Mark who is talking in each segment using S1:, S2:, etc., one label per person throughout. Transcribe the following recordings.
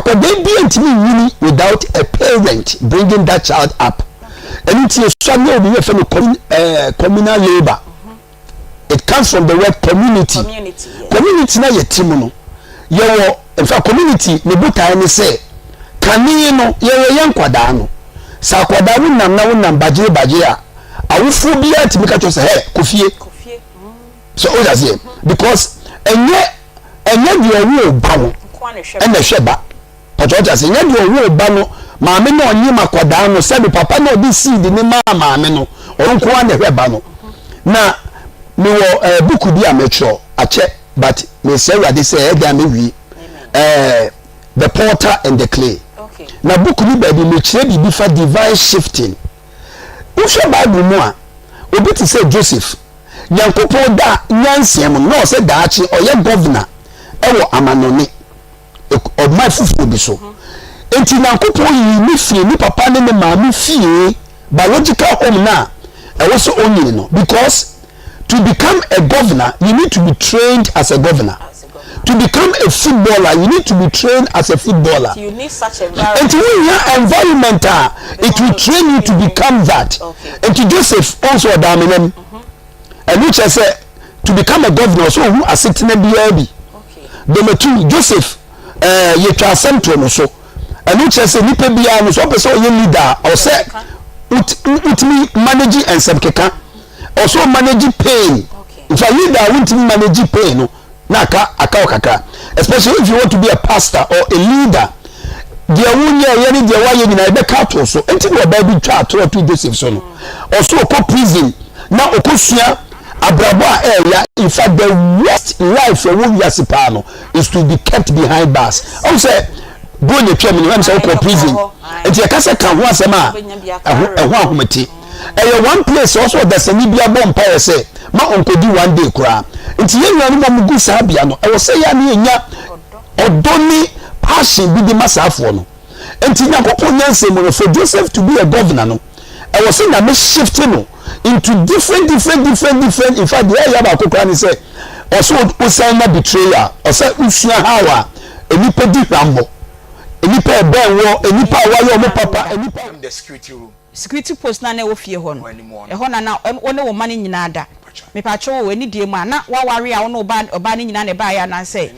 S1: Akwadaa bi ntumi nyini without a parent bringing that child up. Ɛno nti esua ne obi yɛfɛ no communal labour. It comes from the word community.
S2: Community, yes.
S1: Community na yɛ ti mu no, yɛwɔ nfa community ne botae ne sɛ kane no yɛwɔ yɛn nkwadaa no sɛ akwadaa wo nam na wo nam bagye bagye a, awofoɔ biara tumi ka kyerɛ sɛ, "Hɛ, kɔ fie."
S2: Kofie.
S1: So o yà because ɛnyɛ deɛ ɔwɔ ba no
S2: nko a na ɛhwɛ.
S1: Ɛna ɛhwɛ ba pàtó ɔjà sɛ ɛnyɛ deɛ ɔwɔ ba no, maame na ɔnyim akwadaa no, sɛbi, papa na ɔde seed ne maa maame no, ɔno nko ara na ɛhwɛ ba no. Na mewɔ buku bi a mɛtwerɛ akyɛ, but mesɛ Awurade sɛ ɛda mewie, The Porter and the Clay. Na book ni baabi mekyerɛ biribi fa divine shifting. Wohwɛ Bible mu a, obi te sɛ Joseph, Nyankopɔn da nyansia mu no na ɔsɛ daakye ɔyɛ governor ɛwɔ amanɔne ɔman foforɔ bi so. Nti Nyankopɔn yii ne fie, ne papa ne ne maame fie, biological home na ɛwɔ sɛ ɔnyini no, because to become a governor, you need to be trained as a governor.
S2: As a governor.
S1: To become a footballer, you need to be trained as a footballer.
S2: You need such environment.
S1: Nti wonya environment a it will train you to become that. Nti Joseph also, ɔda amenam. Ɛno kyerɛ sɛ to become a governor, ɔsɛ ohu asetena biara bi. Number two, Joseph, yɛtwa asɛm to no so. Ɛno kyerɛ sɛ nipa biara no so ɔpɛ sɛ ɔyɛ leader a, ɔsɛ wotumi manage nsɛm keka, ɔsɛ manage pain. Nfa leader a wontumi manage pain no na aka wɔ kakra, especially if you want to be a pastor or a leader. Deɛ wonyɛ yɛ ne deɛ wayɛ nyinaa ɛbɛka ato so. Nti na ɔbaa bi twa ato ato Joseph so no, ɔso ɔkɔ prison na ɔkɔ sua abrabɔ a ɛɛya. In fact, the worst life ɛwɔ wiase paa no is to be kept behind bars. Ɔn sɛ bro ne twɛ mu no, ɛm sɛ wokɔ prison nti yɛka sɛ ka ho asɛm a, ɛho ahomete. Ɛyɛ one place ɔsɔ ɔdasani bi abɔ mpa yɛ sɛ ma ɔnkɔdi one day koraa. Nti yɛn nuanom a wɔgu saa bea no, ɛwɔ sɛ yɛn ani yɛnya ɔdɔ ne passion bi de ma saafoɔ no. Nti Nyankopɔn nyansa mu no, for Joseph to be a governor no, ɛwɔ sɛ Nyame shift no into different, different, different, different. In fact, deɛ ɛyɛ baako koraa ne sɛ ɔsɛ osan na betrayal, ɔsɛ osua how a nipa di hwambɔ, nipa ɛbɛn wɔ, nipa a wayɛ ɔmo papa, nipa.
S3: The security room.
S2: Security post na ɛwɔ fie hɔ no.
S3: Wɔ anim hɔ no.
S2: Ɛhɔ na wo ne wo ma no nyinaa da. Mepatwo, wɔ ani die mu a na waware a, wo ne ɔbaa no nyinaa na ɛbaeɛ anaasɛ?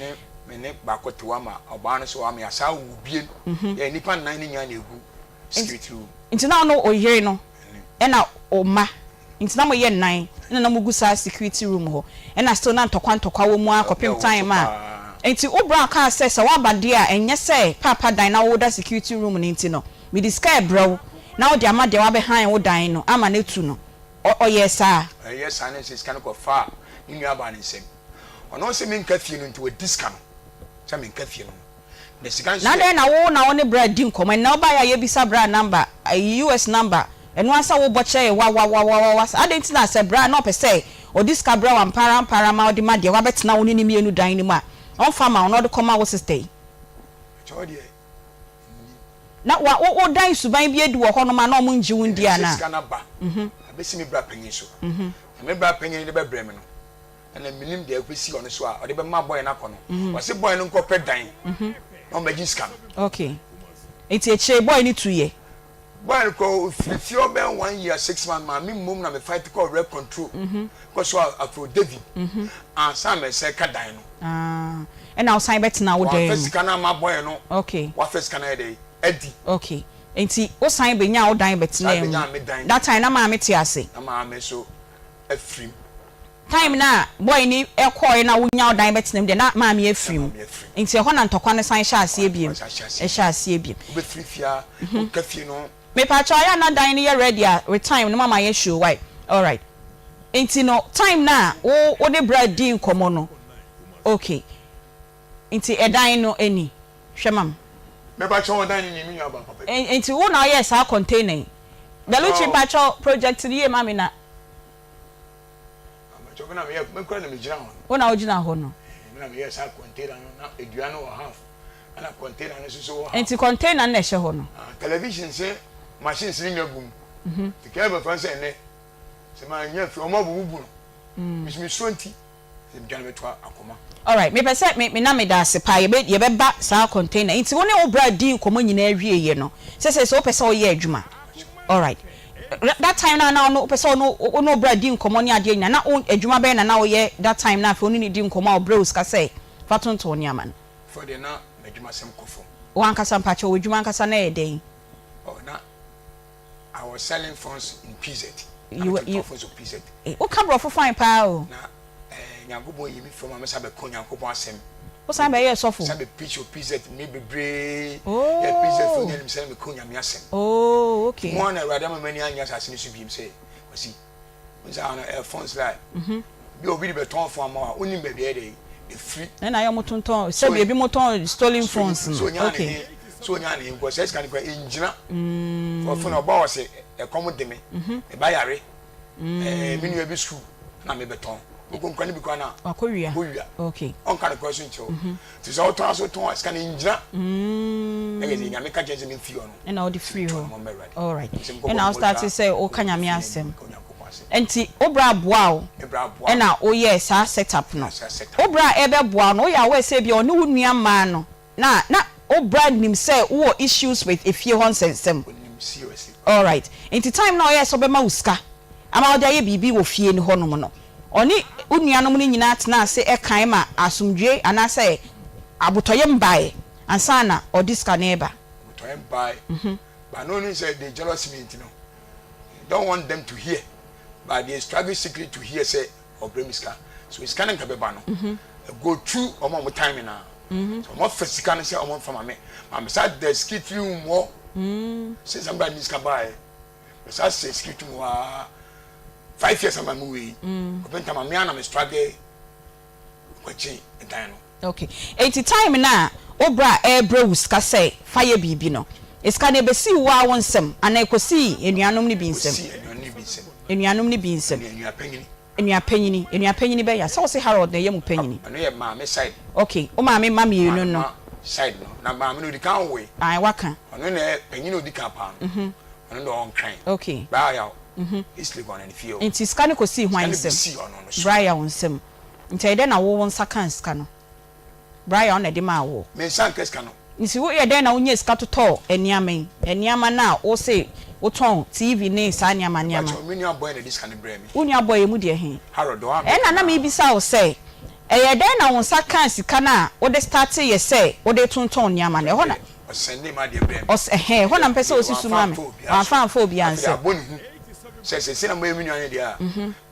S3: Me ne baako te hɔ ama ɔbaa no so ama yasa wo bie. Yɛ nipa nnan ne nyinaa na egu security room.
S2: Nti na wo ne wo yere no ɛna wo ma, nti na moyɛ nnan ɛna na mogu saa security room hɔ, ɛna still na ntɔkwa ntɔkwa wɔ mu akɔpem
S3: Ɛwɔ
S2: time
S3: so
S2: a
S3: paa.
S2: Nti wo bra kaa sɛ woaba deɛ a, ɛnyɛ sɛ paapa dan na woda security room no, nti no mede sika ɛbrɛ wo na wode ama deɛ wabɛhan wo dan no ama no atu no. Ɔyɛɛ saa?
S3: Ɛyɛ saa ne sɛ sika no kɔ fa ne nua baa ne nsam. Ɔno sɛ menka fie no, nti wadi sika no sɛ menka fie no na sika nso
S2: Na
S3: yɛ
S2: dɛn na wo ne bra di nkɔmmɔ ɛnna wobaeɛ a yɛbisa bra number, ayi US number, ɛno asa wobɔ kyerɛ yɛ wawawawawa sa adɛn? Nti na sɛ bra na ɔpɛ sɛ ɔde sika brɛ wo ampara ampara ma ɔde ma deɛ wabɛtena wo ne ne mmienu dan no mu a, ɔmfa ma wo na ɔde kɔma wo sister yi?
S3: Kyɛw deɛ.
S2: Na wa wo dan suban bi adi wɔ hɔnom a na ɔmo ngye wo ndi
S3: sɛ
S2: anaa?
S3: Sika no aba abɛsi me bra panyin so na me bra panyin de bɛbrɛ me no, ɛna menim deɛ ɛkɔsi ɔno so a ɔde bɛma boy no akɔ no. Ɔse boy no nkɔpɛ dan na ɔmmɛgye sika no.
S2: Okay, nti akyire boy ne tu yɛ?
S3: Boy no kɔ ofiri fie ɔbɛn one year 6 months. Maame mmom na me fight kɔ rent control kɔ so afro David ansa mɛsɛ ka dan no.
S2: Ah, ɛna wosan bɛtena wo dan
S3: wamfa
S2: mu?
S3: Sika no ama boy no. Wafa sika no yɛ dɛ adi.
S2: Okay, nti wosan bɛnya wo dan bɛtena
S3: Saa
S2: mu?
S3: Bɛnya me dan.
S2: That time na maame te ase?
S3: Na maame so afirim.
S2: Time na boy ni ɛkɔɛ na wonya wo dan bɛtena mu deɛ, na maame afiri mu?
S3: Maame afiri mu.
S2: Nti ɛhɔ na ntɔkwa no san hyɛ aseɛ biem?
S3: Ɔsan hyɛ aseɛ.
S2: Ɛhyɛ aseɛ biem.
S3: Wobɛfiri fie a woka fie no.
S2: Mepatwa, ayɛ na dan no yɛ ready a with time no mama yɛ show why. Alright, nti no time na wo ne bra di nkɔmɔ no, okay, nti ɛdan no ani hwɛ mam.
S3: Mɛba kyɛn ɔdan ne me nua ba papa bi.
S2: Nti wo na ɔyɛ saa container yi, Beluchi?
S3: Oh.
S2: Mpatwa, project no yie ma mi na.
S3: Amakyɛ, me na meyɛ, me kura na megyina hɔ no.
S2: Wo na wogyina hɔ no?
S3: Me na meyɛ saa container no na edua no wɔ half, ɛna container no nso so wɔ half.
S2: Nti container no na ɛhyɛ hɔ no?
S3: Ah, television sɛ machines ne nya gum nti kɛyɛ bɛfa sɛ ɛnɛ sɛ maa nya fi ɔmo abububu no, mesuro nti sɛ medwane bɛto akoma.
S2: Alright, mepɛ sɛ me me na meda ase paa yɛbɛ yɛbɛba saa container nti wo ne wo bra dii nkɔmmɔ nyinaa wieɛ no sɛsɛ sɛ wopɛ sɛ woyɛ adwuma alright that time no a na ɔno wopɛ sɛ ɔno wo ne wo bra di nkɔmmɔ ne adeɛ nyinaa na wo adwuma bɛn na na woyɛ that time no afei wo ne no di nkɔmmɔ a ɔbrɛ wo sika sɛ fa tontɔn nneɛma no.
S3: Fɔ deɛ na m'adwuma sɛm kɔ fam.
S2: Wo ankasa mpakyɛw w'adwuma ankasa na ɛyɛ dɛn?
S3: Oh na I was selling phones in PZ. Na me tontɔn phones wɔ PZ.
S2: Wo ka brɔfo fine paa o.
S3: Na eh, Nyankopɔn yi me firi ma me san bɛka Onyankopɔn asɛm.
S2: Wo san bɛyɛɛ sɔfo?
S3: San bɛ preach wɔ PZ mmere bebree. Oh. Yɛ PZ fo nyɛ nim sɛ na meka Onyame asɛm.
S2: Oh, okay.
S3: Mo a na Awurade ama m'ani annye asase no so biem sɛ, Kwasi, wo nsa ano ɛyɛ phones like. Bi a obi de bɛtɔn phone ama wo a, wonnim baabi a ɛyɛ dɛ ɛfiri.
S2: Ɛna ayɛ ɔmo tontɔn, sɛbi ebi mo tɔn stolen phones no. Okay.
S3: So onyaa ne he, because saa sika no koraa ɛngyina. For phone ɔba ɔse ɛkɔm de me, me ba yare. Ɛɛ me nua bi sukuu na me bɛtɔn. Wokɔ nkura no bi koraa na
S2: wakɔ
S3: wia.
S2: Okay.
S3: Ɔnka no koraa so nkyerɛ wo. Nti sɛ wotɔn aso tɔn a sika no ngyina. Na yɛ sɛ Nyame ka kyerɛ sɛ memfiri hɔ no.
S2: Ɛna wode firi hɔ. Alright. Ɛna wo start sɛ woka Nyame asɛm. Nti wo bra boa wo ɛna woyɛɛ saa set up no. Wo bra ɛbɛboa wo no woyɛ aware sɛ ebia ɔne wo nua mmaa no Na na wo bra nim sɛ wowɔ issues with efie hɔ nsɛnsɛm?
S3: Onim seriously.
S2: Alright, nti time no a ɔyɛɛ sɛ ɔbɛma wo sika ama wode ayɛ biribi wɔ fie no hɔ nom no, ɔne wo nuanom no nyinaa tenaa ase kae ma asomdwoe anaasɛ abotɔyam baeɛ ansa na ɔde sika no reba?
S3: Abotɔyam bae, but na onim sɛ they jealous me nti no, don't want them to hear, but they struggle secretly to hear sɛ ɔbrɛ me sika so sika no nka bɛba no go through ɔmo a ɔmo tan me na so ɔmo afa sika no sɛ ɔmo nfa ma me ma me sa da sikitiri mu hɔ since ɛmba ni sika baayɛ me sa sɛ sikitiri mu hɔ aa 5 years ama me wei ɔpɛ ntama me ana me struggle kwakye dan no.
S2: Ok enti time no a wo bra ɛrebrɛ wo sika sɛ fa yɛ biribi no, sika no ɛbɛsii wo ara wo nsam anaa ɛkɔsii anuanom no bi nsam?
S3: Ɛkɔsii anuanom no bi nsam.
S2: Anuanom no bi nsam.
S3: Ɛne anua panyini.
S2: Anua panyini, anua panyini bɛn ya? Sɛ wo se Harold na ɛyɛ mo panyini.
S3: Ɛno yɛ maame side.
S2: Ok, wo maame mma mmienu no.
S3: Maame mma side no, na maame no odi kan woe.
S2: Ae, waka.
S3: Ɔno na ɛyɛ panyini a odi kan paa no. Ɔno deɛ ɔwɔ Nkran.
S2: Ok.
S3: Bra Yaw, East Legon na ne fie wɔ.
S2: Nti sika no kɔsii hwan
S3: Sika no
S2: nsam?
S3: bɛsii ɔno no so.
S2: Bra Yaw nsam. Nti ɛyɛ dɛn na wo wo nsa kaa sika no? Brian na ɛde maa woɔ.
S3: Me nsa anka sika no.
S2: Nti wo yɛ dɛn na wo nyaa sika totɔɔ nneɛma yi? Nneɛma no a wo se wo tɔn TV ne saa nneɛma nneɛma.
S3: Mpakyɛw, me nua boy na ɛde sika no brɛɛ me.
S2: Wo nua boy emu deɛ he?
S3: Harold, ɔwɔ America
S2: Ɛna na
S3: naa.
S2: mebisa wo sɛ, ɛyɛ dɛn na wo nsa kaa sika no a wode startee yɛ sɛ wode retontɔn nneɛma no? Ɛhɔ na.
S3: Ɔsɛndee m'adeɛ brɛɛ me.
S2: Ɔs ɛhɛn, ɛhɔ na mepɛ sɛ wosi so ma me.
S3: Wamfa
S2: amfa obiara
S3: Afei
S2: nsam.
S3: abɔ ne hu sɛ seesei na moyɛ me nua no deɛ a,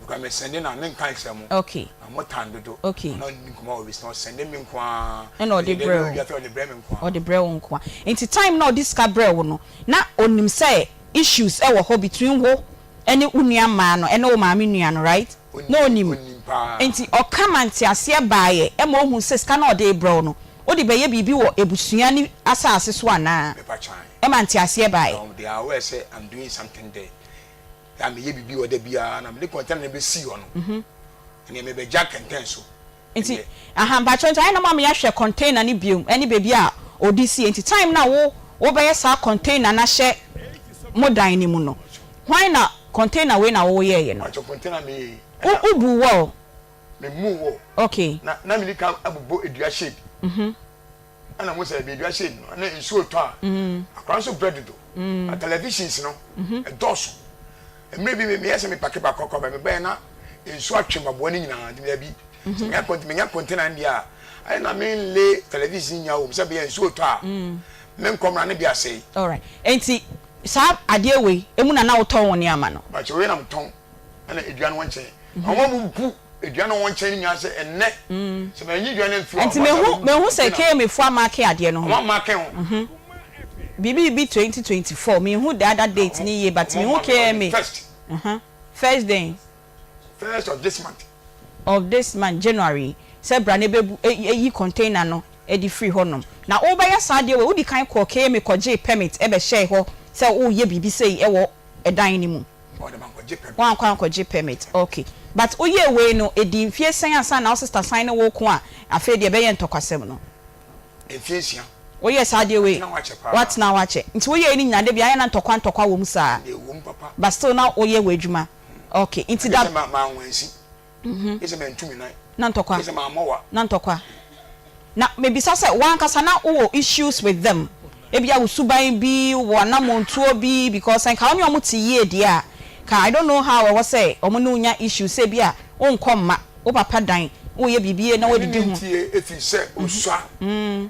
S3: mekura mesɛnde no a menka nkyerɛ mo.
S2: Okay.
S3: Na motan dodo.
S2: Okay.
S3: Na ɔne nkɔmmɔ wɔ bi na ɔsɛnde me nko ara.
S2: Ɛna ɔde brɛ wo.
S3: Afei ɔde brɛ me nko ara.
S2: Ɔde brɛ wo nko ara. Nti time na ɔde sika brɛ wo no, na onim sɛ issues ɛwɔ hɔ between wo ɛne wo nua mmaa no ɛne wo maame nua no right? Na onim.
S3: Onim paa.
S2: Nti ɔka ma nteaseɛ baeɛ ɛma ohuu sɛ sika no a ɔde rebrɛ wo no, wode bɛyɛ biribi wɔ abusua no asaase so anaa?
S3: Mepa kyan.
S2: Ɛma nteaseɛ baeɛ.
S3: They are aware sɛ I'm doing something there. a meyɛ biribi wɔ da biara na mede kɔntɛna no bɛsii hɔ no, ɛneɛ mebɛgya kɛntɛn so.
S2: Nti aha mpakyɛw nti ayɛ na moama yɛahwɛ container no biom ɛne baabi a ɔde sie nti time no a wo wobɛyɛ saa container no ahyɛ mo dan no mu no hwan na container wei na wo yɛɛyɛ no?
S3: Mpakyɛw container meyɛ yi
S2: Wo
S3: ɛna.
S2: wo buu wall?
S3: Me muu wall.
S2: Okay.
S3: Na na medi kan abobɔ dua shade. Ɛna mo sɛ baabi ahyɛ no na nsuo tɔ a akwadaa nso brɛ dodo na televisions no ɛdɔɔso mmerɛ bi meyɛ sɛ mepake baako akɔ ba mebɛyɛ na nsuo atwe mpaboa no nyinaa nti daabi sɛ menya kɔnt menya container no deɛ a ayɛ na menle television nyinaa wɔ mu sɛ bɛyɛ nsuo tɔ a menkɔ mmra ne bi asɛe.
S2: Alright nti saa adeɛ wei emu na na wotɔn wo nneɛma no?
S3: Mpakyɛ wei na metɔn ɛna edua no wɔ nkyɛn na wɔn abubu edua no wɔ nkyɛn no nyinaa sɛ ɛnnɛ sɛ manyi dua no amfiri hɔ a
S2: Nti mehu mehu sɛ KMA foɔ amake adeɛ no ho.
S3: Wɔn amake ho.
S2: Biribi biribi 2024 menhu the other date no yie but mehu KMA.
S3: First.
S2: First dɛn?
S3: First of this month.
S2: Of this month January sɛ bra na bɛbu yi container no de firi hɔ nom. Na wobɛyɛ saa adeɛ wei wodi kan kɔɔ KMA kɔgyee permit bɛhyɛɛ hɔ sɛ woreyɛ biribi sei wɔ ɛdan no mu. Woankɔ ankɔgye permit ok but woyɛɛ wei no ɛdii mfie sɛn ansa na wo sister san ne wo reko a afei deɛ ɛbɛyɛ ntɔkwasɛm no?
S3: Mfie nsia.
S2: Woyɛɛ saa adeɛ wei
S3: Matena hɔ akyɛ paa.
S2: woatena hɔ akyɛ nti woyɛɛ ne nyinaa dabi ayɛ na ntɔkwa ntɔkwa wɔ mu saa
S3: Ɛnna ɛwɔ mu papa.
S2: but still na woyɛ w'adwuma ok nti
S3: Agye
S2: da
S3: sɛ ma manwansi. Gye sɛ mantu me nan.
S2: Na ntɔkwa.
S3: Kyerɛ sɛ mammɔ wa.
S2: Na ntɔkwa. Na mebisa sɛ, w'ankasa na wowɔ issues with them? Ebia wo suban bi, wo anamontuo bi, because sɛ nka wo ne wɔn te yie deɛ a, nka I don't know how ɛwɔ sɛ wɔn ne wo nya issues sɛ ebia wonkɔ mma wo papa dan, woreyɛ biribi na
S3: Me ne
S2: woadidi
S3: no
S2: ho.
S3: ntie ɛfiri sɛ ɔsua. Na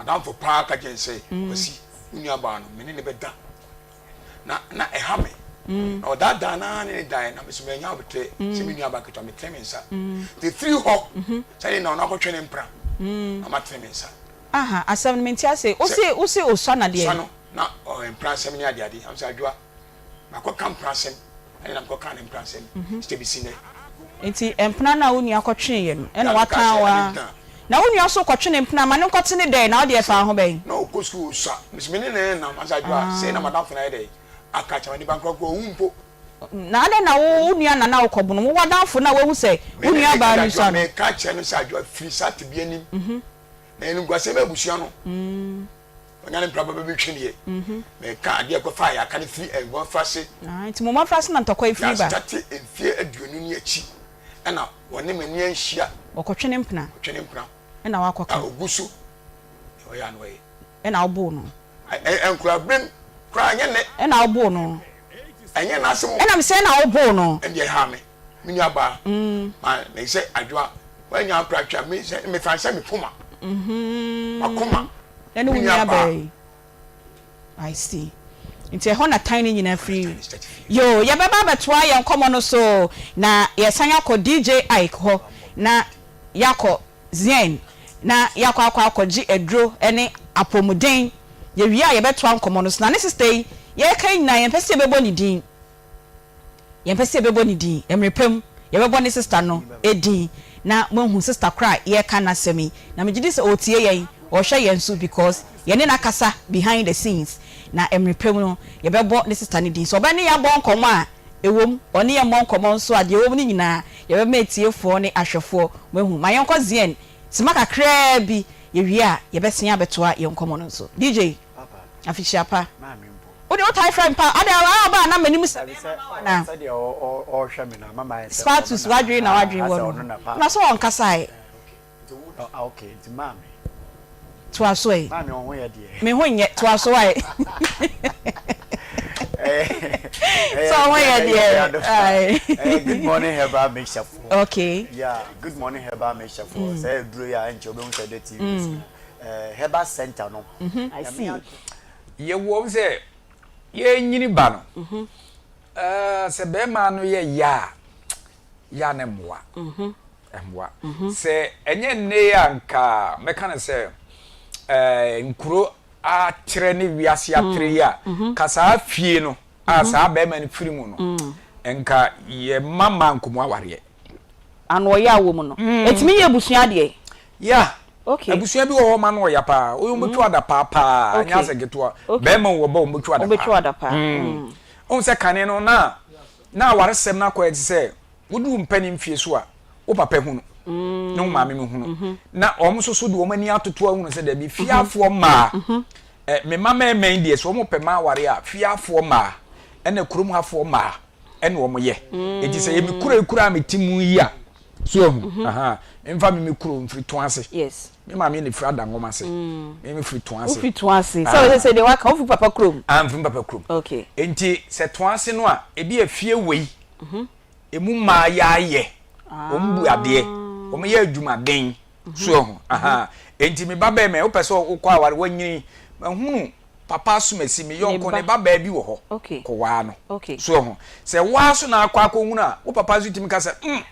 S3: m'adamfo paa ka kyerɛɛ no sɛ, Kwasi, wo nuabaa no, me ne no bɛda. Na na ɛha me. Na ɔdaadaa no ara ne ne daeɛ, na me nso mannya aboterɛ sɛ me nuabaa ketewa, metene me nsa. Nti ɛfiri hɔ, sɛdeɛ na ɔno akɔtwe ne mpena, na matene me nsa.
S2: Aha, asɛm no mente ase. Wo se, wo se osua na deɛn?
S3: Osua no, na ɔyɛ mpena asɛm ne adeade. Am sɛ Adwoa, makɔka mpena asɛm, ɛna na mekɔkaa ne mpena asɛm, sɛ bɛsi nnɛ.
S2: Nti mpena no a wo nua kɔtweeɛ no, ɛna waka wo ara. Na wo nua nso kɔtwe ne mpena ma no nkɔte ne dɛn, na wo deɛ ɛfaa ho bɛn?
S3: Na ɔkɔ sukuu osua, me nso me ne no nam, am sɛ Adwoa, sei na m'adamfo no ayɛ dɛn, aka akyerɛ me, nipa no koraa ɔwu mpo.
S2: Na adɛn na wo wo nua na na wokɔbono, wo w'adamfo no a wahu sɛ wo nua baa no sua no?
S3: Meka kyerɛ no sɛ Adwoa, firi saa tebea no mu, na animguaseɛ bɛba abusua no. Ɔnya ne mpraba bɛbi twe deɛ. Meka adeɛ kɔfa a yɛaka no firi mmɔfrase.
S2: Ah, nti mo mmɔfrase na ntɔkwa yi firi ba?
S3: Yɛastate mfeɛ 20 ne akyi ɛna wɔne m'ani anhyia.
S2: Ɔkɔtwe ne mpena.
S3: Ɔtwe ne mpena.
S2: Ɛna wakɔka.
S3: A ɔgu so. Deɛ ɔyɛ a na ɔyɛ.
S2: Ɛna woboo no.
S3: Ɛ nkuraberem koraa ɛnyɛ nnɛ.
S2: Ɛna woboo no.
S3: Ɛnyɛ n'asɛm o.
S2: Ɛna mesɛ ɛna woboo no.
S3: Ɛndeɛ ɛhaa me. Me nua baa. Ma na sɛ adwoa wanya mpratwa me sɛ me fa sɛ me poma. Makoma.
S2: Ɛne wo nua baa yi. I see. Nti ɛhɔ na tan no nyinaa firi. Yoo, yɛbɛba abɛtoa yɛn nkɔmmɔ no so na yɛsan akɔ DJ Ike hɔ na yɛakɔ Zien na yɛakɔ akɔ akɔgye aduro ne apɔmuden. Yɛwie a yɛbɛtoa nkɔmmɔ no so. Na ne sister yi, yɛreka yi nyinaa yɛmpɛ sɛ yɛbɛbɔ ne din. Yɛmpɛ sɛ yɛbɛbɔ ne din. Mmerɛ pa mu, yɛbɛbɔ ne sista no din na moahu sista korɔ a yɛreka n'asɛm yi. Na megye di sɛ ɔretie yɛn, ɔrehwɛ yɛn nso because yɛne no akasa behind the scenes. Na mmerɛ pa mu no, yɛbɛbɔ ne sista no din. Sɛ ɔbɛne yɛn abɔ nkɔmmɔ a, ɛwom, ɔne yɛn mmɔ nkɔmmɔ nso a, deɛ ɛwɔ mu no nyinaa, yɛbɛma atiefoɔ ne ahwɛfoɔ moahu. Ma yɛnkɔ Zion sima kakraa bi, yɛwie a, yɛbɛsen abɛtoa yɛn nkɔmmɔ no nso. DJ, afihyia pa. Wo deɛ wo tae frɛ me paa adɛn a ɔba a na m'anim sɛ bɛɛma ma wo anaa? Spatus w'adwene na w'adwene wɔ no ho na so ɔnkasa ɛ. Toa so ɛ. Me ho nyɛ toa so ɛ. Sɛ ɔho yɛ deɛ ae.
S4: Good morning herbal mixture for.
S2: Okay.
S4: Yeah, good morning herbal mixture for. Sɛ ɛduro yi a ɛnkyɛ wobɛhu sɛ ɛda TV so. Herbal center no.
S2: I see.
S5: Yɛwɔ sɛ yɛnyini ba no, sɛ bɛrima no yɛ ya a, ya no mmoa. Mmoa. Sɛ ɛnyɛ nnɛ yi a nka mɛka no sɛ nkuro atrɛ ne wiase atrɛ yi a, ka saa fie no a saa bɛrima no firi mu no, nka yɛmma mmaa nkɔmu awareɛ.
S2: Ano ɔyɛ a wɔ mu no, ɛtumi yɛ abusua deɛ.
S5: Yeah.
S2: Okay.
S5: Abusua bi wɔ hɔ ma no ɔya paa. Oyi wɔn bɛtwa ada paa paa.
S2: Okay.
S5: Nyɛ asɛ ketewa.
S2: Okay.
S5: Bɛrima wɔ ba wɔn bɛtwa ada paa.
S2: Wɔn bɛtwa ada paa.
S5: Mm. Ohun sɛ kane no na na awaresɛm no akɔyɛ te sɛ wodu mpanin mfie so a wo papa hu no mm. ne wo maame no hu no mm-hmm. na wɔn nso so de wɔn ani atoto ahunu sɛ dabi mm-hmm. fiafoɔ mmaa mm-hmm. eh, me mma mmarima yi deɛ sɛ wɔn pɛ mmaa aware a fiafoɔ mmaa ɛna kurom hafoɔ mmaa ɛna wɔn yɛ mm. eti sɛ yɛ mi kura ekura a mi ti mu yi a so ahu mhm. aha mfa mi mi kuro nfiri to ase
S2: yes
S5: me maame na firi adangom ase mm. me me firi to ase
S2: wofiri to ase sɛ wɔsɛ sɛ deɛ waka wofiri papa kurom
S5: ah mfiri papa kurom
S2: okay
S5: nti sɛ to ase no a ebi efie wei
S2: mhm.
S5: emu mmaa yɛ ayɛ wɔn bu adeɛ wɔn yɛ adwumaden mhm. so ahu aha nti me ba bɛɛ mɛ wopɛ sɛ wokɔ aware wanyini mahunu papa asomasi me yɔnko ne ba baa bi wɔ hɔ kɔwaa no so ɛho sɛ waa so na akɔ akɔhunu a wo papa nso tumi ka sɛ mm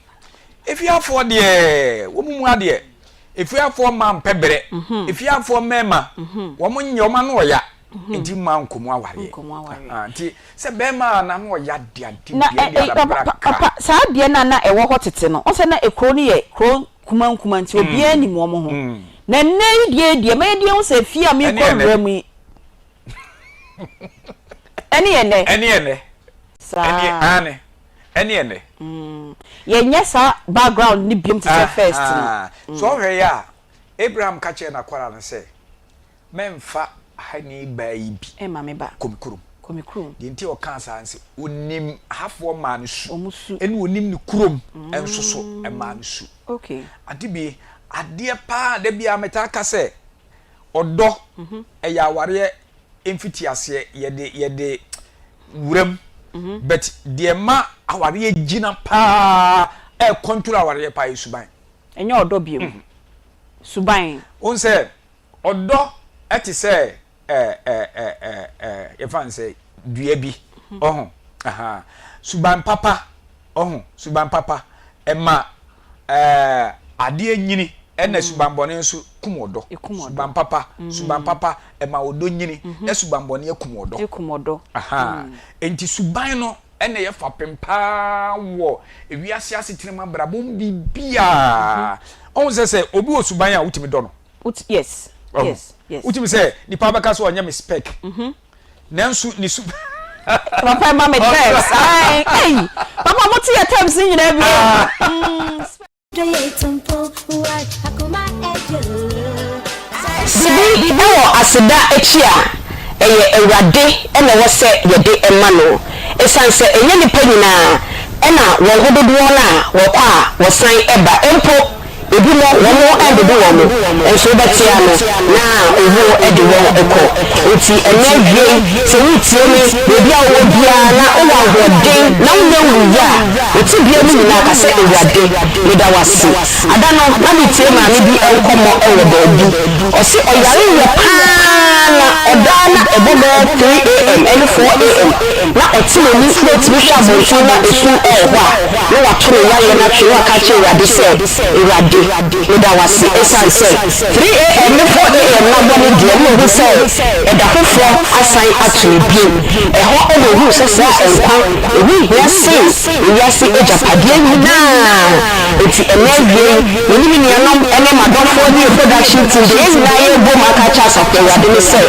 S5: efiafoɔ deɛ wɔn mu adeɛ efiafoɔ mma mpɛ berɛ mhm. efiafoɔ mmarima mhm. wɔn nyɛ wɔn ano ɔya mhm. nti mma nkɔmu awareɛ ah, nti sɛ bɛrima a n'ano ɔya de ade
S2: na
S5: deɛ de adabra
S2: kra papa saa deɛ na na ɛwɔ hɔ tete no ɔsɛ na ekuro no yɛ kuro nkuma nkuma nti obiara nim wɔn ho. Na nnɛ yi deɛ deɛ mɛyɛ deɛ ho sɛ fie a mekɔ wura mu yi. Ɛne yɛ nnɛ.
S5: Ɛne yɛ nnɛ.
S2: Saa.
S5: Ɛne aane. Ɛne yɛ nnɛ.
S2: Yɛnyɛ saa background no biom te sɛ first no.
S5: So ɔhwɛ yɛ a, Abraham ka kyerɛɛ n'akwara no sɛ, Mɛmfa ahani baa yi bi
S2: Ɛmma me ba.
S5: kɔ me kurom.
S2: Kɔ me kurom.
S5: Deɛ nti a ɔkaa saa ne sɛ, ɔnim ahafoɔ maa no su,
S2: Wɔn su.
S5: ɛna ɔnim ne kurom nso so maa no su.
S2: Okay.
S5: Ade bi, adeɛ paa da biara metaa ka sɛ, ɔdɔ ɛyɛ awareɛ mfitiaseɛ, yɛde yɛde wuram, but deɛ ɛma awareɛ gyina paa, ɛcontrol awareɛ paa yɛ suban.
S2: Ɛnyɛ ɔdɔ bio. Suban.
S5: Wohu sɛ ɔdɔ te sɛ yɛfa no sɛ dua bi ɔho aha suban papa ɔho suban papa ɛma ɛɛ adeɛ nyini ɛna mm. suban bɔne nso kum ɔdɔ suban papa mm. suban papa ɛma ɔdɔ nyini mm-hmm. na suban bɔne akum ɔdɔ
S2: ekum ɔdɔ
S5: aha mm. nti suban no ɛna yɛ fapem paa wɔ ewiase asetena mu abrabɔ mu biribiara mm-hmm. ɔho sɛ sɛ obi wɔ suban a wotumi dɔ no
S2: Wot yes yes yes.
S5: Wotumi sɛ nipa bɛka sɛ ɔnyɛ me spec.
S2: Mhm.
S5: Nanso ne su.
S2: Papa ma me terms. Ayi ɛyi papa mo ti yɛ terms ni nyinaa bi.
S5: Ah.
S6: Biribi wɔ aseda akyi a, ɛyɛ Awurade na ɛwɔ sɛ yɛde ma no. Ɛsiane sɛ ɛnyɛ nnipa nyinaa na wɔn ho dodoɔ no a wɔkɔ a wɔsan ba, mpo Ebinom, wɔn ndodo wɔn, nso wobɛte ano na owuo de wɔn kɔ. Enti ɛnnɛ awiei, sɛ woretie me, baabi a wowɔ biara na wowɔ ahoɔden na wonnya nwuiɛ a, wo tebea mu nyinaa ka sɛ, Awurade, meda wo ase. Ada no, na meretie maame bi nkɔmmɔ wɔ baabi. Ɔse ɔyareeɛ pa ara na ɔdaa na ɛbɔ bɛyɛ 3am ne 4am na ɔte n'ani na ɔtumi hwɛ abɔnten na esum wɔ hɔ a, na wato ne yareɛ no atwene na waka akyerɛ Awurade sɛ, Awurade, meda wo ase ɛsiane sɛ 3am ne 4am no abɔ no deɛ na ɔhu sɛ ɛda foforɔ asan ato no bio. Ɛhɔ na ɔhuu sɛ saa nkwa ɛho hia sen ewiase agyapadeɛ nyinaa. Enti ɛnnɛ awiei, me ne me nuanom ne m'adɔfoɔ ne yɛn production team deɛ yɛn nyinaa yɛrebom aka akyerɛ Asafo Awurade ne sɛ,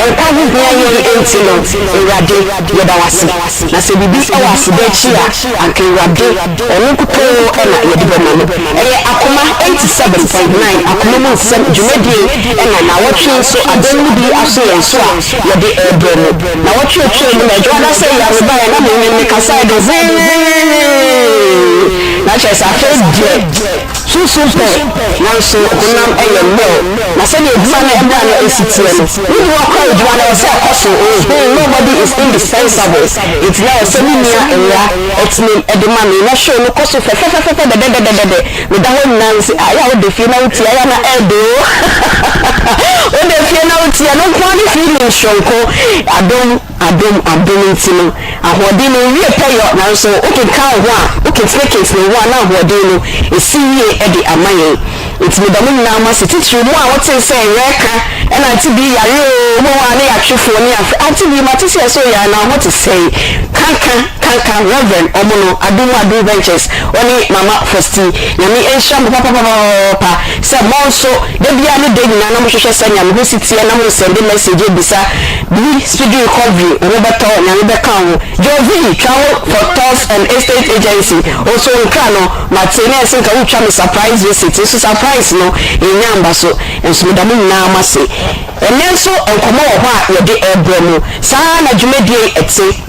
S6: nkwa ho hia yɛn enti no, Awurade, yɛda wo ase. Na sɛ biribi wɔ aseda akyi a, anka Awurade, ɔno nkutoo na yɛde bɛma no. Ɛyɛ Akoma 87.9 Akoma mu Nsɛm dwumadie na naawɔtwe yi nso adom no bi aso yɛn so a yɛde rebrɛ mo. Naawɔtwe a ɛtwaam no, Adwoada sɛ yi a mebaeɛ na me me mekasaeɛ de hwee, na kyerɛ sɛ afei deɛ, Sunsum pɛ, nanso honam yɛ mmerɛw. Na sɛdeɛ adwuma no mmara no si teɛ no, wonni hɔ koraa a adwuma no ɛwɔ sɛ ɛkɔ so. Ohoo, nobody is indispensable. Enti na ɛwɔ sɛ me nua Nwera tena mu de ma me, na show no kɔ so fɛfɛfɛfɛfɛ dɛdɛdɛdɛdɛ. Meda hɔ nyinaa mese, ah, yɛ a woda fie na wotie a, yɛ a na ɛɛdɛ o. Woda fie na wotie, ɛno nko ara ne feeling soronko. Adom. Adom, adom nti no, ahoɔden no nwie pɛ yɔ, nanso wokeka wo ho a, woketeneketene wo ho a na ahoɔden no ɛsi yie de ama yɛn. Nti meda mo nyinaa mo ase, titiriw mo a wotee sɛ yɛreka ɛna Auntie Bee yare oo, wobɛhu a ne yɛatwe fon ne yɛafrɛ, Auntie Bee mate sɛ yɛsɛ oyare na wo ho te sɛn? Kanka, kanka, Rev. Ɔmo no, Adom mu Adom Ventures, ɔne Mama Fosti, Nyame nhyira mo papapapapapa sɛ mo nso da biara ne da nyinaa na mohwehwɛ sɛnea me ho si teɛ na mo sɛnde message abisa Bi speedy recovery wo ho bɛtɔ wo Nyame bɛka wo ho Jovi travel for tours and estate agency wo nso wo nkra no mate na ɛse nka wotwa me surprise visit nso surprise no nnya amba so nso meda mo nyinaa mo ase Ɛnnɛ nso nkɔmmɔ wɔ hɔ a yɛde rebrɛ mo saa ara na dwumadie yi ɛte.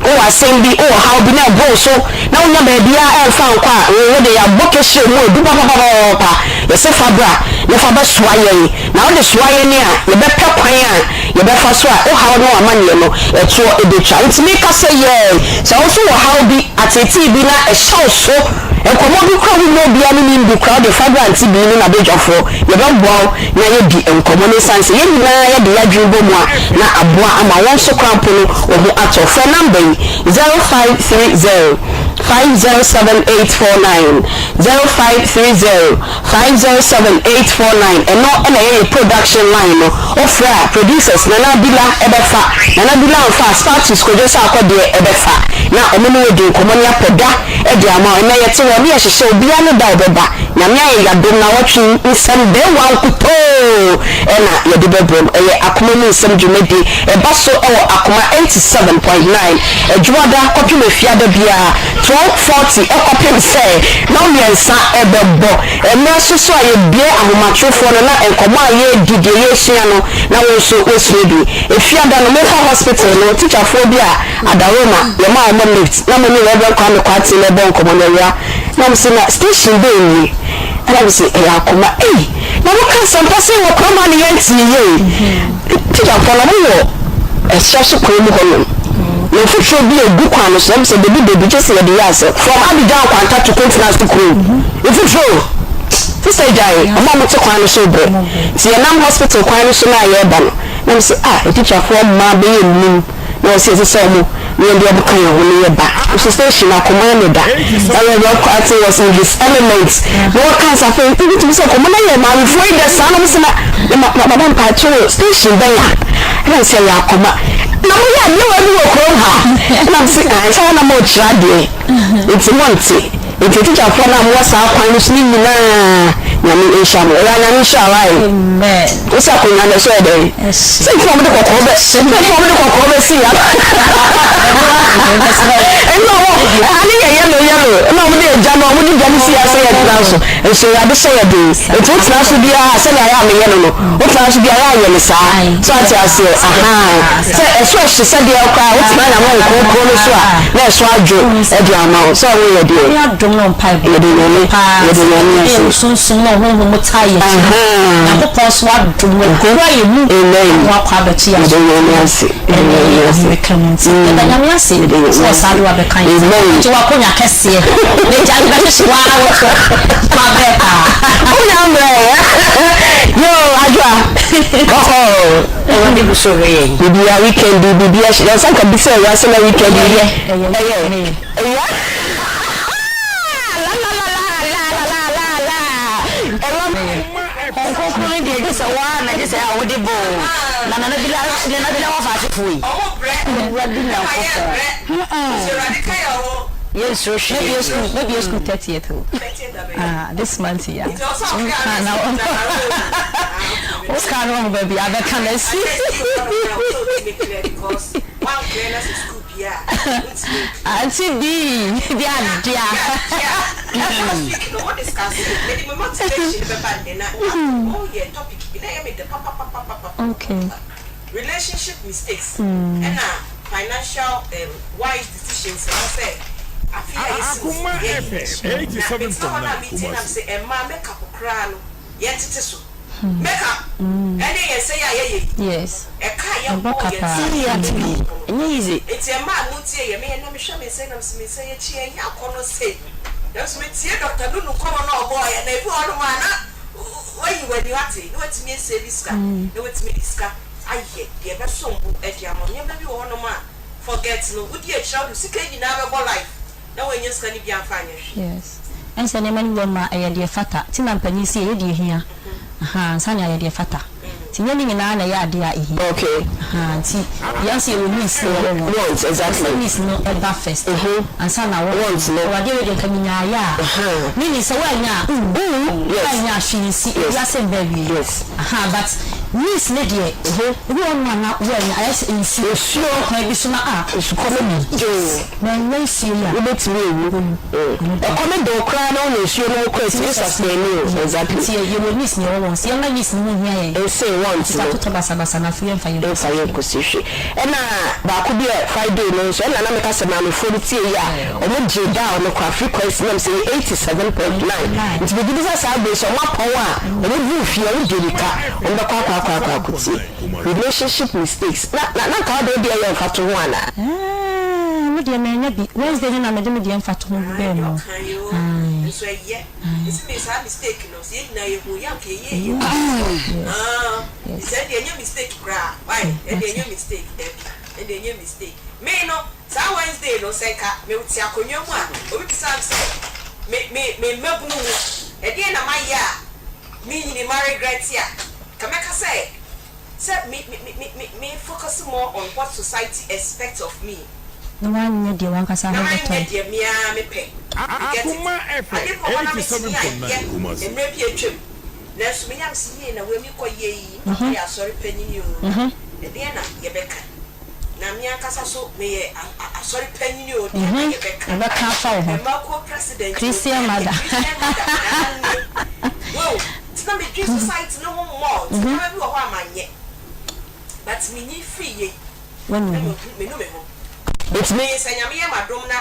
S6: Wowɔ asɛm bi, wowɔ haw bi na ɛboro wo so na wonnya baabiara ɛmfa nkɔ a, wo wo de yɛabɔ kɛhyire mu adu papapapapapa. Yɛse fa bra na fa bɛsoa yɛn. Na wode soa yɛn a, yɛbɛpɛ kwan a yɛbɛfa so a wo haw ne w'amaneɛ no ɛtoɔ ɛbɛtwa. Nti meka sɛ yɛɛ, sɛ wo nso wɔ haw bi, ateetee bi na ɛhyɛ wo so, nkɔmmɔ bi koraa a wonnya obiara ne no nni koraa, wode fa bra Auntie Bee ne n'abadwafoɔ, yɛbɛboa wo na yɛadi nkɔmmɔ no ɛsiane sɛ yɛn nyinaa yɛde yɛn adwene bɔ mu a na aboa ama wɔn nso koraa mpo no wɔn ho atɔ. Frɛ nɔmba yi, 0530 507 849, 0530 507 849, ɛno na ɛyɛ yɛn production line no. Wofrɛ a, producers Nana Abila bɛfa, Nana Abila amfa a, Status Kojo Sarkor deɛ bɛfa na wɔne wo adi nkɔmmɔ ne apɛ da de ama wo. Ɛnnɛ yɛte hɔ ne yɛhyehyɛ obiara ne da a ɔbɛba. Nyame ayɛ yadom nawɔtwe yi nsɛm bɛɛwa nkutoo na yɛde bɛbrɛ mo. Ɛyɛ Akoma mu nsɛm dwumadie. Ɛba so wɔ Akoma 87.9 Adwuada kɔpem Efiada biara 12:40 kɔpem sɛ nnɔnmiɛnsa bɛbɔ. Mmerɛ so so a yɛbue ahomatorofoɔ no na nkɔmmɔ a yɛredi, deɛ yɛresua no na wo nso woasua bi. Efiada no mekɔ hospital no tikyafoɔ bi a Adaroma yɛmaa wɔn lift na me ne Rev. Kwame Kwarteng na ɛbɔ nkɔmmɔ no awura na ɔse na station bɛn nie? Ɛna mese ɛyɛ Akoma. Ei! Na moka asɛmpa sei wɔ kurom ha ne yɛntee yei. Tikyafoɔ no wɔwɔ ɛserɛ so kwan mu hɔnom na mfuturo bi ɛgu kwan no so na mesɛ dabi dabi gye sɛ yɛde yɛ asɛm from Abidjan Nkwanta to Kontina so kurom mfuturo sister gyae wɔn a wɔte kwan no so brɛ nti yɛnam hospital kwan no so no a yɛreba no na mese ah atikyafoɔ mmaa bɛyɛ nnum na ɔse ɛsɛ sɛ ɔmo ne yɛn de ɔmo ka yɛn ho ne yɛ ba nso station akoma ne da na Reverend Kwarteng was in his element na ɔka nsa afei wotumi sɛ nkɔmɔ no yɛ maamefoɔ yi dɛ saa na ɔmo sɛ na ma ma mpakyɛw station bɛn a ɛna sɛ yɛ akoma na mo yɛ adeɛ wɔ bi wɔ kurom ha ɛna mo sɛ ah sɛ na mo kyerɛ adeɛ nti mo nte. Nti atikyafoɔ no a mowɔ saa kwan no so no nyinaa Nyame nhyira mo. Ɔyaa Nyame nhyira wo ae.
S7: Amen.
S6: Wo sɛ akonwa no ɛso yɛ dɛn? Sɛ nti na wɔde kɔkɔɔ bɛ sɛ nti na wɔde kɔkɔɔ bɛ si ya. Ɛnna wɔn ɛha ne yɛ yellow yellow ɛnna wɔde egya no wɔde gya no si ya sɛ yɛtena so. Nso Awurade hyɛ yɛ den. Nti wotena so biara sɛnea ayɛ a meyɛ no no wotena so biara ayɛ no saa. So ate aseɛ ahaa sɛ ɛso ɛhye sɛdeɛ koraa wotena Nyame Honhom Kronkron no so a na ɛso adwo de ama wo sɛ woyɛ deɛ
S7: Nyame adom no mpaebɔ
S6: yɛde Nyame
S7: paa
S6: yɛde
S7: sɛ
S6: Nyame
S7: yɛde
S6: ase
S7: wo sunsum ne ɔhonhom mu taa yɛn akyi no
S6: ahaa
S7: Nyankopɔn nso adom no akura yɛn mu
S6: Amen
S7: ama wakɔ abɛto yɛn
S6: yɛde Nyame
S7: asomdwoeɛ
S6: ase yɛde
S7: ɛne
S6: Nyame ase
S7: ahomeka mu nti yɛda Nyame ase
S6: yɛde
S7: sɛ
S6: Nyame
S7: ɔsan
S6: ase
S7: de wo abɛka yɛn ho
S6: Amen
S7: agye w'akonya kɛseɛ na gya no bɛhyehye wo ara wo to wabɛɛ paa.
S6: Wonya mmerɛ yoo Adwoa ɔhɔɔ.
S8: Awurade gu so hwɛ yɛn.
S6: Bibia weekend yi bibia hyɛ yɛn nsa nka bisa awia sɛ na weekend yi
S7: Ɛyɛ ɛyɛ
S6: ɛyɛ
S7: ɛyɛ.
S6: ɛyɛ lalalalalalala ɛwɔ.
S8: Honhom Kronkron no deɛ gye sɛ wo ara na gye sɛ a wode bɔ o na nana bi nana bi na wafa asefoɔ yi. Awurade Nyankopɔn yɛnsuro hwee
S7: Maybe
S8: bio.
S7: school, maybe school 30th. Oh. Ah, this month, yeah. So, Wo sika no wɔ baabi a bɛka no asi. Auntie B, di adea. Okay.
S2: Relationship mistakes ɛna financial wise decisions anaasɛ afe a yɛsi mu yɛyi na metena hɔ na metie nam sɛ mmaa makeup koraa no yɛntete so. Make up ɛne yɛn nsa yi a yɛyɛ yi ɛka a yɛbɔ yɛn nsa yi make up no nti ɛmaa mo tie yɛ me ɛnɛ mehwɛ me nsa yi na mese me nsa yi akyi ɛnyɛ akɔnɔ sei nanso metie Doctor Nunu nkɔmɔ no a ɔbɔɔ yɛ na ebi wɔ hɔnom a na wayi w'ani wate na watumi asave sika na watumi de sika ayɛ deɛ ɛbɛsom bo de ama wo nneɛma bi wɔ hɔnom a forget no wodi akyire a wode sika nyinaa bɛbɔ life na wannya sika no bi amfa anyɛ hwee.
S7: Yes. Ɛnsɛ nneɛma no bi wɔ hɔ nom a ɛyɛ deɛ ɛfata. Nti na mpanin se yɛyɛ deɛ ɛhia. Ahaa, ansa na yɛayɛ deɛ ɛfata. Nti nyɛ ne nyinaa na ɛyɛ adeɛ a ɛhia.
S6: Okay.
S7: Ahaa, nti yɛn nso yɛwɔ needs na yɛwɔ want.
S6: Want, exactly.
S7: Ɛsɛ needs no ɛba first. Ansa na want.
S6: Want no.
S7: Awurade wei deɛ nka menyaeɛ a. Meaning sɛ woannya a, wonwu.
S6: Yes.
S7: Woannya a hwee nsi.
S6: Yes.
S7: Wiase mba awie.
S6: Yes.
S7: Ahaa, but needs no deɛ, ebi wɔ hɔ nom a na woannya, ayɛ sɛ nsuo.
S6: Nsuo.
S7: Kwan bi so na ah.
S6: Nsukɔm de wo.
S7: Na ɛnyɛ nsuo yi a.
S6: Wobɛtumi awu. Ɛkɔm de wo koraa na wonya nsuo nom koraa ɛtumi sustain wo. Exactly.
S7: Nti yɛwɔ needs na yɛwɔ wants. Yɛmma needs no ho nhia yɛn.
S6: Nse wants no.
S7: Nti atotɔ basabasa na afei yɛmfa yɛn
S6: Mfa yɛn nkɔsi hwee. Ɛna baako bi a Friday no nso ɛna na meka sɛ maamefoɔ no tie yi a wɔn gyee dial no koraa frequency nam sɛ ɛyɛ 87.9 nti megye di sɛ saa berɛ yi sɛ wɔn apɔn a wɔn duru fie a wɔn di mirika wɔn bɛkɔ akɔ akɔ akɔ akɔtie. Relationship mistakes na na na nka wode wo deɛ yɛ mfatoho anaa?
S7: Aah me deɛ mannya bi. Wednesday no na mede me deɛ mfatoho bi bɛɛ mo. Ae.
S2: Yes. Sɛ me me me me me focus more on what society expect of me.
S7: Na woanyɛ deɛ w'ankasa
S9: Na
S7: ho
S9: manyɛ
S7: bɛtɔ wo.
S9: deɛ me ara mepɛ. You get it?
S10: Akoma FM
S9: Ade bi wɔ hɔ na metumi ayɛ
S10: 87.9 Kumasi.
S9: mmerɛ bi a atwam, nanso meyam se yie na wei mekɔ yɛ yi, me papa yɛ asɔre panin oo, na ɛdeɛn na yɛbɛka? Na me ankasa so meyɛ asɔre panin oo, deɛn na yɛbɛka?
S7: Yɛbɛka afa wo ho.
S9: Mmaa kuo president oo,
S7: Christian
S9: deɛn
S7: mother.
S9: Christian mother, aane. Wow, nti na medwene society no ho more, nti nneɛma bi wɔ hɔ a manyɛ, but menyin firii yei.
S7: Wanu
S9: Na
S7: ho.
S9: mahu, menu me ho.
S6: Enti
S9: Me, sɛ Nyame yɛ m'adom na.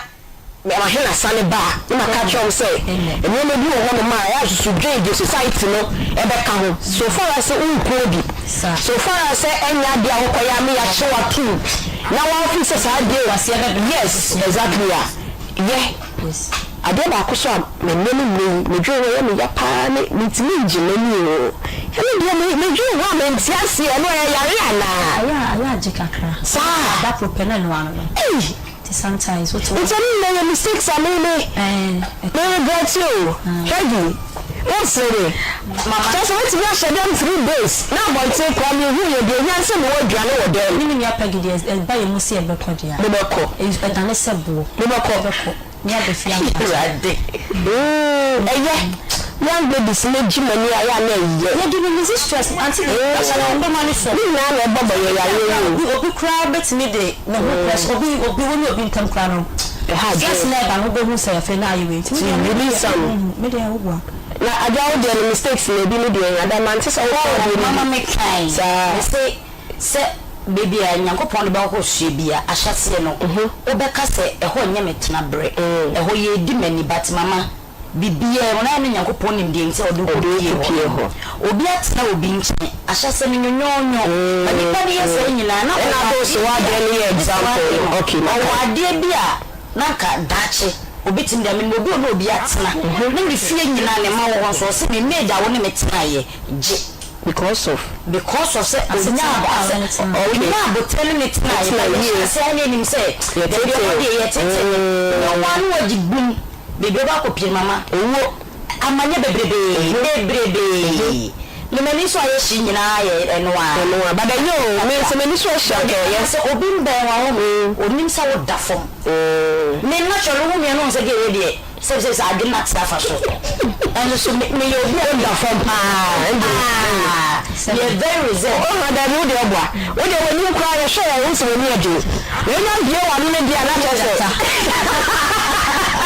S6: M'ahenna sane ba a, na maka akyerɛ wɔn sɛ nneɛma bi wɔ hɔnom a ɛyɛ a susudwen deɛ society no bɛka ho. So far as sɛ wonku obi, so far as sɛ ɛnyɛ adeɛ a wokɔyɛ ama yɛakye wo atom na woafeel sɛ saa adeɛ yes, exactly a, yɛ. Adeɛ baako so a me nnɛ ne nnɛ yi medwene ho ɛyɛ me ya paa ne mentumi ngye m'ani oo. Ɛno deɛ me medwene ho a mente aseɛ ɛno ɛyɛ yare anaa?
S7: Ayɛ a ayɛ agye kakra.
S6: Saa.
S7: Da koro pɛ na ɛno ano no.
S6: Ei!
S7: Nti sometimes wote hɔ.
S6: Nti ɛno nyinaa yɛ mistakes a me me me regret o. Peggy, wonsere me. Kyerɛ sɛ wotumi ahyɛ dɛm 3 days na abɔnten koraa menhu yɛ deɛ ehia ne sɛ mewɔ aduane wɔ dɛm.
S7: Me ne nua Peggy deɛ ɛba yɛn mu sɛ yɛbɛkɔ deɛ a.
S6: Mobɛkɔ.
S7: Ɛdane sɛ boɔ.
S6: Mobɛkɔ.
S7: Yɛbɛkɔ. Ne aba fie ama akyɛ.
S6: Awurade mm ɛyɛ young ladies no gye m'ani a ɛyɛ a na ɛyɛ.
S7: Yɛde release stress aunty de pressure na ɔbɛma no fam.
S6: Ne nyinaa na ɛbɔ bɔ yɛ yareɛ yi o.
S7: Obi obi koraa bɛtumi de ne ho pressure obi obi wo ne obi ntam koraa no
S6: Ɛha adwene.
S7: stress na ɛba no wobɛhu sɛ afei na ayɛ wei nti me deɛ me
S6: Release
S7: deɛ
S6: some.
S7: me deɛ woboa.
S6: Na agya wo deɛ no mistakes na ebi ne deɛ ada mante sɛ wo kɔ adeɛ no
S8: Mama
S6: bi
S8: me kae
S6: saa.
S8: me se sɛ baabi a Nyankopɔn de bɛkɔ akɔsoɛ bia ahyɛseɛ no wobɛka sɛ ɛhɔ nyɛ me tena berɛ ɛhɔ yɛɛdi m'ani but mama bibiaa mu no ayɛ na Nyankopɔn nim deɛ nti a ɔde wo kɔ pie hɔ no obi atena obi nkyɛn ahyɛseɛ no nyonyoonyo but nipa no yɛ saa nyinaa na
S6: Ɛna
S8: ɔwɔ
S6: ado so
S8: adeɛ
S6: w'adeɛ no
S8: bi
S6: yɛ
S8: a
S6: example no okay
S8: ɔwɔ
S6: maka.
S8: adeɛ bi a na anka daakye obetumi de ama me obi a ɔne obi atena na ne fie nyinaa ne mma wɔ hɔ nso ɔse me maid a wo ne me tenaeɛ gye
S6: Because of.
S8: Because of sɛ ɔnya ɔnya abotire ne ne tenaeɛ ba yɛhyɛ aseɛ a na yɛnim sɛ baabi a ɔkɔ deɛ yɛtete no na ɔwɔ ano agye bum baabi a ɔbɛkɔ akɔpie no mama
S6: Owuo.
S8: Amanyɛ bebrebee bebrebee me m'ani so ayɛ hye nyinaa yɛ ɛno ara.
S6: Ɛno ara but ɛnyɛ o me sɛ m'ani so ahye anka ɛyɛ.
S8: Sɛ obi mbɛn wo a wohu onim sɛ woda fam me naturally wohu me a na wohu sɛ girl wei deɛ Sɛ sɛ sɛ adwene no ate afa so. Ɛnso so me meyɛ obi a.
S6: Woda fam paa ɛnde.
S8: Ah meyɛ very reserved.
S6: Oh dabi wo deɛ ɔboa. Wo deɛ w'anim koraa yɛhwɛ yɛ wohu sɛ w'ani yɛ den. W'anya bue w'ano no deɛ a na kyerɛ sɛ.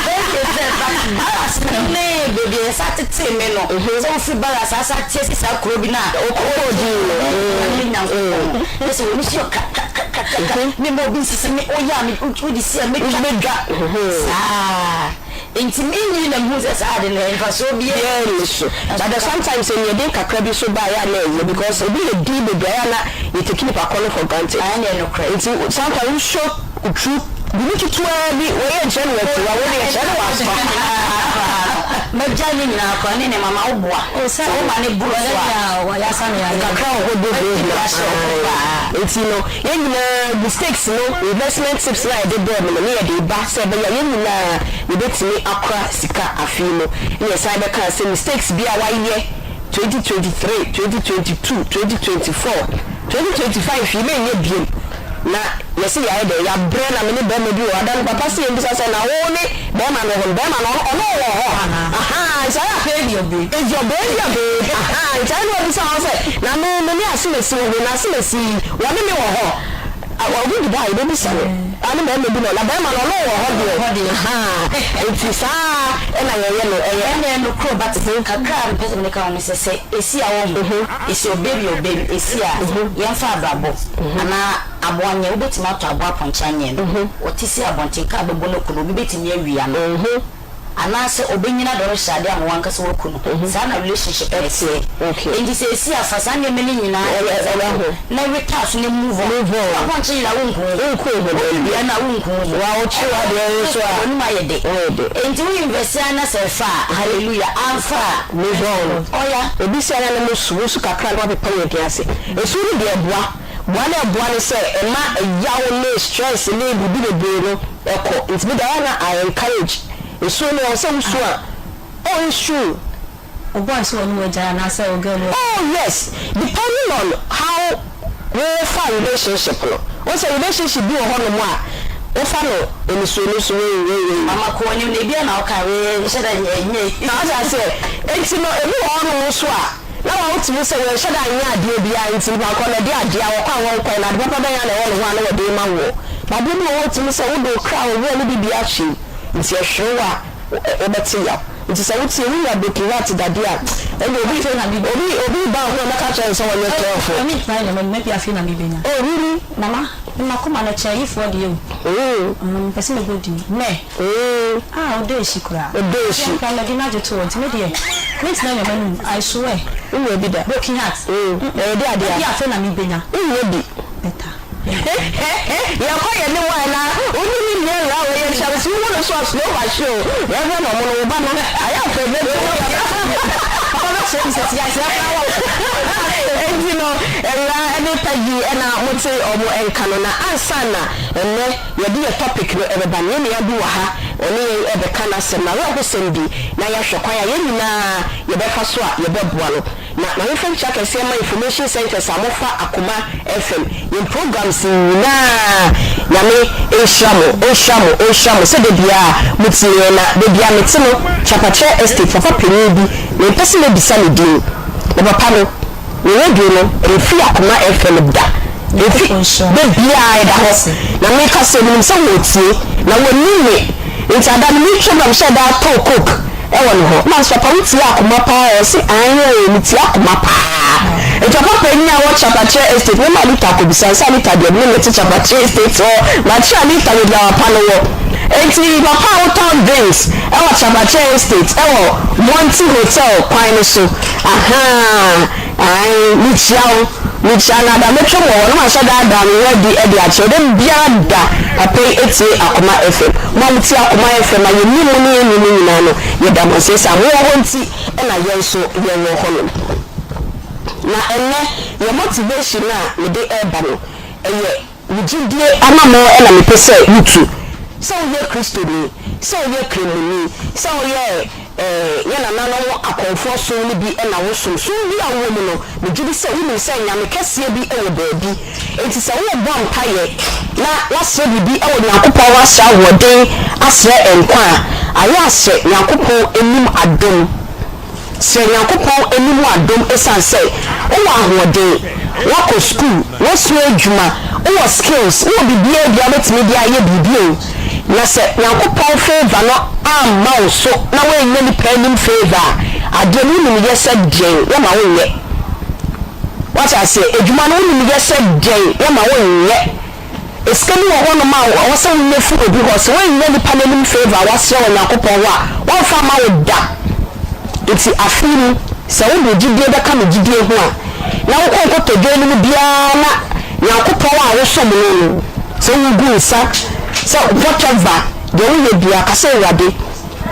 S8: Very reserved but barracks no ne baabi a yɛsa tetee me no sɛ wofiri barracks a asa te asi saa kuro bi no a.
S6: Wokɔɔ din no.
S8: Nyame Nyankopɔn na sɛ w'ani so yɛ kakakakaka me ma obi nsisi me woyɛ a me wode si a mɛtwa.
S6: Wobɛdwa.
S8: Saa nti me nyini na mehu sɛ saa ade no mfasoɔ biara
S6: Biara nni so. But the sometimes aniɛden kakra bi nso ba a ɛyɛ a na ɛyɛ because obi yɛ din bebree a ɛyɛ a na yɛ take nipa korɔ no for granted.
S8: Ɛno deɛ nokorɛ.
S6: Nti sometimes wo show wo true biribi ketewaa bi wei yɛ nkyerɛ no w'atiwa wei deɛ kyerɛ no w'afa.
S8: Magyae ne nyinaa koraa ne ne mama wo boa sɛ wo ma ne boro so a.
S6: Kakra wɔ hɔ bebree na ae nti no yɛn nyinaa mistakes no investment tips no a yɛde brɛɛ mo no ne yɛde reba sɛ ɛbɛyɛ a yɛn nyinaa yɛbɛtumi akora sika afe yi mu ne yɛsan bɛkaa sɛ mistakes bi a wayɛ 2023, 2022, 2024, 2025 yi menyɛ biom na yɛse yɛayɛ dɛn yɛabrɛ na me ne bɛrima bi wɔ hɔ ada no papa se yɛmbisa sɛ na wo ne bɛrima no wɔ hɔ no bɛrima no ɔno ɔwɔ hɔ ahaa nti ayɛ a is your baby a babe ahaa nti ayɛ na wabisa hɔ sɛ na me me ne asemasi wɔ hɔ na asemasi yi wɔne me wɔ hɔ obi di ba a yɛbɛbisa no ane bɛrima bi no na bɛrima no ɔno wɔ hɔ deɛ ahaa nti saa ɛna yɛyɛ no ɛyɛ
S8: Ɛnna ɛno koro but kakra a mepɛ sɛ mede ka ho ne sɛ sɛ ɛsi a wohu ɛsi o baby o baby ɛsi a yɛmfa abrabɔ anaa aboa nyɛ wobɛtumi atɔ aboa apɔnkye anyɛ no ɔte si abɔnten kaa bɛbɔ no aku no obi bɛtumi awia no anaasɛ ɔbɛnyina dɔ no hyɛ adeɛ ama wankasa waku no saa na relationship no teɛ enti sɛ ɛsi a fa saa nneɛma no nyinaa yɛ na wetaa so na move on apɔnkye nyina wonku wo ho obi wia no a wonku wo ho w'anim ayɛ de enti wo invest a na sɛ ɛfa a hallelujah amfa a
S6: Move on.
S8: Ɔya.
S6: Obi si ayɛ na mo su, mo su kakra na wapepa yɛn din ase. Esu no deɛ ɛboa. Boa na ɛboa ne sɛ ɛma ɛyaw ne stress ne biribi bebree no ɛkɔ. Nti me deɛ ayɛ na I encourage esuo no ɛwɔ sɛ wo su a oh it's true.
S7: Wo boy so ɔne wo agyae anaasɛ wo girl no.
S6: Oh yes depending on how wo fa relationship no. Wohu sɛ relationship bi wɔ hɔ nom a. Wofa no anisoaniso wei wei wei.
S8: Mama kɔ w'anim na ebia na woka wei nhyɛ da nyɛ yi.
S6: Na wate aseɛ? Enti no ebi wɔ hɔnom nso a na wa wotumi sɛ wɔnhyɛ da nyɛ adeɛ biara nti nipa korɔ no ɛde adeɛ a wɔkɔ a wɔnkɔɛ no ade papa bɛn ara na ɛwɔ ne ho a na wɔde rema woɔ. But adeɛ bi wɔ hɔ a wotumi sɛ wode wo kra wo werɛ ne biribiara hyɛ mu nti ɛhwere wo a wobɛte yaw. Nti sɛ wotie wonya broken heart dadeɛ a ɛnde obi obi obi ba wo ho a mɛka akyerɛ no sɛ ɔnyɛ careful. Oh really?
S7: Nana, me makoma no kyɛn ayifoɔ deɛ o. Mm, mepɛ sɛ mebɔ din. Mɛ.
S6: Mm.
S7: Ah, ɔdɔ ehyi koraa.
S6: Ɔdɔ ehyi.
S7: Deɛ nkwa mɛde no agye to hɔ nti me deɛ, mentena nyame anim, I swear.
S6: Wonnya bi da.
S7: Broken heart.
S6: Mm, ɛyɛ de adeɛ a.
S7: Ebia afei na mebɛnya.
S6: Wonnya bi.
S7: Better.
S6: Yɛkɔ yɛn anim a na wone ne nua awura wɔ yɛn nkyɛn so wohu no so a slow mahye o Reverend ɔmo no wo ba no ayɛ afɛ bɛ bi
S7: Papa bɛkyerɛ me sɛ ti akyerɛ koraa wɔ
S6: Enti no awura ne Peggy na mote ɔmo nka no na ansa na ɛnɛ yɛde yɛ topic no ɛbɛba no yɛn nua bi wɔ ha ɔne yɛn ɛbɛka n'asɛm n'awerɛhosɛm bi na yɛahwɛ kwan a yɛn nyinaa yɛbɛfa so a yɛbɛboa no. Na ma memfa nkyia kɛseɛ mma information centres a mofa Akoma FM yɛn programs nyinaa Nyame nhyira mo ɔnhyira mo ɔnhyira mo sɛ da biara motie yɛn na baabi a mete no Kyapakyɛ estate papa panin bi mempɛ sɛ mɛbisa ne din na papa no ne radio no ɛmfiri Akoma FM da ɛmfi da biara ɛda hɔ na meka sɛ menim sɛ wɔretie na wɔnim me nti ada no metwa mu na mehyɛɛ da tɔɔ coke Ɛwɔ ne hɔ. Na papa wo tie akoma paa ɛ? Ɔse aane oo me tie akoma paa. Nti papa panyin a ɔwɔ Kyapakyerɛ estate mɛma Anita akɔbisa no sɛ Anita deɛ me ne no te Kyapakyerɛ estate hɔ makyerɛ Anita baabi a papa no wɔ. Nti papa a wotɔn drinks ɛwɔ Kyapakyerɛ estate ɛwɔ Monty hotel kwan no so ahaa. Ae, mekyia wo, mekyia no ada, mɛtwam wɔ hɔ na mahyɛ da ada me ho adi de akyerɛ wo. Da biara da, papa yi tie Akoma FM. Mo a motie Akoma FM a yɛnim mo ne yɛnnim mo nyinaa no, yɛda mo ase. Ɛsiane mowɔ hɔ nti na yɛn nso yɛwɔ hɔnom. Na ɛnnɛ, yɛn motivation a mede reba no, ɛyɛ. Wo gyidie anammɔn na mepɛ sɛ wotu. Sɛ woyɛ Kristoni, sɛ woyɛ Kramoni, sɛ woyɛ yɛn nananom akɔmfoɔ som no bi na wosom, som bi a wowɔ mu no, megye di sɛ wonim sɛ Nyame kɛseɛ bi wɔ baabi. Enti sɛ worebɔ mpaeɛ na woasrɛ biribi wɔ Nyankopɔn hɔ asrɛ ahoɔden, asrɛ nkwa a, ayɛ asrɛ Nyankopɔn anim adom. Srɛ Nyankopɔn anim adom esiane sɛ wowɔ ahoɔden, woakɔ sukuu, woasua adwuma, wowɔ skills, wowɔ biribiara bi a wobɛtumi de ayɛ biribi o, na sɛ Nyankopɔn favour no amma wo so na woannya nipa anim favour a, adeɛ no wonim yɛ sɛ deɛn yɛma wonyɛ. Woate aseɛ? Adwuma no wonim yɛ sɛ deɛn yɛma wonyɛ. Sika bi wɔ hɔnom a ɛwɔ sɛ wonya firi obi hɔ. Sɛ woannya nipa no anim favour a woasrɛ wɔ Nyankopɔn hɔ a, wɔmfa mma wo da. Enti afe yi mu, sɛ wode wo gyidie bɛka me gyidie ho a, na wokɔ nkotodwe no mu biara na Nyankopɔn a wosom no no, sɛ wogu nsa, sɛ whatever, deɛ woyɛ biara, ka sɛ, Awurade,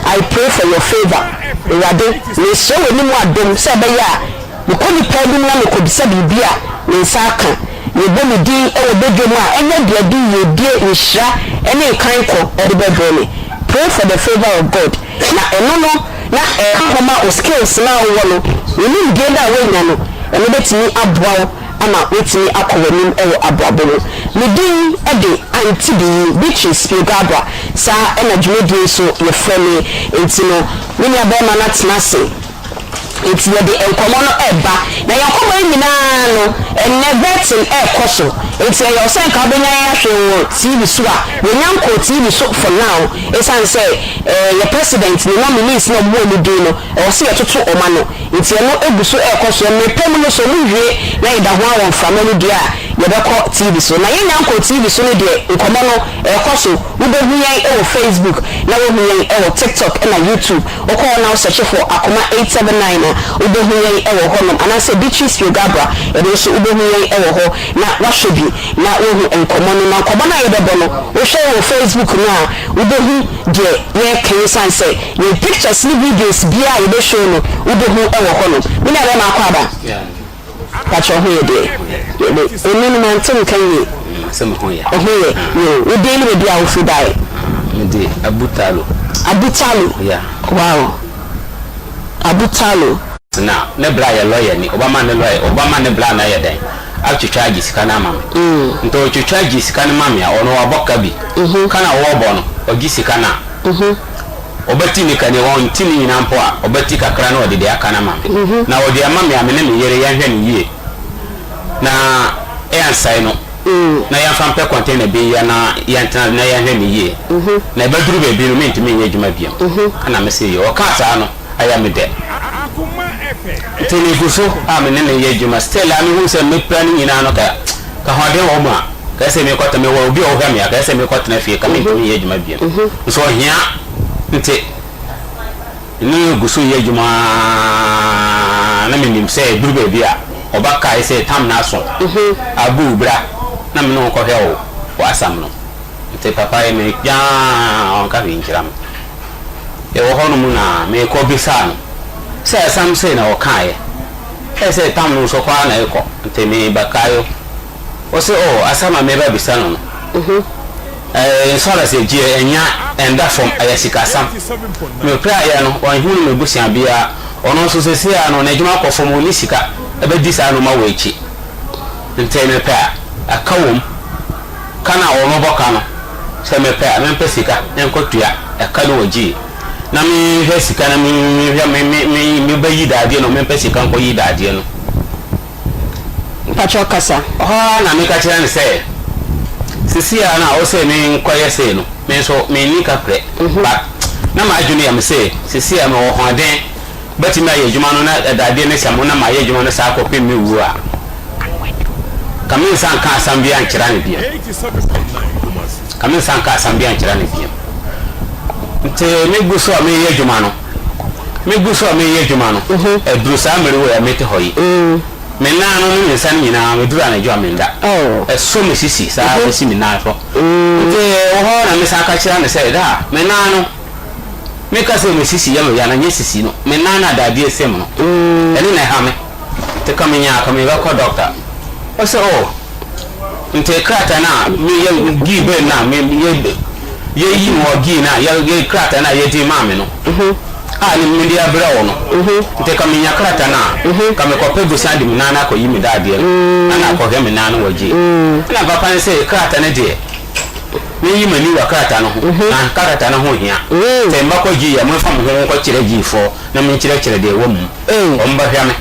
S6: I pray for your favour. Awurade, mesrɛ w'anim adom sɛ ɛbɛyɛ a Mekɔ nnipa anim na mekɔbisa biribi a, me nsa aka. Yɛbɔ me din wɔ badwam a, ɛnyɛ deɛ ɛde yiedie, nhyira ne nkankɔ de bɛbrɛ me. Pray for the favour of God. Na ɛno no na ɛka ho ma wo skills no a wowɔ no, wo nimdeɛ no a woanya no, ɛno bɛtumi aboa wo ama woatumi akɔ w'anim wɔ abrabɔ mu. Me din de Auntie Biyi, Beatrice Piogabra, saa na dwumadie yi so yɛfrɛ me. Enti no, me nuabarima no atena ase. Enti yɛde nkɔmmɔ no reba. Na yɛn nkɔmmɔ yi nyinaa no, ɛnnɛ vetting rekɔ so. Enti ɛyɛ wo sɛ nka wobɛnya yɛn ahwɛ wɔ TV so a, yɛnnya nkɔɔ TV so for now. Ɛsiane sɛ eh, yɛn president ne nominees no a wɔbɔɔ wɔn din no, ɛwɔ sɛ yɛtoto wɔn ano. Enti ɛno gu so rekɔ so. Mmerɛ pa mu no, sɛ wɔwie na yɛda ho ara wɔ mframa mu deɛ a, yɛbɛkɔ TV so. Na yɛnnya nkɔɔ TV so no deɛ, nkɔmmɔ no ɛrekɔ so. Wobɛhu yɛn wɔ Facebook, na woahu yɛn wɔ TikTok na YouTube. Wokɔ hɔ na wo search for Akoma 879 a, wobɛhu yɛn wɔ hɔnom. Anaasɛ Beatrice Piogabra, ɛno nso wobɛhu yɛn wɔ hɔ na woahwɛ bi na woahu nkɔmmɔ no. Na nkɔmmɔ no a yɛbɛbɔ no, wohwɛ wɔ Facebook no a, wobɛhu deɛ yɛreka yi ɛsiane sɛ yɛn pictures ne videos biara a yɛbɛ show no, wobɛhu wɔ hɔnom. Me nuabarima Akwaaba. Pakyɛ ho yɛ deɛ? Yɛde eno no mante nka yie.
S10: Sɛ me ho yɛ.
S6: Ho yɛ yoo. Wo din ne baabi a wo firi baeɛ?
S10: Me de Abu Talo.
S6: Abu Talo?
S10: Yeah.
S6: Wow. Abu Talo.
S10: Na ne bra yɛ lawyer ni, ɔbɛma ne lawyer, ɔbɛma ne bra no ayɛ dɛn? atwitwa agye sika no ama me. Nti ɔtwitwa gye sika no ma me a, ɔno wabɔ ka bi. Ka no a ɔrebɔ no, ɔgye sika no a, ɔbɛte ne ka no, ɔnte ne nyinaa mpo a, ɔbɛte kakra na ɔde deɛ aka no ama me. Na ɔde ama me a, me ne me yere yɛnhwɛ no yie na yɛansae no, na yɛmfa mpɛ container bi nyɛ na yɛntena na yɛnhwɛ no yie. Na ɛbɛduru baabi no, mentumi nyɛ adwuma bio. Ɛna mese, ɔkaa saa no, Ɛyɛ me dɛ. Nti megu so a me ne no yɛ adwuma still a mehu sɛ mepira no nyinaa no ka ka ahoɔden wɔ mu a ka sɛ mekɔtena mewɔ obi a ɔhwɛ me a ka sɛ mekɔtena fie ka mentumi nyɛ adwuma biom nso ɔhia nti ne gu so yɛ adwuma na menim sɛ ɛduru baabi a ɔba kae sɛ tam no aso abu bra na me ne wo kɔhwɛ wo w'asɛm no nti papa yi me gyaa ɔnka hwee nkyerɛ me. Yɛwɔ hɔ nom na mekɔ bisaa no sɛ asɛm sei na ɔkaeɛ, ɛyɛ sɛ tam no nso kɔ ara na ɛkɔ nti mebɛkae o. Ɔse oh asɛm a meba bisa no no ɛɛ insurance gyeɛ ɛnya ɛnda fam ɛyɛ sikasɛm. Mepiraeɛ no wanhunu m'abusua biara, ɔno nso seesei ara no n'adwuma akɔ fam ɔnni sika ɛbɛdi saa nnoɔma wei akyi nti mepɛ a ɛka wom. Ka no a wɔbɛbɔ ka no, sɛ mepɛ a mempɛ sika nkɔtua ɛka no wɔ gyee na menhwɛ sika na menhwɛ me me me mebɛyi dadeɛ no mempɛ sika nkɔyi dadeɛ no.
S6: Mpakyɛw kasa.
S10: Hɔ ara na meka kyerɛ no sɛ, sesei ara no a wose menkɔyɛ sei no, me nso menni kaprɛ but na m'adwene yɛ me sɛ sesei a mewɔ hoɔden Mɛtumi ayɛ adwuma no na dadeɛ no hyɛ mo na mayɛ adwuma no saa kɔpem me wuo a, ka me nsa nka asam biara nkyera no biom. Ka me nsa nka asam biara nkyera no biom. Nti me gu so a meyɛ adwuma no, me gu so a meyɛ adwuma no, ɛduru saa mmere wei a mete hɔ yi, me nan no ne me nsa no nyinaa, meduru anadwo a menda. Ɛsɔ me sisi saa bɛsi me nan so. Nti wɔ hɔ na mesan ka kyerɛ no sɛ, daa, me nan no, Me ka sɛ me sisi yɛ me ya na nyɛ sisi no me nan na dadeɛ sɛ mu no ɛno na ɛha me nti ka me nyaa ka me bɛ kɔ doctor ɔsɛ oh nti krataa na me yɛ gii bɛ na me yɛ yɛ yi wɔ gii na yɛ yɛ krataa na yɛ di maa me no a ne me de abrɛ wɔ no nti ka me nya krataa na ka me kɔ pɛ busan de me nan akɔ yi me dadeɛ no na na akɔhwɛ me nan no wɔ gii ɛna papa ne sɛ krataa ne deɛ Menyi m'ani wɔ krataa no ho, na krataa no ho hia. Sɛ mɛkɔ G a, momfa mo ho nkɔkyerɛ Gfoɔ na menkyerɛkyerɛ deɛ ɛwɔ mu. Wɔbɛhwɛ me.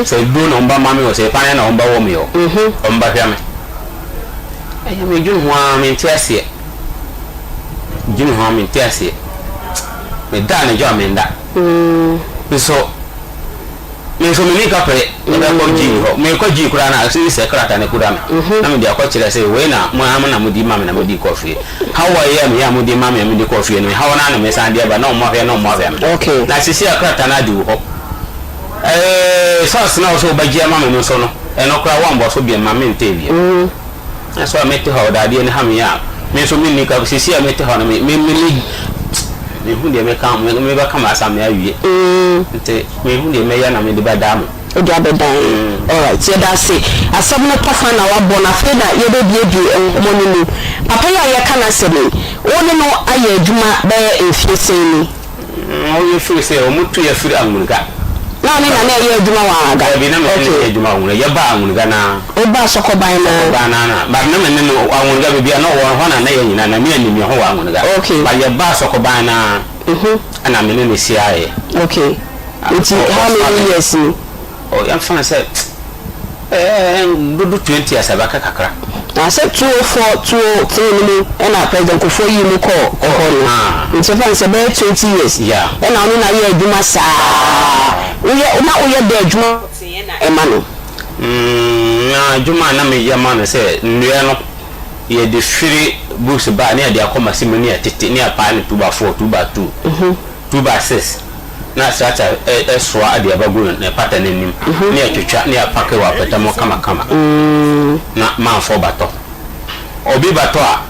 S10: Sɛ aduro na wɔbɛma me o, sɛ paneɛ na wɔbɛwɔ me o, wɔbɛhwɛ me. Ɛyɛ medwene ho ara mente aseɛ. Medwene ho ara mente aseɛ. Meda anadwo a menda. Nso. Me nso menni kaprɛ mebɛkɔ G hɔ. Merekɔ G koraa no a, ɛsɛ sɛ krataa no kura me na mede akɔkyerɛ sɛ wei na mo ara na mode ma me na mede kɔ fie. Haw a ɛyɛɛ me a mode ma me a mede kɔɔ fie no, haw no ara na mesan de aba na wɔahwɛ na wɔahwɛ me. Na seesei a krataa no ade wo hɔ. Ee, sɔs no a wosɛ wobɛgye ama me no nso no, ɛno koraa woammɔ so biom ma mentee bio. Nanso a mete hɔ a ɔdadeɛ no ha me a, me nso menni ka, seesei a mete hɔ no, me, me, me, me, menhu deɛ mɛka, me, mebɛka m'asɛm awie. Nti menhu deɛ mɛyɛ na mede bɛdaa mo.
S6: Wode abɛdan yɛn. Alright, yɛda ase. Asɛm no tɔfa na wabɔ no, afei na yɛbɛbuebue nkɔmmɔ no mu. Papa yi a yɛreka n'asɛm yi, wo ne no ayɛ adwuma bɛyɛ mfeɛ sɛn ni?
S10: Ɔyɛ firi sɛ ɔmo tu yɛ firi Anwuniga.
S6: Na ɔne Nana ɛyɛ adwuma wɔ Anwuniga?
S10: Dabi na me ne no yɛ adwuma wɔ Anwuniga, yɛ baa Anwuniga naa.
S6: Wo baa Sɔkɔban naa?
S10: Sɔkɔban naa na, but na me ne no Anwuniga baabi a na ɔwɔ no hɔ na na yɛ nyinaa na me anim yɛ ho wɔ Anwuniga.
S6: Okay.
S10: But yɛ baa Sɔkɔban naa ɛna me ne no hyiaeɛ.
S6: Okay, nti how many years ni?
S10: Oh yɛmfa no sɛ ɛɛ dodo 20 years ɛbɛka kakra.
S6: Na sɛ 204, 203 no mu ɛna President Kufuor yii mu kɔɔ ɛhɔ no, nti yɛmfa no sɛ ɛbɛyɛ 20 years ɛna wo ne no ayɛ adwuma saa, woyɛ na woyɛ dɛn adwuma pɔtee na ɛma no?
S10: Mm, na adwuma a na meyɛ ma no sɛ nnua no yɛde firi books ba a ne yɛde akɔ machine mu ne yɛtete ne yɛpae no two by four, two by two, two by six. na srata soa de aba gu ne pata no anim, ne atwitwa ne apake wɔ apata mu kamakama, na manfɔ batɔ. Obi batɔ a,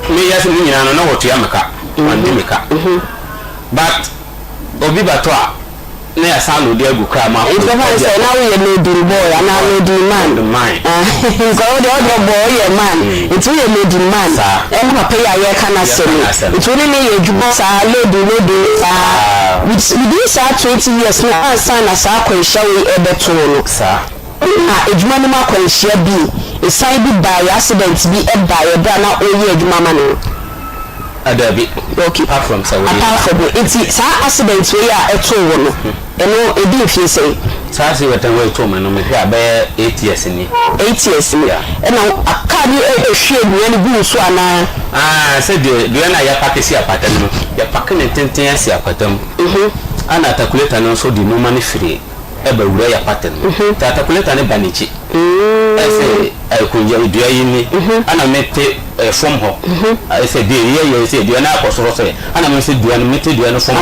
S10: meyɛ ne nyinaa no na wɔtua me ka, wɔndi me ka. But obi batɔ a, na yɛasan loadi agu kaa mu akɔ.
S6: Nti bɛfa no sɛ na woyɛ loading boy anaa loading man.
S10: Loading man.
S6: Nka wo deɛ wode ɔbɔ woyɛ man. Nti woyɛ loading man.
S10: Saa.
S6: Ɛne papa yi a yɛreka n'asɛm yi.
S10: Yɛreka n'asɛm.
S6: Nti wo ne no yɛ adwuma saa loading loading saa. Within saa 20 years no ansa na saa akwanhyia wei ɛrebɛto wo no.
S10: Saa.
S6: Wonyaa adwuma no mu akwanhyia bi, esiane bi baeɛ, accident bi baeɛ berɛ a na woreyɛ adwuma ama no no?
S10: Ah, dabi.
S6: Okay.
S10: Apart from sɛ wei.
S6: Apart from wei. Nti saa accident wei a ɛtoo wo no, ɛno ɛdi mfie sɛn?
S10: Saa accident wei too me no, mehwɛ a bɛyɛ 8 years ni.
S6: 8 years ni.
S10: Yeah.
S6: Ɛna car bi ɛhwie dua no guu wo so anaa?
S10: Ah, sɛ deɛ dua no a yɛapake si apata mu no, yɛpake no ntenten asi apata mu. Ɛna atakuleta no nso de nneɛma no firi ɛba wura yɛ apata mu. Nti atakuleta no ba n'akyi. Ɛsɛ akonnwa dua yi ni. Ɛna mete fam hɔ. Ɛsɛ deɛ yɛ yɛ sɛ dua no akɔ soro sɛ. Ɛna me nso dua no mete dua no fam hɔ.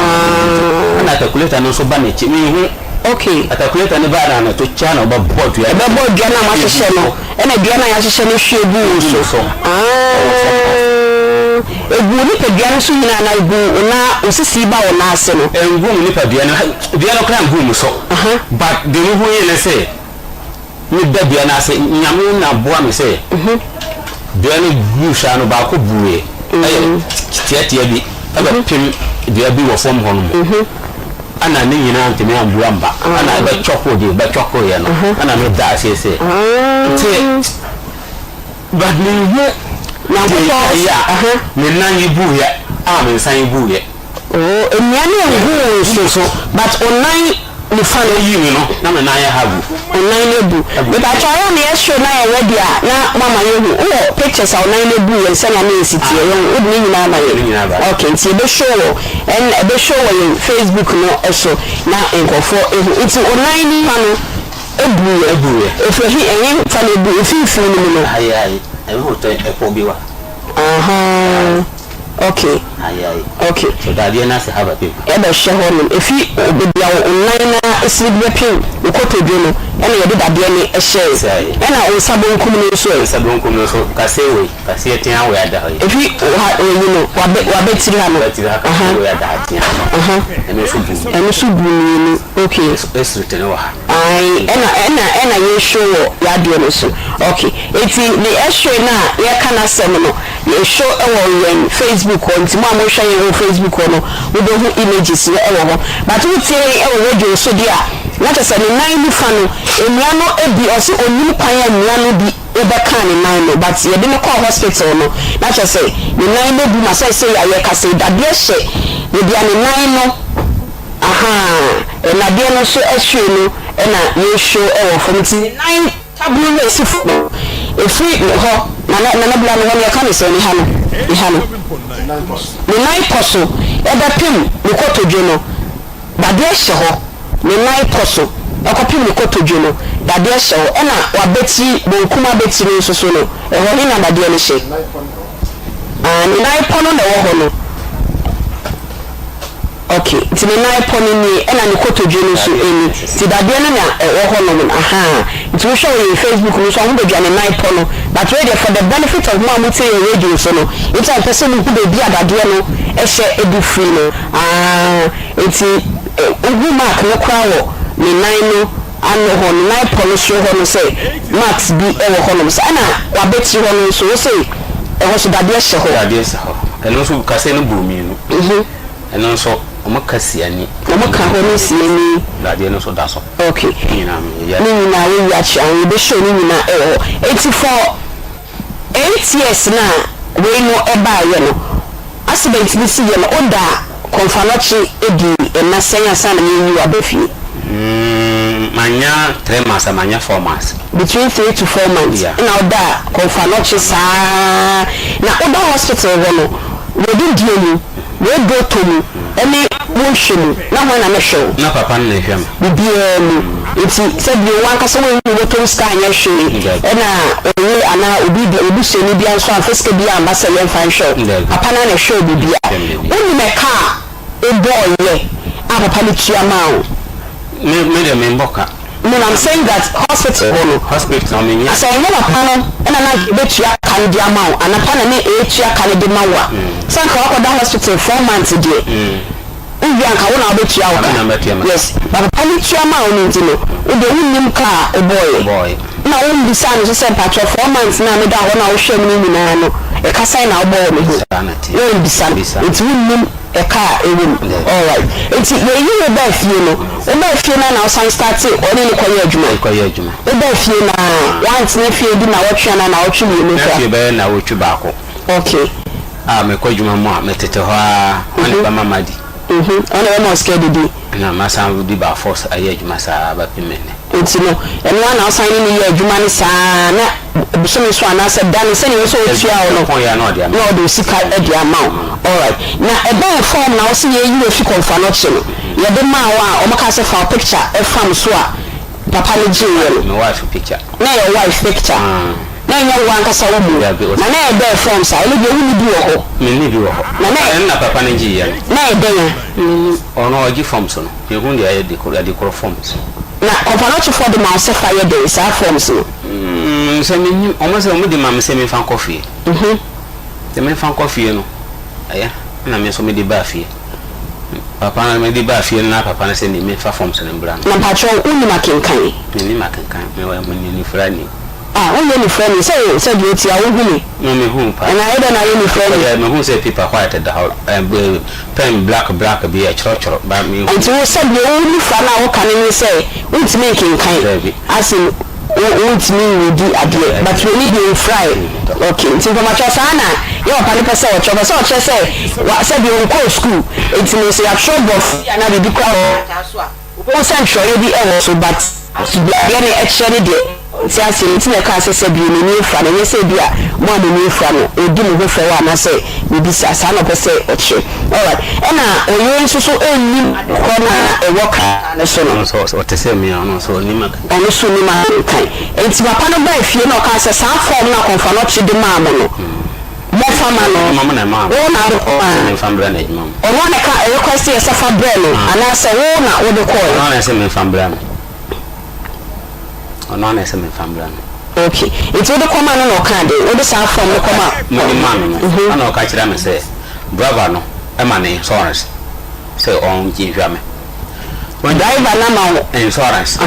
S10: Ɛna atakuleta no nso ba n'akyi. Mehu.
S6: Okay.
S10: Atakuleta no ba na na to kya na ɔbɛbɔ dua no.
S6: Ɛbɛbɔ dua no a moahyehyɛ no. Ɛna dua no a yɛahyehyɛ no hwie gu wo so.
S10: so.
S6: Ah, egu wo nipadua no so nyinaa anaa egu wo nan, wo sisi ba wo nan ase no?
S10: Ɛngu me nipadua no, dua no koraa ngu me so. But deɛ mehu yɛ ne sɛ, meda dua no ase, Nyame na boa me sɛ, dua no guu saa no baako buiɛ, ɛyɛ tiatia bi, ɛbɛpem dua bi wɔ fam hɔ nom. Ɛna ne nyinaa ntumi ambu amba, ɛna ɛbɛtwɔko deɛ ɛbɛtwɔkoeɛ no, ɛna meda aseɛ sɛ, nti but menhu deɛ ɛyɛ a me nan yi buiɛ a me nsa yi buiɛ.
S6: Oh, nnua no ngu wo so, but wo nan nifa no.
S10: Woyi me no, na me nan yɛ ha abu.
S6: Wo nan no abu. Mepakyɛw, ayɛ a meyɛ sure na yɛ ready a na moama yɛahu. Wowɔ pictures a wo nan no abu yɛn sɛnea na ɛsi teɛ, yɛhu, wode ne nyinaa ama yɛn? Okay, nti yɛbɛ show wɔ, ɛn, ɛbɛ show wɔ yɛn Facebook no so na nkurɔfoɔ ahu. Nti wo nan nifa no abuiɛ.
S10: Abuiɛ.
S6: Ɛfiri he, ɛhe fa na ɛbu, mfimfini no mu no?
S10: Ha yi, ha yi, ɛho tɔ ɛpɔ bi wa.
S6: Ahaa. Okay.
S10: Aye aye.
S6: Okay.
S10: So dadeɛ no ase ha bɛpem.
S6: Ɛbɛhyɛ hɔ nom. Efi baabi a wo nan no ara siri de bɛpem wo kotodwe no ɛna yɛde dadeɛ no hyɛɛ. Ɛna wo nsa bonkum no nso ɛ?
S10: Nsa bonkum no nso kaseɛ wei, kaseɛ tea wei ada hɔ yi.
S6: Efi ha wei no, wabɛ wabɛtiri ha no.
S10: Wabɛtiri ha kaseɛ wei ada ha tea no. Ɛno nso bu.
S6: Ɛno nso bu mmienu. Okay.
S10: Esiri tene wɔ ha.
S6: Ae, ɛna ɛna ɛna yɛ show wɔ y'adeɛ no so. Okay. Eti ne x-ray no a yɛka n'asɛm no, yɛ show wɔ yɛn Facebook hɔ, nti mo a mohwɛ yɛn wɔ Facebook hɔ no, mobɛhu images no wɔ hɔ. But wotie yɛn wɔ radio so deɛ a, na kyerɛ sɛ ne nan nifa no, nnua no bi, ɔse ɔnnim kwan a nnua no bi bɛkaa ne nan no, but yɛde no kɔɔ hospital no, na kyerɛ sɛ ne nan no abu ma seesei a yɛrekasa yi, dadeɛ hyɛ baabi a ne nan no, Ahaa, nnadeɛ no nso akyire no na yɛresuo wɔ fam nti ne nan tabunu no a ɛsi fam no, ɛfiri ne hɔ, Nana, Nana Bla ne hɔ no yɛka no sɛn, ne ha no, ne ha no, ne nan pɔ so ɛbɛpem ne kotodwe no, dadeɛ hyɛ hɔ, ne nan pɔ so ɛkɔpem ne kotodwe no, dadeɛ hyɛ hɔ, ɛna w'abatiri, bonkum abatiri no nso so no, ɛhɔ he na dadeɛ no hyɛ? Ah, ne nan pɔ no na ɛwɔ hɔ no. Ok, nti ne nan pɔ no nie, ɛna ne kotodwe no nso ni. Nti dadeɛ no na ɛwɔ hɔ nom no, ahaa. Nti wohwɛ wɔ yɛn Facebook no nso a, wɔbɛdwa ne nan pɔ no. But wei deɛ for the benefit of mo a motie yɛn radio so no, nti a mepɛ sɛ mohu baabi a dadeɛ no hyɛ de firi no. Aah, nti wohu mark no koraa wɔ ne nan no ano hɔ, ne nan pɔ no soro hɔ no sɛ marks bi wɔ hɔnom saa. Ɛna w'abatiri hɔ no nso, wose ɛhɔ nso dadeɛ hyɛ hɔ.
S10: Dadeɛ hyɛ hɔ. Ɛno nso kaseɛ no bɔɔ mmienu. Ɛno nso wɔn ka si ani.
S6: Wɔn ka hɔ no si ani.
S10: Dadeɛ no nso da so.
S6: Ok.
S10: Ne nyinaa no yɛ.
S6: Ne nyinaa woyi akyerɛ ahun yɛbɛ show ne nyinaa ɛwɔ hɔ. Eti for 8 years na wei no ɛbaa yɛ no accident no si yɛ no wo da kɔnfanɔkye edi nna sɛn ansa na yɛyi wo aba fie?
S10: Mm manya 3 months a manya 4 months.
S6: Between 3 to 4 months
S10: Yeah.
S6: ɛna wo da kɔnfanɔkye saa na wo da hospital hɔ no wɔ didie mu. W'aduro tɔ mu ne wo nhwɛ mu na hwan na mɛhwɛ wo?
S10: Na papa no na ɛhwɛ me.
S6: Biribiara mu. Nti sɛ bio w'ankasa woanyi wo bɔtɔm sika anyɛ hwee ɛna ɔyere anaa obi bi obusuani biara nso amfa sika biara amba sɛ yɛmfa nhwɛ wo.
S10: Dabi.
S6: Papa no ara na ɛhwɛ wo biribiara.
S10: Hwɛ me biribiara.
S6: Wonim ɛka a wobɔɔyɛ a papa no tua maa wo?
S10: Me me deɛ membɔ ka.
S6: No I'm saying that hospital hɔ no.
S10: Hospital no menyɛ.
S6: Sɛ ɛnyɛ papa no na na anka ɛbɛtua ka no de ama wo anaa pa na ne ɛretua ka no de ma wo a, sɛ anka woakɔda hospital 4 months deɛ, wowie a anka wo na wobɛtua wo ka. Yes, but papa no tua maa wo no nti no, wo deɛ wonnim ka a wobɔeɛ. Ɛna wombisaa no nso sɛ mpakyɛw 4 months no a meda hɔ no a wohwɛɛ me no nyinaa no, ɛka sɛn na wobɔɔ me ho? Woammisa no, nti wonnim. Ɛka a ɛwɔ mu. Alright. Nti yɛyi wo baa fie no, wo baa fie no ara na wo san starte ɔne no kɔyɛ adwuma?
S10: Kɔyɛ adwuma.
S6: Wo baa fie no ara, woantena fie di nnawɔtwe anaa nnawɔtwe mmienu
S10: Na
S6: koraa?
S10: fie bɛyɛ nnawɔtwe baako.
S6: Okay.
S10: A mekɔ adwuma mu a, metete hɔ ara, ɔne bɛma madi.
S6: Mhm, ɔne bɛma wo sika adidi.
S10: Na masan de by force ayɛ adwuma saa ara bɛpem nnɛ.
S6: Nti no, ɛno ara na wosan ne no yɛɛ adwuma no saa ara, na bosome so anaasɛ da no sɛdeɛ ɛwɔ sɛ ɔtua wo no, na ɔde wo sika de ama wo. Alright. Na ɛbɛn form na wose yɛyi wo afi Kɔmfoanɔkye no, yɛde maa wo a wɔkaa sɛ fa wo picture fam so a papa no gyeeɛ no?
S10: Me wife picture.
S6: Na ɛyɛ wo wife picture? Na ɛnyɛ wo ankasa wo mu?
S10: Dabi,
S6: Na na ɛyɛ dɛn form saa? Ɛno deɛ wonni bi wɔ hɔ?
S10: Menni bi wɔ hɔ.
S6: Na na
S10: Ɛno na papa no gyeeɛ no.
S6: Na ɛyɛ dɛn a?
S10: Mennim. Ɔno ɔgye forms no. Mehu deɛ ɛyɛ de korɔ forms.
S6: Na Kɔmfoanɔkyefoɔ de ma wo sɛ fa yɛ dɛn saa forms no?
S10: Mm, sɛ mennim, wɔn sɛ wɔn de ma me sɛ memfa nkɔ fie. Sɛ memfa nkɔ fie no, ɛyɛ, ɛna me nso mede baa fie. Papa no, mede baa fie no na papa no sɛ ne memfa forms no mbra no.
S6: Na mpakyɛw wonnim akenkan?
S10: Mennim akenkan, mewɔ meyɛ nifrani.
S6: Ah, wonyɛ nifrani, sɛ wo, sɛ deɛ otia wohu me.
S10: No, mehu wo paa.
S6: Ɛna ayɛ dɛn na ayɛ nifrani?
S10: Ɛyɛ, mehu sɛ paper white da hɔ, ɛɛ, pen black black bi ɛkyerɛkyerɛ, ba mehu.
S6: Nti wo sɛ deɛ wo nifra no a woka no ne sɛ wontumi nkenkan?
S10: Dabi.
S6: As in wo wontumi nredi adeɛ but w'ani deɛ nfirae ok nti mpamokyɛw saa na yɛ papa no pɛ sɛ ɔkyerɛ ɔpɛ sɛ ɔkyerɛ sɛ wa sɛdeɛ ɔnkɔɔ school nti no sɛ yɛatwerɛ borɔfo bi anaa biribi koraa wɔ krataa so a wobɛhu sɛ ntwerɛeɛ bi wɔ so but deɛ adeɛ no kyerɛ no deɛ ɔnte aseɛ nti na ɛkaa sɛ sɛdeɛ n'ani afira no ɛnyɛ sɛ ebia mo a mo ani afira no ɔredi mo ho fɛw anaasɛ biribi saa saa na ɔpɛ sɛ ɔkyerɛ. Alright, ɛna ɔyere nso so nnim ade korɔ no a ɛwɔ krataa no so no.
S10: Ɔno nso ɔte sɛ me a, ɔno nso ɔnnim akenkan.
S6: Ɔno nso nnim akenkan. Enti papa no baa fie na ɔkaa sɛ saa fɔɔm no a Kɔmfoanɔkye de maa mo no, momfa ma no.
S10: Adwuma mu na ɛmaa no.
S6: Wo na wode kɔmaa
S10: no. Sɛ memfa mbrɛ no adwuma mu.
S6: Ɔno ara na ɛka request yɛ sɛ fa brɛ no anaasɛ wo na wode kɔɔɛ?
S10: Ɔno ara na ɛsɛ memfa mbrɛ no. Ɔno ara na ɛsɛ memfa mbrɛ no.
S6: Ok, nti wode kɔmaa no na ɔkaa dɛn? Wode saa form no kɔmaa.
S10: Mede maa no no, ɛna ɔka kyerɛɛ me sɛ driver no ma no insurance sɛ ɔngye nhwɛ me.
S6: Driver no ama wo.
S10: Insurance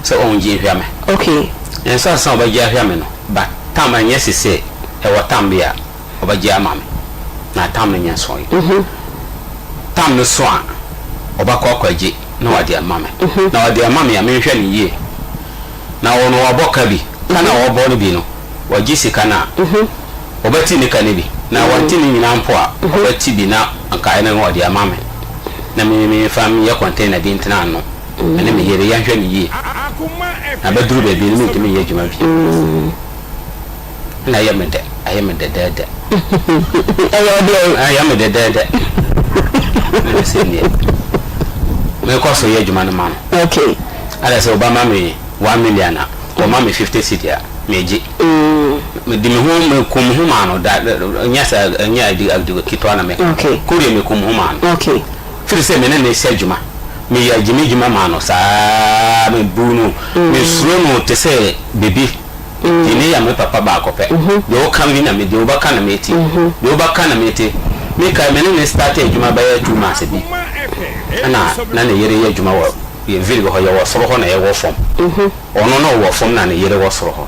S10: sɛ ɔngye nhwɛ me.
S6: Ok.
S10: Insurance na ɔbɛgye ahwɛ me no, but tam ɛnyɛ sese, ɛwɔ tam bi a ɔbɛgye ama me, na tam no nyɛ nsoe. Tam no so a, ɔbɛkɔ akɔgye na ɔde ama me. Na ɔde ama me a, menhwɛ no yie. Na ɔno ɔbɔ ka bi, ka no a ɔbɔ no bi no, ɔgye sika no a, ɔbɛte ne ka no bi. Na wante ne nyinaa mpo a, ɔbɛte bi na nkaeɛ no ɔde ama me. Na me memfa nyɛ container bi ntena ano. Me ne me yere yɛnhwɛ no yie. Na bɛduru baabi no, mentumi nyɛ adwuma bio. Ɛna ɛyɛ me dɛ, ɛyɛ me dɛdɛɛdɛ.
S6: Ɛyɛ wo dɛn?
S10: Ɛyɛ me dɛdɛɛdɛ. Na me sɛ neɛ, mekɔ so yɛ adwuma no ma no.
S6: Okay.
S10: Ada sɛ ɔba ma me 1 million a, ɔma me 50 cedi a, megye. Mede me ho, mekum me ho maa no da, nyɛ sɛ ɛnyɛ ade ade ketewa na meka.
S6: Okay.
S10: Kodeɛ mekum me ho maa no.
S6: Okay.
S10: Firi sɛ me ne no hyɛ adwuma, meyɛ gye me dwuma maa no saa, mebu no, mesuro no te sɛ biribi. Nti ne yɛ me papa baako pɛ. Deɛ ɔka bi na me, deɛ ɔbɛka na mete. Deɛ ɔbɛka na mete. Mekae me ne no startee adwuma bɛyɛ 2 months bi. Ɛna na ne yere yɛ adwuma wɔ yɛ village hɔ, yɛwɔ soro hɔ na yɛwɔ fam. Ɔno na ɔwɔ fam na ne yere wɔ soro hɔ.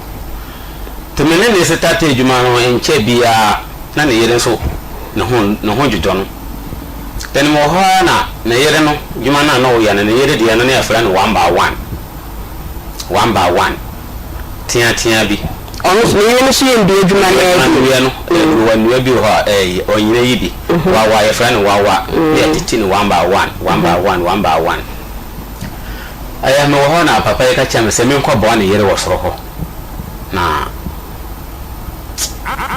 S10: Nti me ne no startee adwuma no nkyɛ biara na ne yere nso ne ho ne ho dwodwo no. Then mewɔ hɔ ara na ne yere no dwuma no a na ɔyɛ no, ne yere deɛ no na yɛfrɛ no one by one. One by one. Teatea bi.
S6: Ɔno nso, ne yere no nso yɛ nnua adwuma no ara bi.
S10: Nnua no, wɔ nnua bi wɔ hɔ a, ɛɛ, ɔnyina yi bi. Wawa, yɛfrɛ no wawa. Na yɛtete no one by one, one by one, one by one. Ɛyɛ, mewɔ hɔ na papa yi ka kyerɛɛ me sɛ menkɔboa ne yere wɔ soro hɔ. Na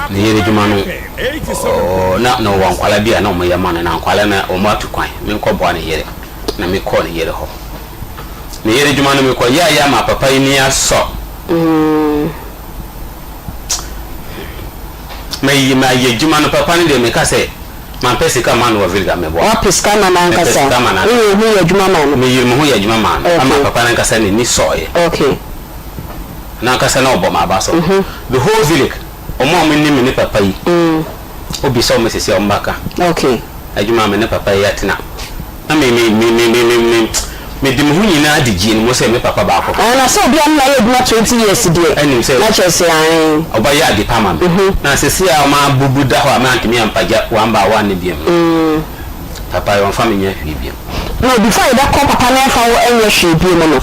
S10: ne yere adwuma no, ɔɔ, na na ɔwɔ nkwadaa bi a na wɔyɛ ma no, na nkwadaa no wɔatu kwan. Menkɔboa ne yere. Na mekɔɔ ne yere hɔ. Ne yere dwuma no mekɔ yɛɛyɛ ama papa yi ni asɔ. Mayi mayɛ dwuma no papa no deɛ meka sɛ mampɛ sika ma no wɔ village a meboa.
S6: Wapɛ sika ma no
S10: Mepɛ
S6: ankasa?
S10: sika ma no
S6: Woyɛ
S10: ankasa.
S6: wo ho yɛ adwuma ma no?
S10: Meyere me ho yɛ adwuma maa no ama
S6: Okay.
S10: papa no ankasa n'ani sɔeɛ.
S6: Okay.
S10: N'ankasa na ɔbɔ m'aba so. The whole village wɔn a wɔnim me ne papa yi wobisa wɔn sisi a wɔbɛka.
S6: Okay.
S10: Adwuma a me ne papa yi atena. Na me me me me me me me mede me ho nyinaa de gyee ne mu sɛ me papa baako pɛ.
S6: Ɛɛ na sɛ obi ano ayɛ adwuma 20 years deɛ.
S10: Ɛnim sɛ.
S6: Na kyerɛ sɛ ae.
S10: Ɔbɛyɛ ade pa ma me. Na sɛsei a wɔabubu da hɔ a mantumi ampagya one by one no biom no. Papa yi ɔmfa me nyɛ hwee biom.
S6: No before yɛbɛkɔ papa no ɛmfa wo nyɛ hwee biom no,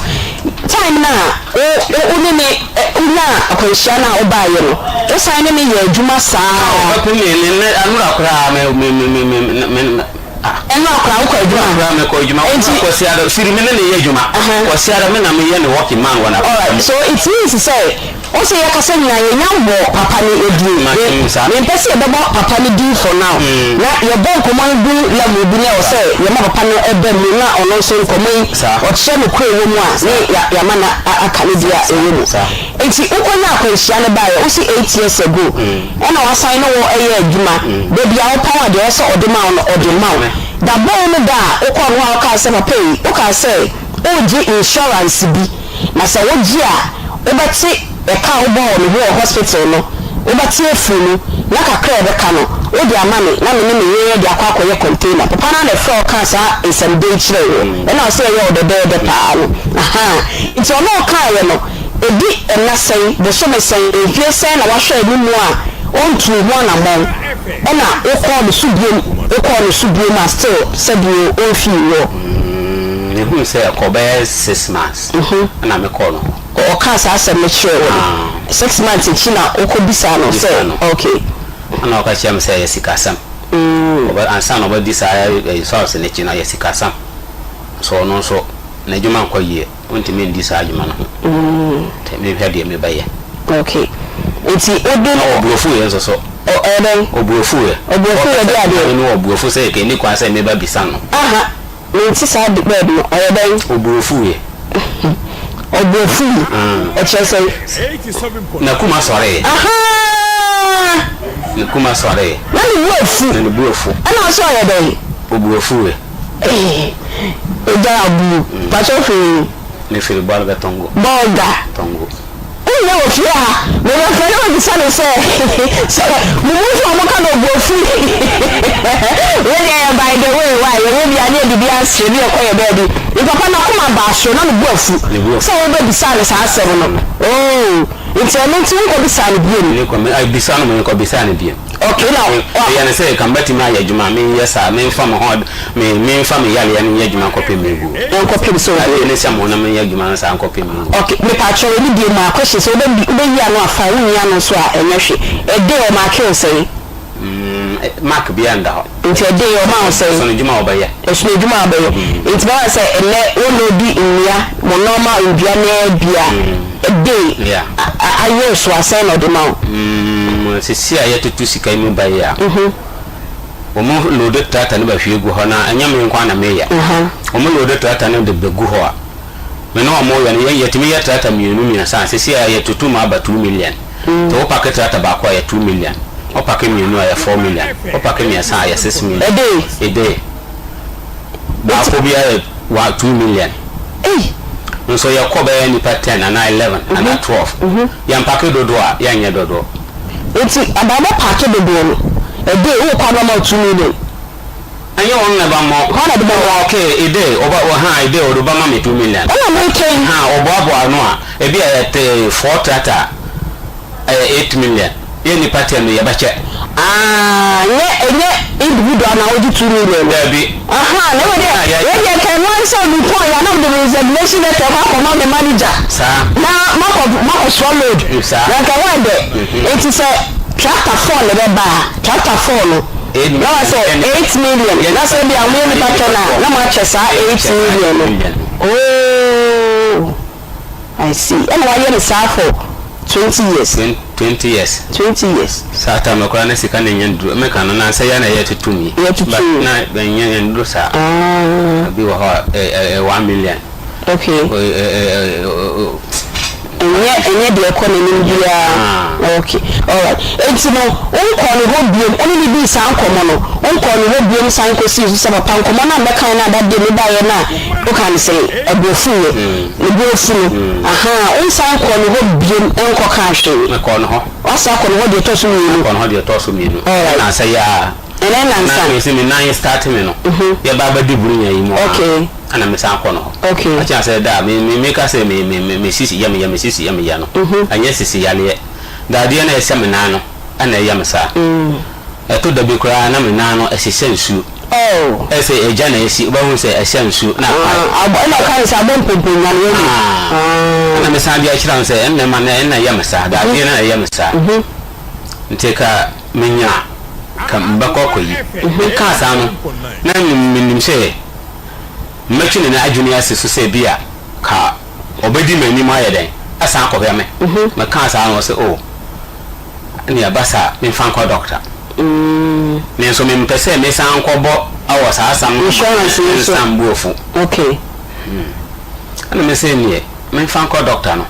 S6: time no a wo wo ne ne wonyaa akwanhyia no a wobaeɛ no, wo san ne no yɛɛ adwuma saa?
S10: Ɔbɛko me ne nnɛ anora koraa me me me me me me me ah.
S6: Ɛnora koraa wokɔ adwuma?
S10: Ɛnora koraa mekɔ adwuma.
S6: Enti.
S10: Kwasiada firi me ne ne yɛ adwuma. Kwasiada me na meyɛ ne working man wɔ n'abrabɔ mu.
S6: Alright so it means sɛ. Wo se yɛkasa nyinaa yɛnya mmɔɔ papa no din. Me mempɛ sɛ yɛbɛbɔ papa no din for now. Na yɛbɔ nkɔmmɔ no du level bi na ɛwɔ sɛ yɛma papa no ba mu na ɔno nso nkɔmmɔ yi ɔkyerɛ nokorɛ ɛwɔ mu a ne yɛama no aka ne deɛ ɛwɔ mu. Nti wokɔnya akwanhyia no baeɛ wo se 8 years ago ɛna wasan ne wo yɛ adwuma da biara wopɔn a deɛ ɛwɔ sɛ ɔde ma wo no ɔde ma wo. Da bɔn no da a wokɔɔ no hɔ a wokaa sɛ papa yi wokaa sɛ woregye insurance bi Na sɛ wogye a, wobɛte ɛka a wobɔɔ wɔ me ho wɔ hospital no, wobɛte afiri mu, na kakra a ɛbɛka no, wode ama me na me ne me yere de akɔ akɔyɛ container. Papa no ara na ɛfrɛɛ wo kaa saa nsɛmdɛ yi kyerɛɛ woɔ. Ɛna ɔse ɛyɛ wo dɛdɛɛdɛ paa no. Ahaa. Nti ɔne wo kaeɛ no, ɛdi nna sɛn, bosome sɛn, mfie sɛn na wahwɛ anim a ɔntuu ho anammɔn, ɛna wokɔɔ ne so biom, wokɔɔ ne so biom a still sɛdeɛ ɔmfii woɔ.
S10: Mehuu sɛ ɛkɔ bɛyɛ 6 months na mekɔɔ no hɔ.
S6: Ɔkaa saa asɛm no kyerɛɛ wo no, 6 months akyi na wokɔbisaa no sɛ, okay.
S10: Ɛna ɔka kyerɛɛ me sɛ ɛyɛ sikasɛm. Ɔbɛ, ansa na ɔbɛdi saa insurance no akyi no, ɛyɛ sikasɛm. So ɔno nso, n'adwuma nkɔ yie, ɔntumi ndi saa adwuma no ho. Nti menhwɛ deɛ mebɛyɛ.
S6: Okay. Nti wode.
S10: Na ɔburofuiɛ nso so.
S6: Ɔyɛ dɛn?
S10: Ɔburofuiɛ.
S6: Ɔburofuiɛ de adeɛ.
S10: Ɔkasa no ɔburofu sɛ ɛnni kwan sɛ meba bisa no.
S6: Aha. Mente saa de word no, ɔyɛ dɛn?
S10: Oburofuiɛ.
S6: Ɔbrofui, ɛkyerɛ sɛn?
S10: N'akuma sɔree.
S6: Ahaa!
S10: N'akuma sɔree.
S6: Na ne bo afu.
S10: Na ne bo afu.
S6: Ɛna ɔsɛ ɔyɛ dɛn?
S10: Oburofuiɛ.
S6: Ee, ogya abu. Pakyɛ wofiri?
S10: Mefiri Bolga Tongo.
S6: Bolga.
S10: Tongo.
S6: Wonyɛ wɔ fie ha. Mebɛfrɛ na mabisa no sɛ, sɛ mo mu nso a moka no obuofu wei deɛ yɛ by the way why yɛwɔ bi a ne yɛdidi asere ne yɛkɔ yɛ baabi. Me papa n'akoma baa soro na ne bo afu sɛ wobɛbisaa no saa asɛm no. Oh, nti ɛno nti wonkɔbisaa no biom?
S10: Menkɔ, bisa no menkɔbisaa no biom.
S6: Okay na
S10: wa. Meyɛ no sɛ nka mɛtumi ayɛ adwuma a menyɛ saa memfa me ho me memfa me yareɛ no nyɛ adwuma nkɔpem me wuo.
S6: Nkɔpem sɛ wobɛwu.
S10: Yareɛ no hyɛ me ho na menyɛ adwuma no saa nkɔpem me wuo.
S6: Okay mepakyɛw ɛno deɛ mu a question sɛ wobɛ wobɛyi ano a fine wonyi ano nso a ɛnyɛ hwe a day ɔmaake wo sɛn?
S10: Mm mark biara nda hɔ.
S6: Nti a day ɔma wo sɛn?
S10: Ɛsono adwuma a wobɛyɛ.
S6: Ɛsono adwuma a wobɛyɛ. Nti bɛma no sɛ ɛnɛ wo loadi nnua mo normal nnua no ara bi a a day ayɛ wo so a sɛn na ɔde ma wo?
S10: Mm sisi a yɛtoto sika yi mu ba yi a, wɔn load tractor no bɛhwie gu hɔ na ɛnyɛ me nko ara na meyɛ. Wɔn load tractor no de bɛgu hɔ a, me ne wɔn yɛ no yɛn yɛtumi yɛ tractor mmienu mmiɛnsa a sisi a yɛtoto mu aba 2 million. Nti wo pake tractor baako a yɛ 2 million, wo pake mmienu a yɛ 4 million, wo pake mmiɛnsa a yɛ 6 million.
S6: A day?
S10: A day. Baako biara yɛ wa 2 million. Nso yɛkɔ bɛyɛ nipa 10 anaa 11 anaa 12. Yɛn pake dodoɔ a yɛnyɛ dodoɔ.
S6: Nti abaabɔ paake dodoɔ no, a day wokɔ a na ɔma wo 2 million?
S10: Ɛnyɛ wɔn na ɛba mmɔ.
S6: Hwan na ɛde bɛma?
S10: Okay, a day ɔba ɔ ha a day ɔde bɛma me 2 million.
S6: Ɛna meka yi.
S10: Ha ɔboaboa ano a ebi a yɛte four tractor a ɛyɛ 8 million. Yɛn nipa 10 no yɛbɛkyɛ.
S6: Ah, nyɛ ɛnyɛ individual na wogye 2 million no?
S10: Dabi.
S6: Aha, na wei deɛ wei deɛ nka ɛno ara ne sɛ mepɔn yɛ a na mede me resignation letter kɔ akɔma me manager.
S10: Saa.
S6: Na makɔ makɔsoa load.
S10: Saa.
S6: Na nka ɛhɔ ayɛ dɛ. Nti sɛ tractor four na ɛbɛba a, tractor four no, na wa sɛ 8 million, na sɛ ebia moyɛ nipa 10 a, na moakyɛ saa 8 million no. Oh, I see. Ɛna wayɛ no saa for 20 years.
S10: 20 years.
S6: 20 years.
S10: Saa time no koraa na sika no nnya nduru. Meka no nansa yi ara na yɛtoto mu yi.
S6: Yɛtoto
S10: But
S6: mu.
S10: na ɛnnya nduru saa.
S6: Ah.
S10: Ebi wɔ hɔ a ɛyɛ 1 million.
S6: Okay. Ɛnyɛ ɛnyɛ deɛ ɛkɔ n'anim biara. Okay. Alright. Enti no, wonkɔɔ ne hɔ biom, wo ne no dii saa nkɔmmɔ no, wonkɔɔ ne hɔ biom san kɔsii so sɛ papa nkɔmmɔ no a mɛkae no a that day mebaeɛ no a wokaa no sɛn? Ɛbo afuiɛ. Ne bo afu no. Ahaa, wonsan nkɔɔ ne hɔ biom nkɔkaa hwee.
S10: Mekɔɔ ne hɔ.
S6: Woasan akɔ ne hɔ deɛ ɛtɔ so mmienu.
S10: Mekɔɔ ne hɔ deɛ ɛtɔ so mmienu.
S6: Alright.
S10: Ɛna sɛ yɛ a.
S6: Ɛnɛ nnansa.
S10: Na mese me nan start me no. Yɛba abɛdi buronya yi mu a.
S6: Okay.
S10: Ɛna mesan kɔ no hɔ.
S6: Okay.
S10: Akyɛ sɛ da me me meka sɛ me me me me sisi yɛ me ya me sisi yɛ me ya no. Ɛnyɛ sisi yareɛ. Dadeɛ no a ɛhyɛ me nan no ɛna ɛyɛ me saa. Ɛtɔ da bi koraa na me nan no ɛhyehyɛ nsuo.
S6: Oh.
S10: Ɛsɛ egya na esi, wobɛhu sɛ ɛhyɛ nsu na apae.
S6: Ah, abɔ, ɛna ɔka ne sɛ abɔ mpomponya no wawu.
S10: Ah. Ɛna mesan de akyerɛ no sɛ ɛnna ma na ɛnna ɛyɛ me saa, dadeɛ no na ɛyɛ me saa. Nti ka menya a, ka mebɛkɔ akɔyi. Mekaa saa no, na menim sɛ mɛtwe ne adwene asi so sɛ bi a ka ɔbɛdi m'anim ayɛ dɛn asan akɔhwɛ me. Mekaa saa no ɔse oh. Ɛnneɛ ɛba saa a, memfa nkɔ dɔkta. Me nso mempɛ sɛ mesan nkɔbɔ wɔ saa asɛm no ho ma
S6: Insurance no nso.
S10: nsan mbu afu.
S6: Okay.
S10: Ɛna me sɛ neɛ memfa nkɔ dɔkta no.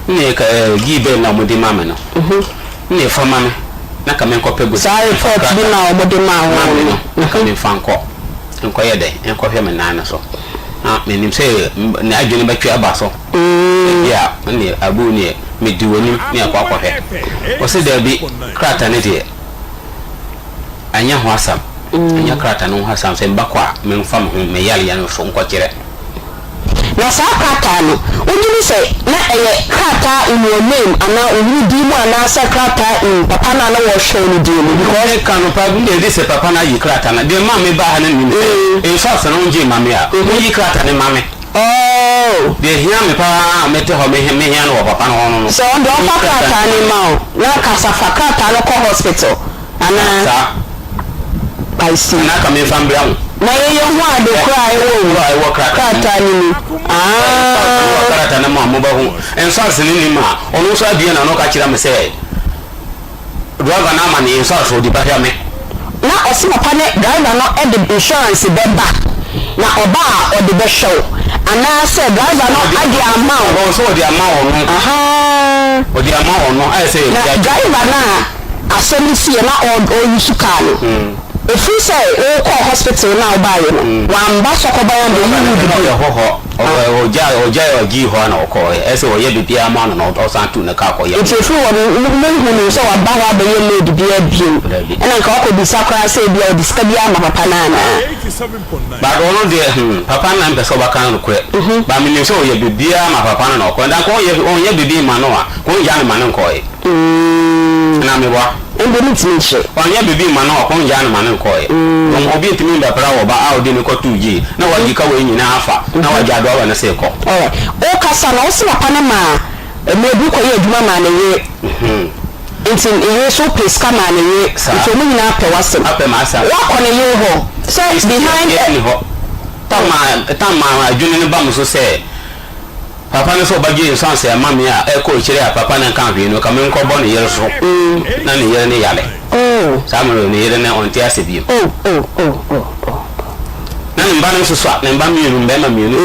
S10: Neɛ ka ɛɛ gii bɛn na wɔde ma me no. Neɛ fa ma me na ka menkɔpɛ book.
S6: Saa
S10: Mfa
S6: report bi
S10: krataa
S6: na wɔde maa
S10: ma
S6: wo
S10: me
S6: no.
S10: no na ka memfa nkɔ nkɔyɛ dɛn nkɔhwɛ me nan no so. Na menim sɛ n'adwene bɛtwe aba so. Ebia ɛnneɛ Abu neɛ medi w'anim ne akɔ akɔhwɛ. Ɔse daabi, krataa no deɛ ɛnyɛ ho asɛm, ɛnyɛ krataa no ho asɛm, sɛ mebɛkɔ a memfa me ho me yareɛ no so nkɔkyerɛ.
S6: Na saa krataa no, wogye di sɛ na ɛyɛ krataa in your name anaa wo yere din mu anaasɛ krataa in papa no a na wɔrehwɛ wo no din mu because.
S10: Meka no pa, me deɛ sɛ papa no ayi krataa no, deɛ ɛmaa mebaa ha no nim sɛ insurance no wongye mma me a, monyi krataa no mma me.
S6: Oh!
S10: Deɛ ɛhia me paa a mete hɔ mehia no wɔ papa no hɔ no no.
S6: Sɛ ɔno deɛ ɔmfa krataa no mma wo na kasa fa krataa no kɔ hospital anaa?
S10: Saa.
S6: I see.
S10: Anaa ka memfa mbrɛ wo.
S6: Na yɛyɛ hu ade korɔ a ɛwɔ
S10: Ɛwɔ
S6: krataa no mu.
S10: Ah. Wɔ krataa no mu a mobɛhu. Insurance no nim a, ɔno nso abue n'ano ka kyerɛ me sɛ. Driver no ama no insurance ɔde bɛhwɛ me.
S6: Na ɔse papa ne driver no de insurance bɛba na ɔba a ɔde bɛhwɛ wo anaa sɛ driver no ade ama wo.
S10: Ɔwɔ sɛ ɔde ama ɔno.
S6: Ahaa.
S10: Ɔde ama ɔno ayɛ sɛ.
S6: Na driver no a asɛm no siiɛ na ɔ use car no ɛfiri sɛ wokɔɔ hospital no a wobaeɛ no wamba sɔkɔban ambɛyi wo
S10: Driver no
S6: biribi.
S10: ɔyɛ hɔhɔ. Ɔgyae ɔgyae ɔgyee hɔ na ɔkɔɔɛ. Ɛsɛ ɔyɛ biribiara ma no na ɔsan tuu ne kaa kɔyɛ.
S6: Nti ɛfiri hɔ no monhunuu sɛ waba hɔ abɛyɛ load biara bio?
S10: Dabi.
S6: Ɛna nka wakɔbisa koraa sɛ ebia ɔde sika biara ama papa no anaa?
S10: But ɔno deɛ hmm papa no na mpɛ sɛ ɔbɛka nokorɛ. But menim sɛ ɔyɛ biribiara ma papa no na ɔkɔɛ. Nka ɔnyɛ ɔnyɛ biribi mma no a, nka ɔngyaa no ma no nkɔɔɛ. Anaa meboa?
S6: Ɛnde mentumi nkyerɛ.
S10: Ɔnyɛ biribi mma no a, ɔngyaa no ma no nkɔɔɛ. Obi ntumi mbɛpra wɔ ba a ɔde no kɔtoo gyee na wagye ka wei nyinaa afa na wagye adoa wɔ no se kɔ.
S6: Alright. Wokasa no, wose papa no maa mmerɛ bi wokɔyɛɛ adwuma maa ne yere. Nti ne yere nso wopɛ sika maa ne yere.
S10: Saa.
S6: Nti wɔn nyinaa pɛ w'asɛm.
S10: Apɛ m'asɛm.
S6: Woakɔ ne yere hɔ sɛ behind.
S10: Yɛ ni hɔ. Tam a tam a adwene no ba mo so sɛ. Papa no sɛ ɔbɛgye nsanse ama me a ɛkɔ akyire a papa no nka hwee no ka menkɔ bɔ ne yere so na ne yere no yare saa mmerɛ no ne yere no ɔnte ase bio na ne mba no nso sua ne mba mmienu mmarima mmienu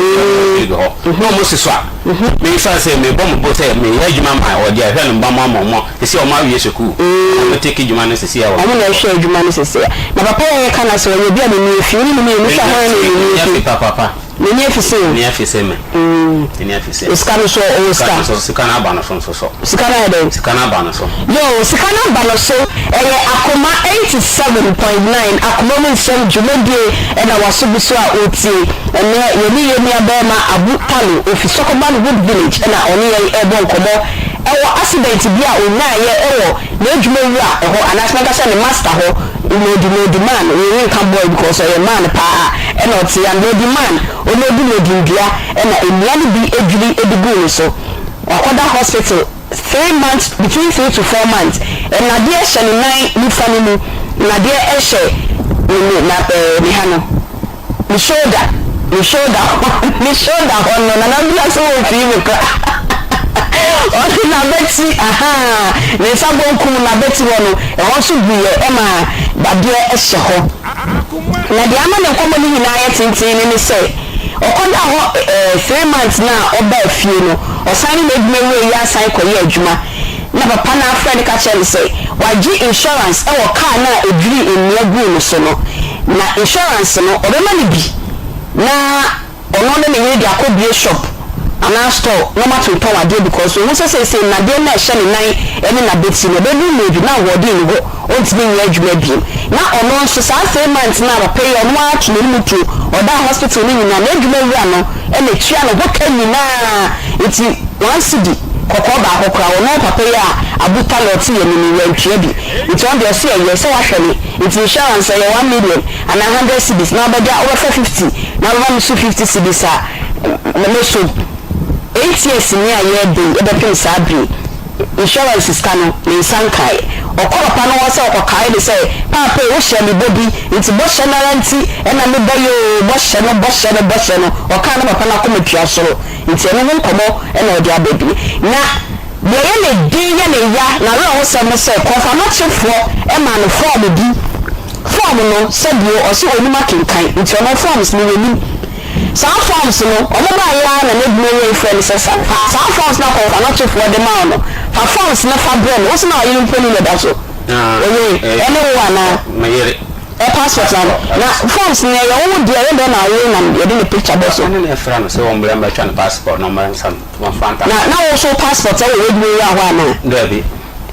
S10: sisi hɔ na ɔmo si sua memfa sɛ mebɔ mo bo sɛ meyɛ adwuma ma ɔde ahwɛ ne mba mo ama ɔmo sisi ɔmo awie sukuu ɔmo teki adwuma no sisi a
S6: ɔmo na ɛhwɛ adwuma no sisi a na papa yɛ ka na sɛ ɔyɛ bi a n'ani afi wo ne ne mmienu hwɛ hwan na n'ani afi
S10: papapa.
S6: N'ani afi se o.
S10: N'ani afi se me. N'ani afi se.
S6: Sika no so ɔwɔ sika.
S10: Sika no so sika no aba no so nso so.
S6: Sika no ayɛ dɛn?
S10: Sika no aba no so.
S6: Yoo sika no aba no so ɛyɛ Akoma 87.9 Akoma mu nsɛm dwumadie ɛna waso gu so a ɔretie. Ɛnnɛ yɛne yɛn nua barima Abu Talo ofi Sokoban Wood Village ɛna ɔne yɛn ɛrebɔ nkɔmmɔ ɛwɔ accident bi a ɔnyaeɛ ɛwɔ n'adwuma wura hɔ anaasɛ mɛka sɛ ne master hɔ, Lady Lady man, wei menka boy because ɔyɛ man paa ɛna ɔte ya, Lady man, ɔlodi lodi nnua ɛna nnua no bi dwiri de guu ne so, wakɔda hospital three months, between three to four months, nnadeɛ hyɛ ne nan nifa no mu, nnadeɛ hyɛ ne ne na ɛɛ ne ha no. Ne shoulder ne shoulder hɔ ne shoulder hɔ no nana bia sɛ wɔmfii me kora ɔde n'abati ahaa ne nsa bonkum n'abati hɔ no ɛhɔ nso guiɛ ɛma dadeɛ hyɛ hɔ na deɛ ama ne nkɔmmɔ no nyinaa yɛ tenten no ne sɛ ɔkɔdaa hɔ ɛɛ three months no a ɔbaa fie no ɔsan ne n'adwuma wura yi asan kɔyɛ adwuma Na papa no ara frɛɛ no ka kyerɛɛ no sɛ wagye insurance wɔ car no a ɛdwirii nnua guu no so no, na insurance no ɔbɛma no bi na ɔno ne ne yere de akɔbue shop anaa store na wɔatontɔn adeɛ because ɔhu sɛ seesei nnadeɛ no a ɛhyɛ ne nan ne n'abati no ɛbɛduru mmerɛ bi na ahoɔden nni hɔ ɔntumi nyɛ adwuma bio. Na ɔno nso saa three months no a papa yi ɔno ara to n'anim tuo ɔdaa hospital no nyinaa n'adwuma wura no na ɛtua ne ho ka nyinaa nti one cedi kɔkɔɔ baako koraa ɔno papa yi a. Abuta na ɔte yɛn anim wantua bi nti ɔno deɛ ɔse ɛyɛ sɛ wahwɛ me nti insurance ɛyɛ 1 million anaa 100 cedis na wobɛgya wobɛfa 50 na wobɛma me so 50 cedis a mɛso. 8 years ni a yɛreba yi, ɛbɛpem saa bere insurance sika no ne nsa nkaeɛ. Ɔkɔ papa no hɔ sɛ ɔkɔkae de sɛ, "Paapa yi, wohyɛ me bɔ bi nti bɔhyɛ no ara nti ɛna mebɔ yi o, bɔhyɛ no, bɔhyɛ no, bɔhyɛ no." Ɔkaa no, papa no akoma tua soro nti ɛno ho nkɔmmɔ ɛna ɔde aba bi. Na deɛ ɛyɛ ne den yɛ ne ya na awerɛhosɛm no sɛ Kɔmfo Anɔkyefoɔ ɛma no form bi. Form no, sɛdeɛ ɔsɛ onim akenkan nti ɔno forms no wɔnim saa forms no. Ɔmo baayɛ ara na n'adwuma wura yi frɛ no sɛ, fa saa forms no akɔmfo Anɔkyefoɔ de ma wo no, fa forms no fa brɛ no. Wo sɛ na ɔyere mfoni na ɛda so ɔyere ɛne wo anaa?
S10: Me yere.
S6: Ɛ passport na forms no ɛyɛ wo deɛ, ɛyɛ dɛn na ɔyere nam yɛde ne picture bɔ so?
S10: Ɔne ne frɛ no sɛ wɔn brɛ mbɛtwa ne passport na ɔmmrɛ nsa no wɔmfa nta.
S6: Na wo so passport ɛwɔ w'adwuma wura hɔ anaa?
S10: Daabi.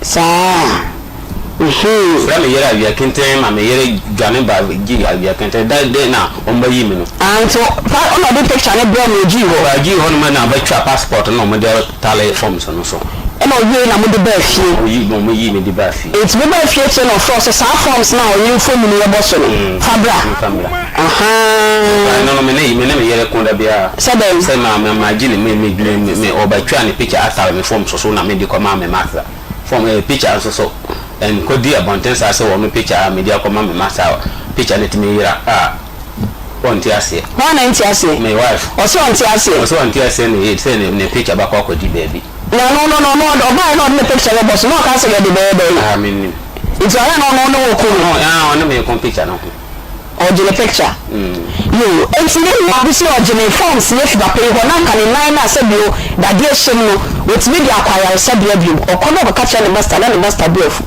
S6: Saa.
S10: Frɛ me yere awia kenten ma me yere dwane ba gye awia kenten da de na wɔn bɛyi me no.
S6: Ah, nti pa ɔna ɔde picture ne brɛ no ogyii hɔ?
S10: Ɔgyii hɔ nom na ɔbɛtwa passport na wɔde tale forms no so.
S6: Ɛna ɔwie na mode baa fie?
S10: Oyi na wɔn yi me de baa fie.
S6: Nti mo baa fie akyire na ɔfrɛ wo sɛ saa forms no a ɔyere mfonini yɛbɔ so no, fa bra?
S10: Fa bra.
S6: Ahaa.
S10: No no, me ne me yere ko da biara.
S6: Sɛ dɛn?
S10: Sɛ ma ma ma gye ne me me me me ɔbɛtwa ne picture atale me forms so na me de kɔ ma me master. Form ɛyɛ picture nso so nkɔdi abɔnten saa sɛ wɔn picture a mede akɔma me master picture no tumi yera a, ɔnte aseɛ.
S6: Hwan na ɛnte aseɛ?
S10: Me wife.
S6: Ɔsɛ ɔnte aseɛ?
S10: Ɔsɛ ɔnte aseɛ ne sɛ ne picture bɛkɔ akɔdi baabi.
S6: Na no ɔbaeɛ na ɔde ne picture bɛbɔ so na ɔka sɛ yɛde bɛyɛ dɛn?
S10: Ah, mennim.
S6: Nti ɔyɛ na ɔno ne wo ko no?
S10: Ah, ɔne me ko picture no ho.
S6: Ɔgye ne picture. Yo, enti ne nua bi sɛ ɔgye ne forms no afi papa yi hɔ na anka ne nan no a sɛbio dadeɛ hyɛ mu no wɔtumi de akɔ ayaresabea biom. Ɔkɔ na ɔkɔka kyerɛ ne master na ne master bo afu.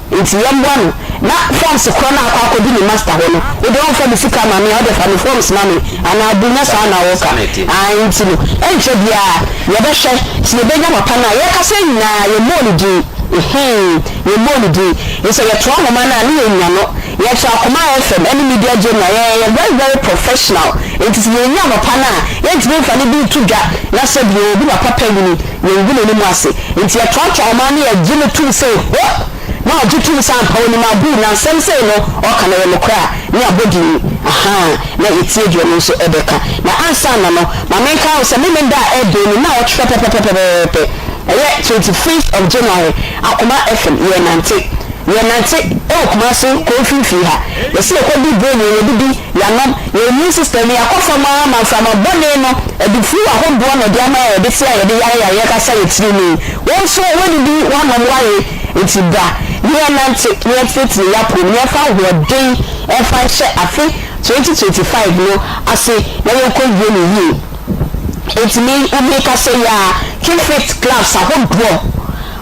S6: Nti yɛmmoa no na forms korɔ no a akɔ akɔdi ne master hɔ no, wo deɛ ɔmfa me sika ma me a, wode fa me forms ma me anaa bu nyɛ saa na woka. Ae, nti no ɛnkyɛ biara yɛbɛhwɛ sɛ yɛbɛnya papa no a yɛkasa yi nyinaa yɛmmɔɔ ne din. Mhmm, yɛmmɔɔ ne din. Nsɛ yɛtoa nhoma no a ne yɛnya no. Yɛto Akoma FM ne Media General, yɛyɛ very very professional nti sɛ yɛnya papa no a yɛntumi mfa ne bi nto dwa na sɛ bio obi papa panyini yɛngu n'anim ase nti yɛtoatoa ɔman no yɛgye no tom sei ho na ɔgye tom sɛ ampa onim abuu na nsɛm sei no ɔka no ɛyɛ nokorɛ a ne abɔ din ahaa na yɛtie deɛ ɔno nso ɛbɛka. Na ansa na no ma menka wo sɛ Memenda a ɛbɛn mu nnawɔtwe pɛpɛpɛpɛpɛpɛ ɛyɛ 25th of January Akoma FM yɛnante. Yɛnante wɔ Kumasi kuro mfimfini ha. Yɛse yɛkɔdi brain o, yɛdidi, yɛanom, yɛn immune system no yɛakɔ fam ara ma mframa bɔne no de flu ahodoɔ na ɛde ama yɛn, yɛde te a yɛde yare yareɛ kasa yɛ tiri mu yi. Wo nso woadidi, woanom, woawe, nti bra na yɛnnante na yɛntenetene yɛn apɔw mu na yɛmfa ahoɔden mfa nhyɛ afe 2025 no ase na yɛnkɔwie no yie. Enti me, mekasa yi ara, Keep Fit clubs ahodoɔ,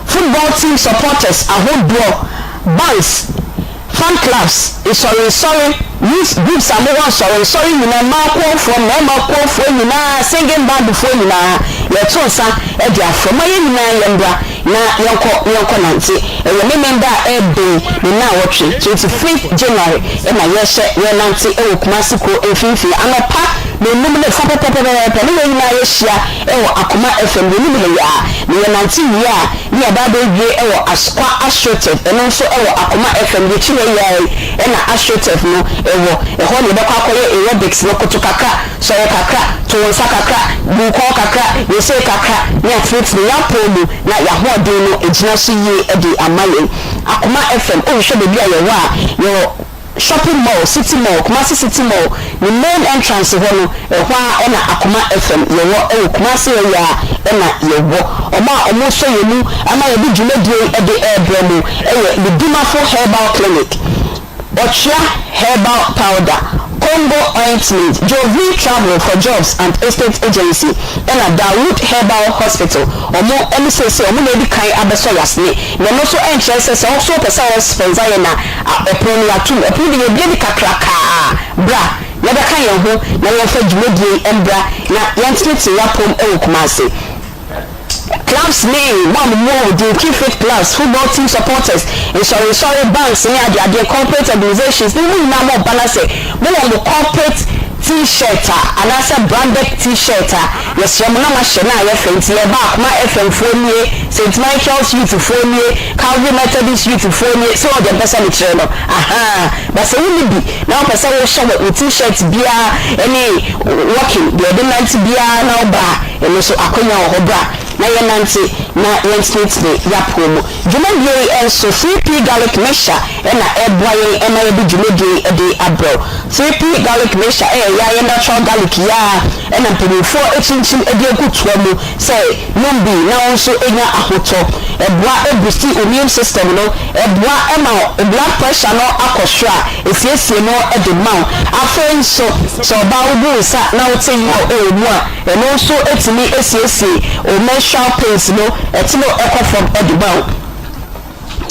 S6: football team supporters ahodoɔ, bands, fan clubs, nsɔrensɔre, youth groups a mowɔ nsɔrensɔre nyinaa, mmaa kuofoɔ, mmarima kuofoɔ nyinaa, singing band foɔ nyinaa, yɛto nsa de afrɛ ma yɛn nyinaa yɛmbra na yɛnkɔ na yɛnkɔ nante. Ɛyɛ Memenda a ɛrebɛn ne nnawɔtwe, 25th January, na yɛrehyɛ yɛrenante wɔ Kumasi kuro mfimfini anɔpa nnɔnnum ne fa pɛpɛpɛpɛpɛ ne yɛn nyinaa yɛhyia wɔ Akoma FM yɛnim ha yi ara, na yɛnante wie a ne yɛaba abɛwie wɔ Asokwa Astroturf, ɛno nso wɔ Akoma FM yɛkyi ha yi ara yi na Astroturf no wɔ, ɛhɔ na yɛbɛkɔ akɔyɛ aerobics no, koto kakra, sɔre kakra, to wo nsa kakra, bu wo kɔn kakra, yɛ sei kakra, ne atenetene yɛn apɔw mu na yɛn ahoɔden no agyina so yie de ama yɛn. Akoma FM, wohwehwɛ baabi a yɛwɔ a, yɛwɔ Shopping Mall, City Mall, Kumasi City Mall, ne main entrance hɔ no, ɛhɔ ara na Akoma FM yɛwɔ, ɛwɔ Kumasi ha yi ara na yɛwɔ. Wɔn a wɔresɔ yɛn mu ama yɛde dwumadie yi de rebrɛ mo yɛ Medimafo Herbal Clinic, Ɔtwea Herbal Powder, Congo Ointment, Jovi Travel for Jobs and Estate Agency, ɛna Dawood Herbal Hospital. Wɔn ne seesei wɔn na adi kan abɛsɔ yɛn asene. Na ɛno nso nkyerɛ sɛ sɛ wo nso wopɛ sɛ wo sponsor yɛn a, ɛpono no yɛatom. Ɛpono deɛ yɛabue no kakrakaa. Bra na bɛka yɛn ho na yɛmfa dwumadie yi mbra na yɛntenetene yɛn apɔm wɔ Kumasi. Clubs ne mo a mowɔ wo din, Keep Fit Clubs, football team supporters, nsɔrensɔre, banks ne adeadeɛ, corporate organisations ne mo nyinaa mo ba na sɛ mowɔ mo corporate team. T-shirt a anaasɛ branded T-shirt a, yɛsrɛ mo na moahyɛ na ayɛ fɛ. Nti yɛba a, Akoma FM foɔ nie, St. Michael's Youth foɔ nie, Calvary Methodist Youth foɔ nie, sɛ woahu deɛ mepɛ sɛ mekyerɛ no? Ahaa. But sɛ wonni bi na wopɛ sɛ wohyɛ wɔ wo T-shirt biara ne walking, deɛ yɛde nante biara na woba a, ɛno nso akwanya wɔ hɔ. Bra na yɛnnante na yɛntenetene yɛapɔw mu. Dwumadie yi nso, 3P Garlic Mixture na ɛreboa yɛn ma yɛde dwumadie yi de abrɛ wo. 3P Garlic Mixture yɛ yɛn ara natural garlic yi ara na mpanimfoɔ akyinkyim de agu toa mu sɛ nom bi na wo nso nya ahotɔ. Ɛboa boosti immune system no, ɛboa ma wo blood pressure no akɔ soro a, ɛsiesie no de ma wo. Afei nso, sɛ ɔbaa wobu wo nsa na wote yaw wɔ mu a, Ɛno nso tumi siesie wo menstrual pains no, ɛte no kɔ fam de ma wo.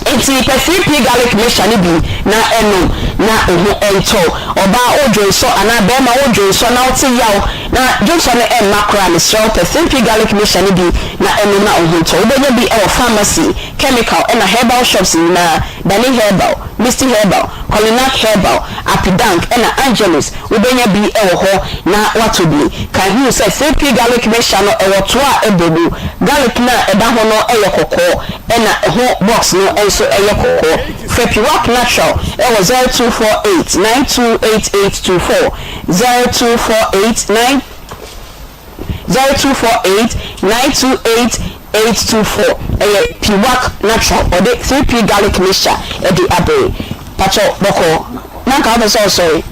S6: Enti pɛ 3P garlic mixture no bi na nom na wo ho ntɔ wo. Ɔbaa wodwonsɔ anaa barima wodwonsɔ na wote yaw na dwonsɔ no mma koraa a, mesrɛ wo pɛ 3P garlic mixture no bi na nom na wo ho ntɔ wo. Wobɛnya bi wɔ pharmacy, chemical ɛna herbal shops nyinaa, Dani Herbal, Misty Herbal, Kolinak Herbal, Apidank ɛna Angelus. Wobɛnya bi wɔ hɔ na woatɔ bi. Kae hu sɛ 3P Garlic Mixture no ɛwɔ toa a ɛbɔ mu. Garlic no a ɛda ho no yɛ kɔkɔɔ ɛna ɛho box no nso yɛ kɔkɔɔ. Frɛ Piwak Natural wɔ 0248 928824, 0248 9. 0248 928 824 ɛyɛ piwak natural ɔde 3P garlic mixture ɛde abrɛ yi pakyɛw bɔkɔɔ na nka wopɛ sɛ ɔsɔre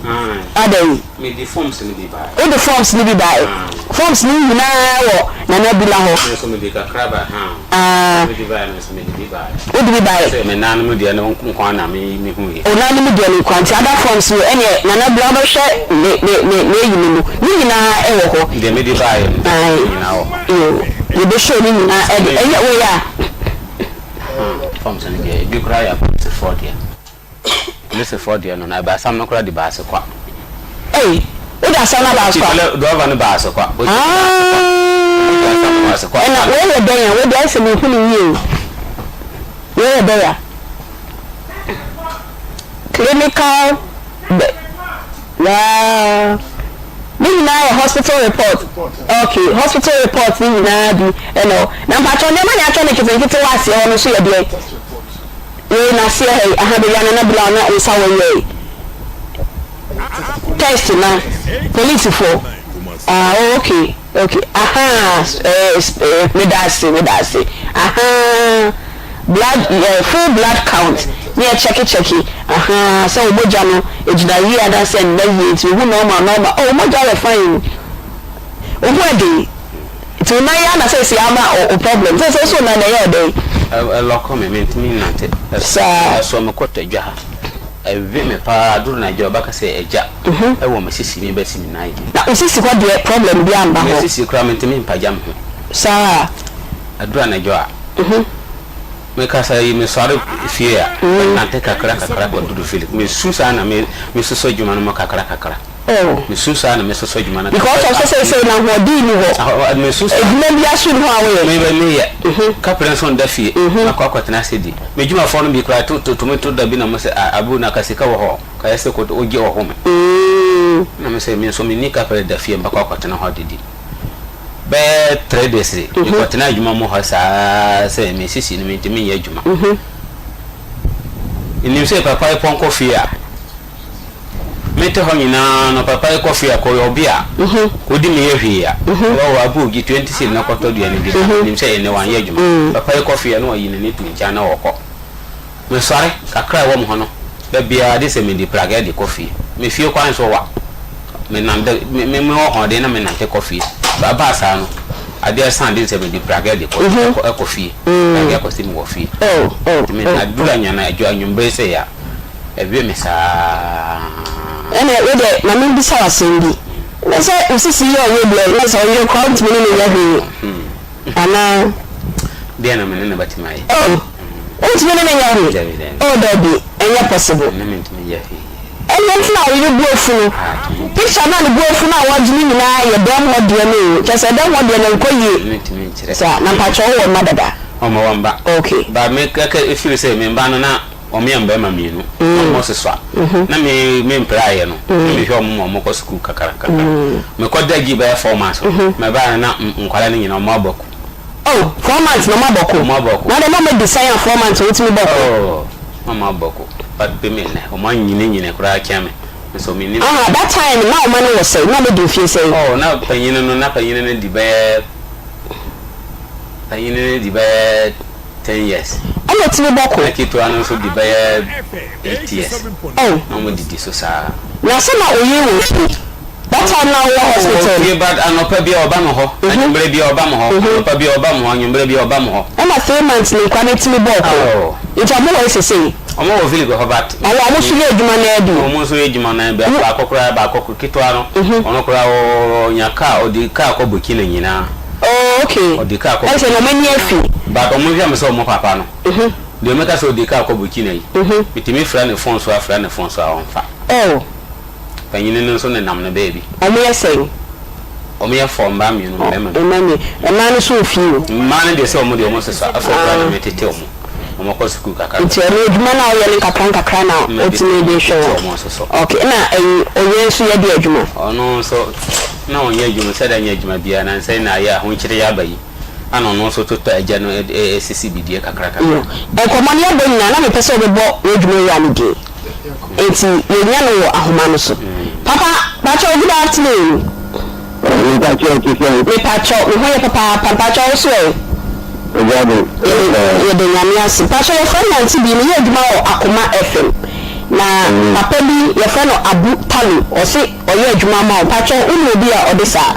S6: adɛn
S10: Mede forms no bi baeɛ.
S6: Wode forms no bi baeɛ forms no nyinaa wɔ Nana Abila hɔ.
S10: Me nso mede kakra baeɛ haa.
S6: Ah.
S10: Mede baeɛ no nso mede bi baeɛ.
S6: Wode bi baeɛ.
S10: Sɛ me nan no mu deɛ no nko ara na me mehuiɛ.
S6: Wo nan no mu deɛ no nko ara nti other forms no ɛneɛ Nana bra wobɛhwɛ me me me m'ayi no mu ne nyinaa ɛwɔ hɔ.
S10: Deɛ mede baeɛ no
S6: Ae
S10: ne nyinaa wɔ hɔ.
S6: Yoo yɛbɛ show ne nyinaa ɛde ɛnyɛ wei a.
S10: Forms no deɛ ebi koraa yɛ apolisifoɔ dea. Polisifoɔ deɛ no na ɛbɛ asam no koraa de ba ase kwa.
S6: Ei wode asam no aba ase kwa.
S10: Ti driver no ba ase kwa.
S6: Aah ɛna wei yɛ dɛn a wei deɛ ayɛ sɛ menhu no yie o wei yɛ dɛn a clinical bɛ waa ne nyinaa yɛ hospital report okay hospital report ne nyinaa bi ɛna na mpakyɛw nneɛma na atwa ne nketenkete wɔ aseɛ hɔ no nso yɛ deɛn. Wei naseɛ ha yi aha baabi a Nana Brown na nsa wɔ yɛe test na police foɔ ah oh okay okay ahaa eh eh medaase medaase ahaa blood eh full blood count ne yɛ kyɛke kyɛke ahaa sɛ wo mogya no egyina yie anaasɛ ɛnna yie nti mehu normal normal oh wo mogya yɛ fine o wo ho ɛden. Nti wo nan yi ara na seesei ama wo problem? Seesei nso wo nan no ɛyɛ wo dɛn?
S10: Ɛlɔko me, mentumi nnante.
S6: Saa.
S10: Ɛsɔ me kotodwe ha. Ɛwe me paa, duru anadwo a ɔbɛka sɛ agya ɛwɔ me sisi me bɛsi me nan yi.
S6: Na wo sisi hɔ deɛ problem biara mba hɔ?
S10: Me sisi koraa mentumi mpagya me ho.
S6: Saa.
S10: Ɛduru anadwo a, mekasa yi mesɔre fie a, mɛnante kakra kakra kɔduru fie. Mesu saa na mesosɔ adwuma no mu kakra kakra.
S6: Oh.
S10: Mesu saa na mesosɔ adwuma no.
S6: Because of sɛ seesei no ahoɔden nni hɔ.
S10: Mesu saa.
S6: Adwuma biara so nni hɔ a woyɛ.
S10: Me meyɛ. Kaprɛ nso nda fie. Makɔ akɔtena ase di. M'adwumafoɔ no bi koraa to to tumi to da bi na wɔn sɛ ah Abu na ka sika wɔ hɔ ka yɛ sɛ kɔ wogye ɔho me. Na me sɛ me nso menni kaprɛ da fie mbɛkɔ akɔtena hɔ adidi. Bɛyɛ 3 days mekɔtena adwuma mu hɔ saa sɛ me sisi no mentumi nyɛ adwuma. Menim sɛ papa yi pɔnkɔ fie a. Mete hɔ nyinaa no papa yi kɔ fie a kɔyɛ ɔbi a odi me yɛ hwee a ɔwɔ abu gye 20 cedi na kɔtɔ aduane di na menim sɛ ɛnɛ wanyɛ adwuma. Papa yi kɔ fie a na wayi n'ani to nkyɛn na ɔkɔ. Mesɔre kakra a ɛwɔ me hɔ no da biara gye sɛ mede pragea de kɔ fie. Me fie kwan nso wa. Menam da me me mewɔ ahoɔden na menante kɔ fie. Ɛbaa saa no adeɛ sa gye sɛ mede pragea de kɔ ɛkɔ fie. Pragea kɔsi me wɔ fie. Nti me aduru anyana adwo anwummere sei a. Ɛwe me saa.
S6: Ɛnneɛ wo deɛ ma membisa wo asɛm bi. Na sɛ wo sisi yɛ ɔyɛ deɛ, na sɛ ɔyere koraa wontumi ne no nyɛ hwee anaa?
S10: Deɛn na me ne no bɛtumi ayɛ?
S6: Oh, wontumi ne no nyɛ hwee?
S10: Dabi, dabi.
S6: Oh, dabi, ɛnyɛ possible.
S10: Me ne mentumi nyɛ hwee.
S6: Ɛno nti na wo yere bo afu no. Picture no a ne bo afu no a wɔagye no nyinaa yɛ dɛm hɔ deɛ no o. Kyerɛ sɛ dɛm hɔ deɛ no ɛnkɔ yie.
S10: Mentumi nkyerɛ.
S6: Saa, na mpakyɛ wowɔ mma dada?
S10: Oh, mewɔ mma.
S6: Okay.
S10: But me kɛkɛ feel sɛ me mma no na. Wɔn yɛ mmarima mienu. Na wɔn sesua. Na me me mpere ayɛ no. Na me hwɛ wɔn ma wɔn kɔ sukuu kakra kakra. Me kɔ da gyi bɛyɛ 4 months. Me ba no na nkwadaa no nyinaa wɔn abɔ ku.
S6: Oh, 4 months na wɔn abɔ ko?
S10: Wɔn abɔ ko.
S6: Na de na wɔn adi sɛn a 4 months wɔn tumi bɔ ko?
S10: Oh, na wɔn abɔ ko. But bi me nnɛ, wɔn anyini nyini koraa kyɛn me. Nso me nim.
S6: Aha, that time na wɔn ano wɔ sɛn? Na wɔn adi mfie sɛn?
S10: Oh, na panyin no, na panyin no di bɛyɛ, panyin no di bɛyɛ 10 years.
S6: Ɛna otumi bɔ ko.
S10: Na ketewa no nso di bɛyɛ 8 years.
S6: Oh.
S10: Na wɔn didi so saa.
S6: Na sɛ na oye wɔ fie? That time na wowɔ hospital no.
S10: Ɔwɔ fie but anɔpa bi a ɔba me hɔ, anwummerɛ bi a ɔba me hɔ, anɔpa bi a ɔba me hɔ, anwummerɛ bi a ɔba me hɔ.
S6: Ɛna 3 months no nkwa no tumi bɔɔ ko.
S10: Oh.
S6: Nti ɔmo wɔ he sesei?
S10: Ɔmo wɔ village hɔ but.
S6: Ɔwɔ ɔmo nso yɛ adwuma no ara bi?
S10: Ɔmo nso yɛ adwuma no ara bi. Baako koraa baako ketewa no, ɔno koraa ɔnya car, ɔde car kɔ Burkina nyinaa.
S6: Oh okay.
S10: Ɔde car kɔ
S6: Ɛsɛ
S10: Burkina.
S6: na ɔmo ani afi.
S10: But ɔmo hwɛ me sɛ ɔmo papa no. Deɛ mɛka sɛ ɔde car kɔ Burkina yi, metumi frɛ ne phone so a frɛ ne phone so a ɔmfa.
S6: Oh.
S10: Panyini no nso nenam ne baabi.
S6: Ɔmo yɛ sɛn?
S10: Ɔmo yɛ four, mmaa mmienu, mmarima mmienu.
S6: Mmaa mmienu. Mmaa no nso wɔ fie o?
S10: Mmaa no deɛ sɛ ɔmo deɛ ɔmo sesa, afei koraa na metete ɔmo. Ɔmo kɔ sukuu kakra.
S6: Nti ɔno adwuma no a ɔyɛ no nkakra nkakra na ɔtumi de hwɛ wɔn?
S10: Ɔmo nso so.
S6: Okay, ɛna ɛyi ɔyere nso yɛ de adwuma?
S10: Ɔno nso na ɔnyɛ adwuma, sɛdeɛ ɔnyɛ adwuma biara, nansa yi na ayɛ ahokyere yi aba yi, ɛna ɔno nso totɔ agya no sisi bidie kakra kakra.
S6: Yo, nkɔmmɔ no yɛbɔ nyinaa na mepɛ sɛ wobɛbɔ w'adwuma wura no din, nti yɛnya no wɔ ahoma no so. Papa, pakyɛw good afternoon.
S11: Mepakyɛw te sɛn?
S6: Mepakyɛw, me ho yɛ papaapa, mpakyɛw wo so ɛ?
S11: Agya de,
S6: Yɛda Nyame ase. Mpakyɛw yɛfrɛ me Auntie Bee, meyɛ adwuma wɔ Akoma FM. Na papa bi yɛfrɛ no Abu Talo, ɔse ɔyɛ adwuma ma wo. Mpakyɛw wonim obi a ɔde saa?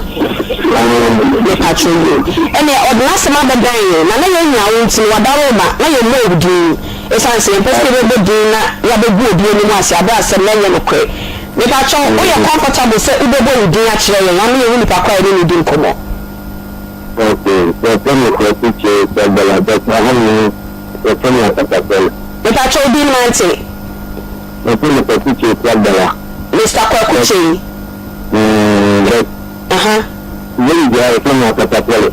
S6: Mepakyɛw yie. Ɛneɛ ɔde n'asɛm abɛdan yɛn, na na yɛnnya wo nti no wadaroma na yɛmmɔɔ wo din. Esiane sɛ yɛmpɛ sɛ yɛbɛbɔ din na yɛabɛgu obi anim ase aberɛ a asɛm no ɛnyɛ nokorɛ. Mepakyɛw, woyɛ comfortable sɛ wobɛbɔ wo din akyerɛ yɛn ama yɛahu nipa ko a yɛne no redi nkɔmmɔ?
S11: Ok, yɛfrɛ me Kwaku Kyei Sagbala but aha nyinaa yɛfrɛ me Akatapɛle.
S6: Mepakyɛw wo din no mante.
S11: Yɛfrɛ me Kwaku Kyei Sagbala.
S6: Mister Kwaku Kyei.
S11: Mm, but
S6: Aha.
S11: village ha yɛfrɛ me Akatapɛle.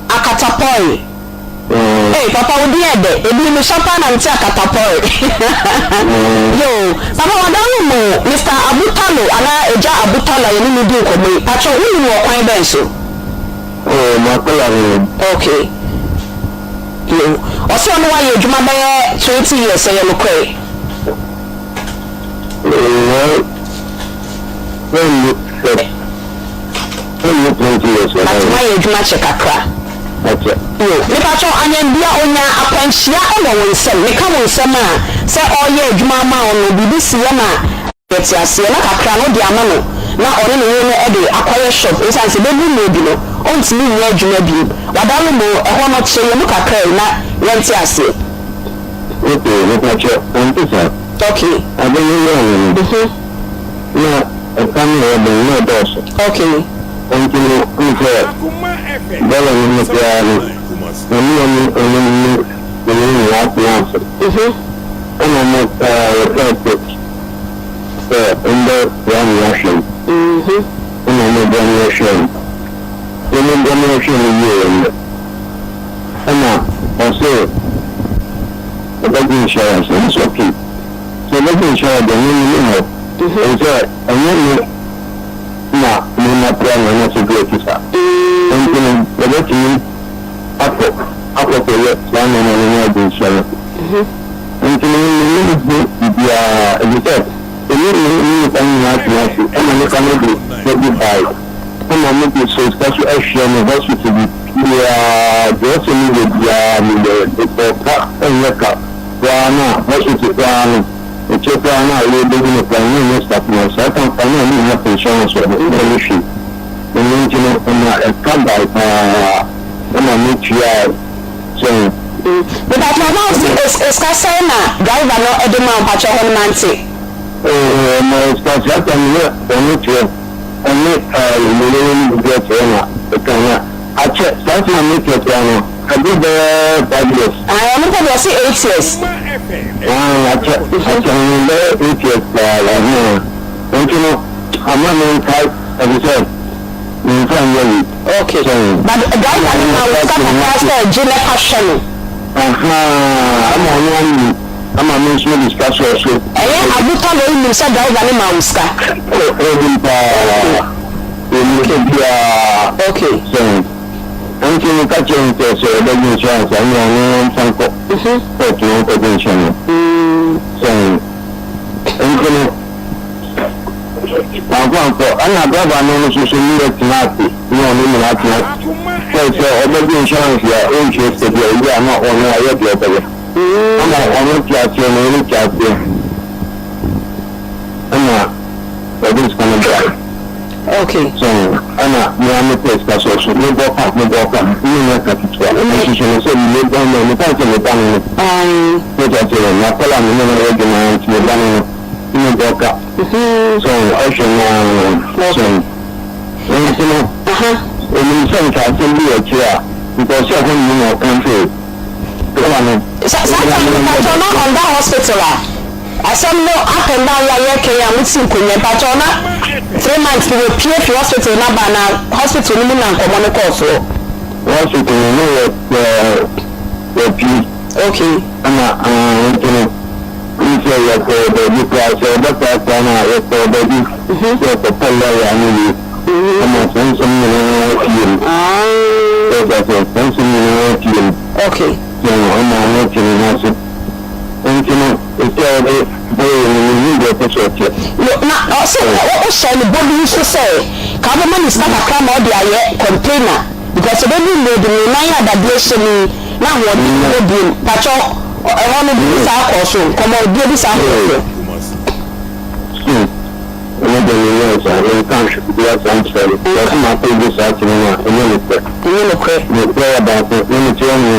S6: Akatapɔe. Ei papa wo din yɛ dɛ ebi me sua paa na me te akatapɔre yoo papa wada wo mu Mister Abu Talo anaa Agya Abu Talo a yɛne no di nkɔmmɔ yi pakyɛw wo nim wɔ kwan bɛn so?
S11: Oh m'akwadaa no no.
S6: Okay yoo ɔse ɔne wo ayɛ adwuma bɛyɛ 20 years ɛyɛ nokorɛ?
S11: Well ɛnni sɛ. Ɛnni 20 years wɔ
S6: But
S11: hɔ.
S6: moayɛ adwuma kyɛ kakra.
S11: Akyɛ.
S6: Yo, mepakyɛw Anyanbia onyaa akwanhyia wɔ wo nsam, meka wo nsam a sɛ ɔreyɛ adwuma ama wo no biribi si yɛ ma yɛte aseɛ na kakra no wode ama no na ɔne ne yere no de akɔyɛ shop esiane sɛ bɛbu mmerɛ bi no ɔntumi nyɛ adwuma bio, wadaro mu ɛhɔ no kyerɛ yɛn mu kakra yi na yɛnte aseɛ.
S11: Ok, mepakyɛw ɛnte saa.
S6: Ok.
S11: Ade no yɛɛ me no.
S6: Mhm.
S11: Na ɛka no yɛ den na ɛdɔɔso.
S6: Ok.
S11: Enti no, wohu sɛ bɔɔla no mu koraa no, na me ne ɔno ne ne nyinaa tenaa ase. Ɛna mo yɛkaa sɛ sɛ ɔmbɛboa me ahwɛ me. Ɛna ɔmɔboa me ahwɛ me. Nti ɔmɔboa me ahwɛ me wieeɛ no, ɛna ɔse ɔbɛgye insurance. Ɛna ɔse okay. Sɛ ɔbɛgye insurance deɛ me me haw. Ɛfiri sɛ ɛnyɛ me na me mapira no anaasɛ bi a ɛte saa. Enti no yɛbɛtumi akɔ akɔkɔyɛ saa nneɛma no ne agye insurance. Enti no me menni ho biribiara ɛfiri sɛ ɛne me ne nnipa no nyinaa tena ase ɛna nnipa no de bɛgye bae ɛna mede so sika so ahwɛ no hospital biribiara deɛ ɔsɛ meyɛ biara meyɛ mebɔɔ ka ɛnyɛ ka koraa no a hospital koraa no Akyire koraa no a yɛrebɛhu no koraa no na ɛnyɛ sika koraa. Saa tam koraa no a na ɛnya insurance wɔ hɔ ɛnyɛ hwee. Ɛno nti no ɛma ɛka bae pa ara ɛma metuaa sɛn.
S6: Mepakyɛw na wo sika sɛn na driver no de ma wo mpakyɛw hɔ no mante.
S11: Oh ɔma sika saa tam no na ɔno kyerɛ ɔne meyere no biribi kyerɛ na ɛka na akyɛ saa tam a mekyerɛ koraa no ɛboro bɛyɛ 5 years.
S6: Ae ɔno mpo deɛ ɔse 8 years.
S11: Aah akyɛ akyɛ ho bɛyɛ 8 years paa ɛhɛn nti no ama me nkae ɛfisɛ me nfa nyɛ wei.
S6: Okay
S11: So
S6: but driver no ma wo sika kakra sɛ gye na fa hwɛ no.
S11: Ahaa ɛna ɔno anim. Ama me nso mede sika sɔɔ so.
S6: Ɛyɛ Abuta na ɔnim sɛ driver no maa wo sika?
S11: Ɔnim paa. Ɔnim biribiara.
S6: Okay.
S11: So nti meka kyerɛɛ no sɛ sɛ ɔbɛgye insurance a ɛnneɛ ɔno ɔmfa nkɔ court na ɔnkɔgye insurance. So nti no wamfa ankɔ. Ɛna driver no nso so ne yɛtena ase ne ɔno nyinaa tena ase sɛ sɛ ɔbɛgye insurance a ɔntua sika bi a ɛyɛ a na ɔno ayɛ deɛ ɔbɛyɛ. Ɛna ɔno te aseɛ na ɔno te aseɛ ɛna ɔde sika no brɛ.
S6: Okay.
S11: So ɛna me ara mepɛ sika sɛ ɔso mebɔ ka mebɔ ka ne nyɛ ka ketewa nso so no sɛ meba no mefa sɛ meba no no mete aseɛ no nakɔla me ne no yɛ adwuma nti meba no no mebɔ ka so ɔhwɛ no so nti no onim sɛ nka asɛm bi wɔ akyire a nka ɔsɛ ɛhɔ no mu na ɔka sɛ
S6: Sa saa time no mpakyɛw na ɔnda hospital a asɛm no up and down yi a yɛreka yi a mo si nkonwa mpakyɛw na 3 months no wapue fi hospital no aba anaa hospital no mu na nkɔmɔ no kɔɔ soɔ.
S11: Hospital no na wɔ wapue.
S6: Okay.
S11: Ɛna ah nti no n sɛ yɛkɔɔ baabi koraa sɛ ɔbɛkrakra no a yɛkɔɔ baabi sɛ yɛkɔpɛ lawyer no wei. Ama saa nsɛm nyinaa pie mu. Sɛ ɔka sɛ saa nsɛm nyinaa pie mu.
S6: Okay.
S11: So ama ɔno te ne ho ase. Nti no, ɛsɛ a ɔde bɔyɛ no mehu deɛ ɔpɛ sɛ ɔkyɛ.
S6: Yo, na ɔse wohyɛ no bɔ bi nso sɛ ka wobɛma no sika kakra ma ɔde ayɛ container because ɛbɛdu mmerɛ bi no nan a dadeɛ hyɛ mu yi na ahoɔden nni hɔ biom. Pakyɛw ɛhɔ no biribi saa kɔɔ so? Nkɔmmɔdie bi saa kɔɔ so?
S11: Ɛno deɛ menyɛɛ saa, menkaa hwee biara saa nkyerɛɛ no. Sɛ ɔse makɔdi saa kyene no a, ɛnyɛ nokorɛ.
S6: Ɛnyɛ nokorɛ.
S11: Nokorɛ yɛ baako, na meteɛ ho no,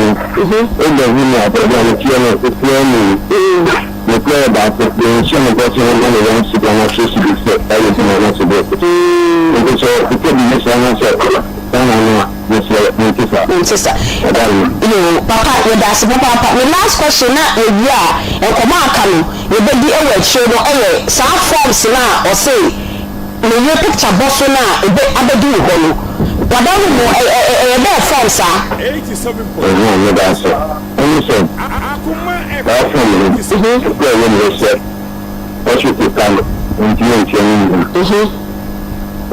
S11: wobɛ hu me a, baabi a meteɛ no, obiara nni hɔ. Nokorɛ yɛ baako, deɛ nhyɛ no bɔ sɛ ɔmma ne one cedi anaa two cedis sɛ ɔyɛ adwuma no ase berɛ pɔtee. Nti sɛ ɔkeka biribi saa na sɛ saa na ano a, mesrɛ wo, mente saa.
S6: Mente saa.
S11: Ɛda no.
S6: Yoo, papa, yɛda ase papaapa. Me last question na yɛwie a, nkɔmmɔ a aka no, Yɛbɛdi wɔ akyire no yɛ saa forms no a ɔse ne yere picture bɔ so no a ɛbɛ abɛdi wo hɔ no wada wo mu ɛ ɛ ɛyɛ dɛn form saa.
S11: Ɛhɛn medaase ɛne sɛ saa form no sukuu a ɛwɔ mu ne sɛ hospital ka no ntumi ntua ne nyina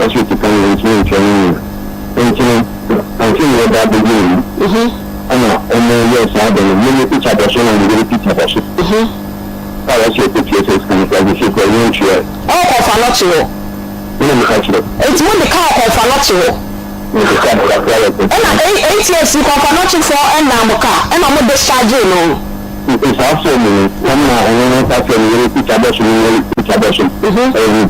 S11: hospital ka no ntumi ntua ne nyina nti no ansa na yɛba abɛdi ne mu ɛna ɔmo yɛɛ saa ade no me me picture bɔ so na me yere picture bɔ so. A wɔse ɔkɔtua saa sika no koraa sesei koraa ɔnya ntuae.
S6: Ɛwɔ kɔmfanɔkye hɔ.
S11: Me na meka kyerɛ.
S6: Enti mo de kaa kɔmfanɔkye hɔ.
S11: Me de kaa kakra wɔ kɔmfanɔkye.
S6: Ɛna ATFC kɔmfanɔkyefoɔ ɛnaa mo kaa ɛna ɔmo dischargee no.
S11: Nti saa form no wɔn na ɔno no ka kyerɛ ne yere picture bɔ so ne yere picture bɔ so. Ɛwɔ.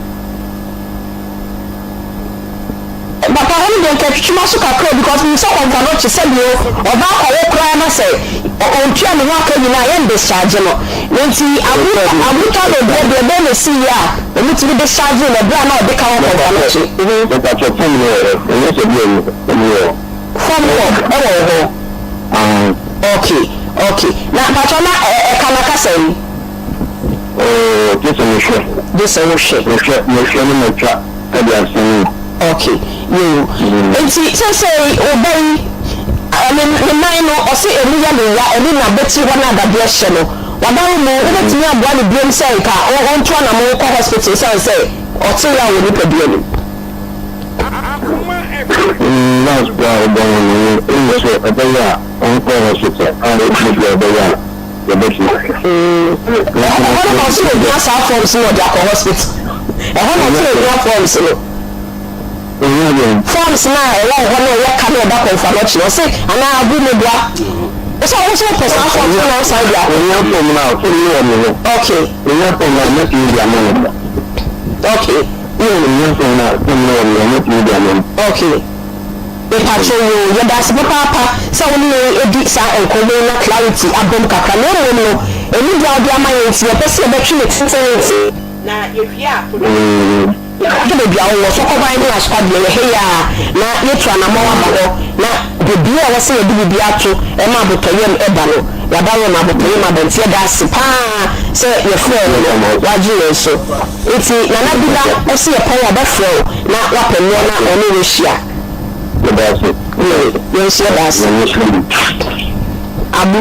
S6: Papa hɔ no deɛ nka twitwi m'aso kakra o because menim sɛ ɔmfa no kye sɛdeɛ ɔba akɔwo koraa na sɛ ɔntua ne ho aka nyinaa a yɛn discharge no nti Abuta no deɛ deɛ bɛn na ɛsii yɛ a ɔmutumi discharge no ɛberɛ a na ɔde ka wɔ kɔmfa no kye.
S11: Mepakyɛ fom no wɔ hɔ ɛnyɛ sɛ bi ɛwɔ fom no wɔ hɔ.
S6: Fom no ɛwɔ wo hɔ okay okay na pakyɛ na ɛka na kasa yi.
S11: Oh gye sɛ mehwɛ.
S6: Gye sɛ wohwɛ.
S11: Mehwɛ mehwɛ na matwa de asɛn wo.
S6: Ok yoo nti seisei wo ba yi ne ne nan no ɔse emu yɛ no ya ɛne nabati hɔ no a dadeɛ hyɛ no wadaro mu wobɛtumi aboa no biom sɛ nka ɔntu anamon nkɔ hospital ɛsiane sɛ ɔte yaw wɔ nipadua no mu.
S11: Nurse koraa a ɔbɔ no no no nso ɛbɛyɛ a ɔnkɔ hospital a ɛbɛyɛ a ɛbɛyɛ a. Yɛbɛtumi ahwɛ.
S6: Ɛhɔ no na ɔse ohia saa forms no na ɔde akɔ hospital. Ɛhɔ na ɔse ohia forms no.
S11: Ohia deɛn?
S6: Forms no a ɛwɔ hɔ no a ɛyɛ ka na ɛda kɔmfoa no akyi no ɔse anaa abu me boa. Ɔsɛ ɔwo nso wopɛ saa forms no na wosan de akɔ.
S11: Ohia form no a form no wɔ me hɔ.
S6: Okay.
S11: Ohia form no a mɛtumi de ama no.
S6: Okay.
S11: Ohia form no a form no wɔ me hɔ mɛtumi de ama no.
S6: Okay. Mepakyɛw oo, yɛda ase papaapa sɛ wo ne yɛn adi saa nkɔmmɔ yi na clarity abam kakra. Na mmom no, anigye a wode ama yɛn nti, yɛpɛ sɛ yɛbɛtwe no tenteenten.
S9: Na yɛwie a, production.
S6: Yɛbɛhwɛ baabi a wowɔ, Sɔkɔban ne Asokwa deɛ, yɛhɛ yi ara na yɛatu anammɔn aba hɔ, na baabi a ɛwɔ sɛ yɛde biribi ato ma abotɔyam ba no, yɛaba hɔ ma abotɔyam aba. Nti yɛda ase pa ara sɛ yɛfrɛɛ wo no, woagye yɛn so. Nti Nana Duda ɔse yɛpɔn a ɔbɛfrɛ wo na wapɛ mmerɛ na ɔne wo ahyia.
S11: Yɛda ase.
S6: Yɛn nso yɛda ase.
S11: Nyame nhyira mo.
S6: Abu.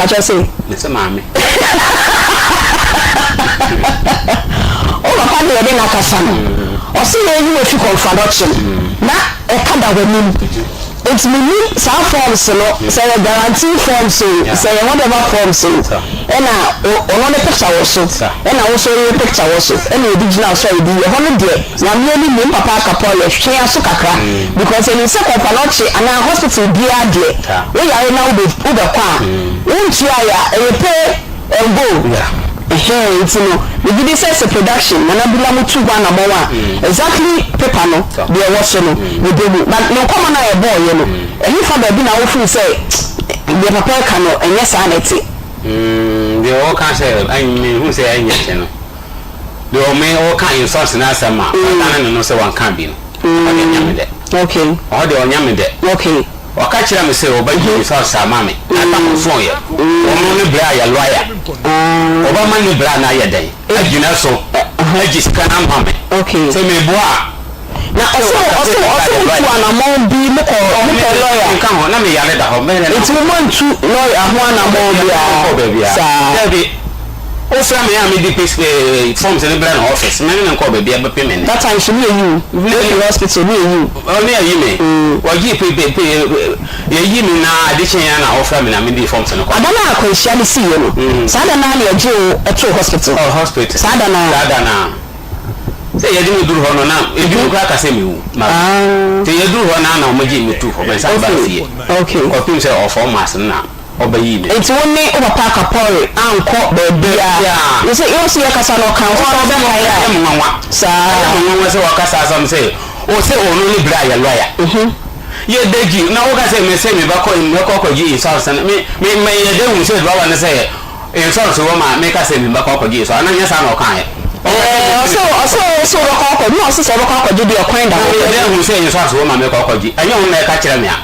S6: Mpakyɛ se.
S10: Mese maame.
S6: Wo papa ne yɛde no akasa no, ɔse yɛnyi wo afi kɔmfoadɔkye no, na ɛka da w'anim. Nti mennim saa forms no, sɛ ɛyɛ guarantee forms o, sɛ ɛyɛ whatever forms o, ɛna ɔno ne picture wɔ so, ɛna wo nso wo yere picture wɔ so, ɛna yɛde gyina so a yɛde yi. Ɛhɔ no deɛ, Nyame anim me papa akapɔ yɛ hwe aso kakra because yɛnim sɛ kɔmfoadɔkye anaa hospital biara deɛ, wo yare na wobɛkɔ a, wontua yɛ a, ɛyɛ pay and go. Ɛhɛn, nti no, megye di sɛ sɛ production, Nana Bula mo tu ho anamɔn a, exactly paper no, deɛ ɛwɔ so no, yɛbɛhu. But ne nkɔmmɔ no a yɛbɔeɛ no, ɛhefa baabi na wo feel sɛ deɛ papa reka no, ɛnyɛ saa na ɛte?
S10: Mm, deɛ ɔka sɛ, mehu sɛ ɛnyɛ te no. Deɛ ɔme ɔka insults no asɛm a, ɔdane ne no sɛ wanka bi no, ɛhɔ deɛ ɛnyɛ me dɛ.
S6: Okay.
S10: Ɛhɔ deɛ ɔnyɛ me dɛ.
S6: Okay.
S10: Ɔka kyerɛɛ me sɛ ɔbɛgye results ama me na da ho soo yɛ. Ɔno ne bra yɛ lawyer. Ɔbɛma ne bra no ayɛ dɛn agyina so agye sika no ama me. Sɛ meboa a.
S6: Na ɔse ɔse ɔse mo tu anamɔn bi mo kɔ mo pɛ lawyer.
S10: Nka ho na me yare da hɔ.
S6: Nti mo antu lawyer ho anamɔn biara saa.
S10: Dabi. Wofrɛ me a mede pes eh, forms no brɛ no office. Me ne no nkɔɔ baabi abɛpem nnɛ.
S6: That time so ne yɛyi wo firi hospital ne yɛyi
S10: wo. Oh ne yɛyi me. Wɔgye pe pe pe yɛyi me na ade kyeeɛ a na wɔfrɛ me na mede forms no kɔ.
S6: Ada no a akwanhyia no siiɛ no, saa da no ara na yɛgyee wo too hospital?
S10: Oh hospital.
S6: Saa da no ara?
S10: Saa da no ara. Sɛ yɛde me duru hɔ no na ebinom koraa ka sɛ mewu. Ma Nti yɛduru hɔ no ara na wɔgyee me too hɔ, mesan baa fie.
S6: Okay.
S10: Kɔpem sɛ ɔfɔɔ mass no na. ɔbɛyii me.
S6: Enti wo ne wo papa Kapɔre ankɔ baabiara? Wo se, wo se yɛkasa no ɔka wo sɛ ɔbɛkae a.
S10: Ɛyɛ me nwanwa.
S6: Saa.
S10: Ɛyɛ me nwanwa sɛ waka saa asɛm sɛ, ɔse ɔno ne bra yɛ lɔya. Yɛ dagyi na woka sɛ me se mebɛkɔ mɛkɔ akɔgye insurance no, me, me, meyɛ dɛ hu sɛ driver no sɛ insurance wɔ ma meka sɛ mebɛkɔ akɔgye insurance, ana nyɛ saa na ɔkaeɛ?
S6: Ɛɛ, ɔse, ɔse wo se wobɛkɔ akɔ, na ɔse sɛ wobɛkɔ akɔgye deɛ kwan da hɔ.
S10: Na meyɛ dɛn hu sɛ insurance wɔ ma mekɔ akɔgye? Ɛnyɛ ɔno na ɛka kyerɛ me a.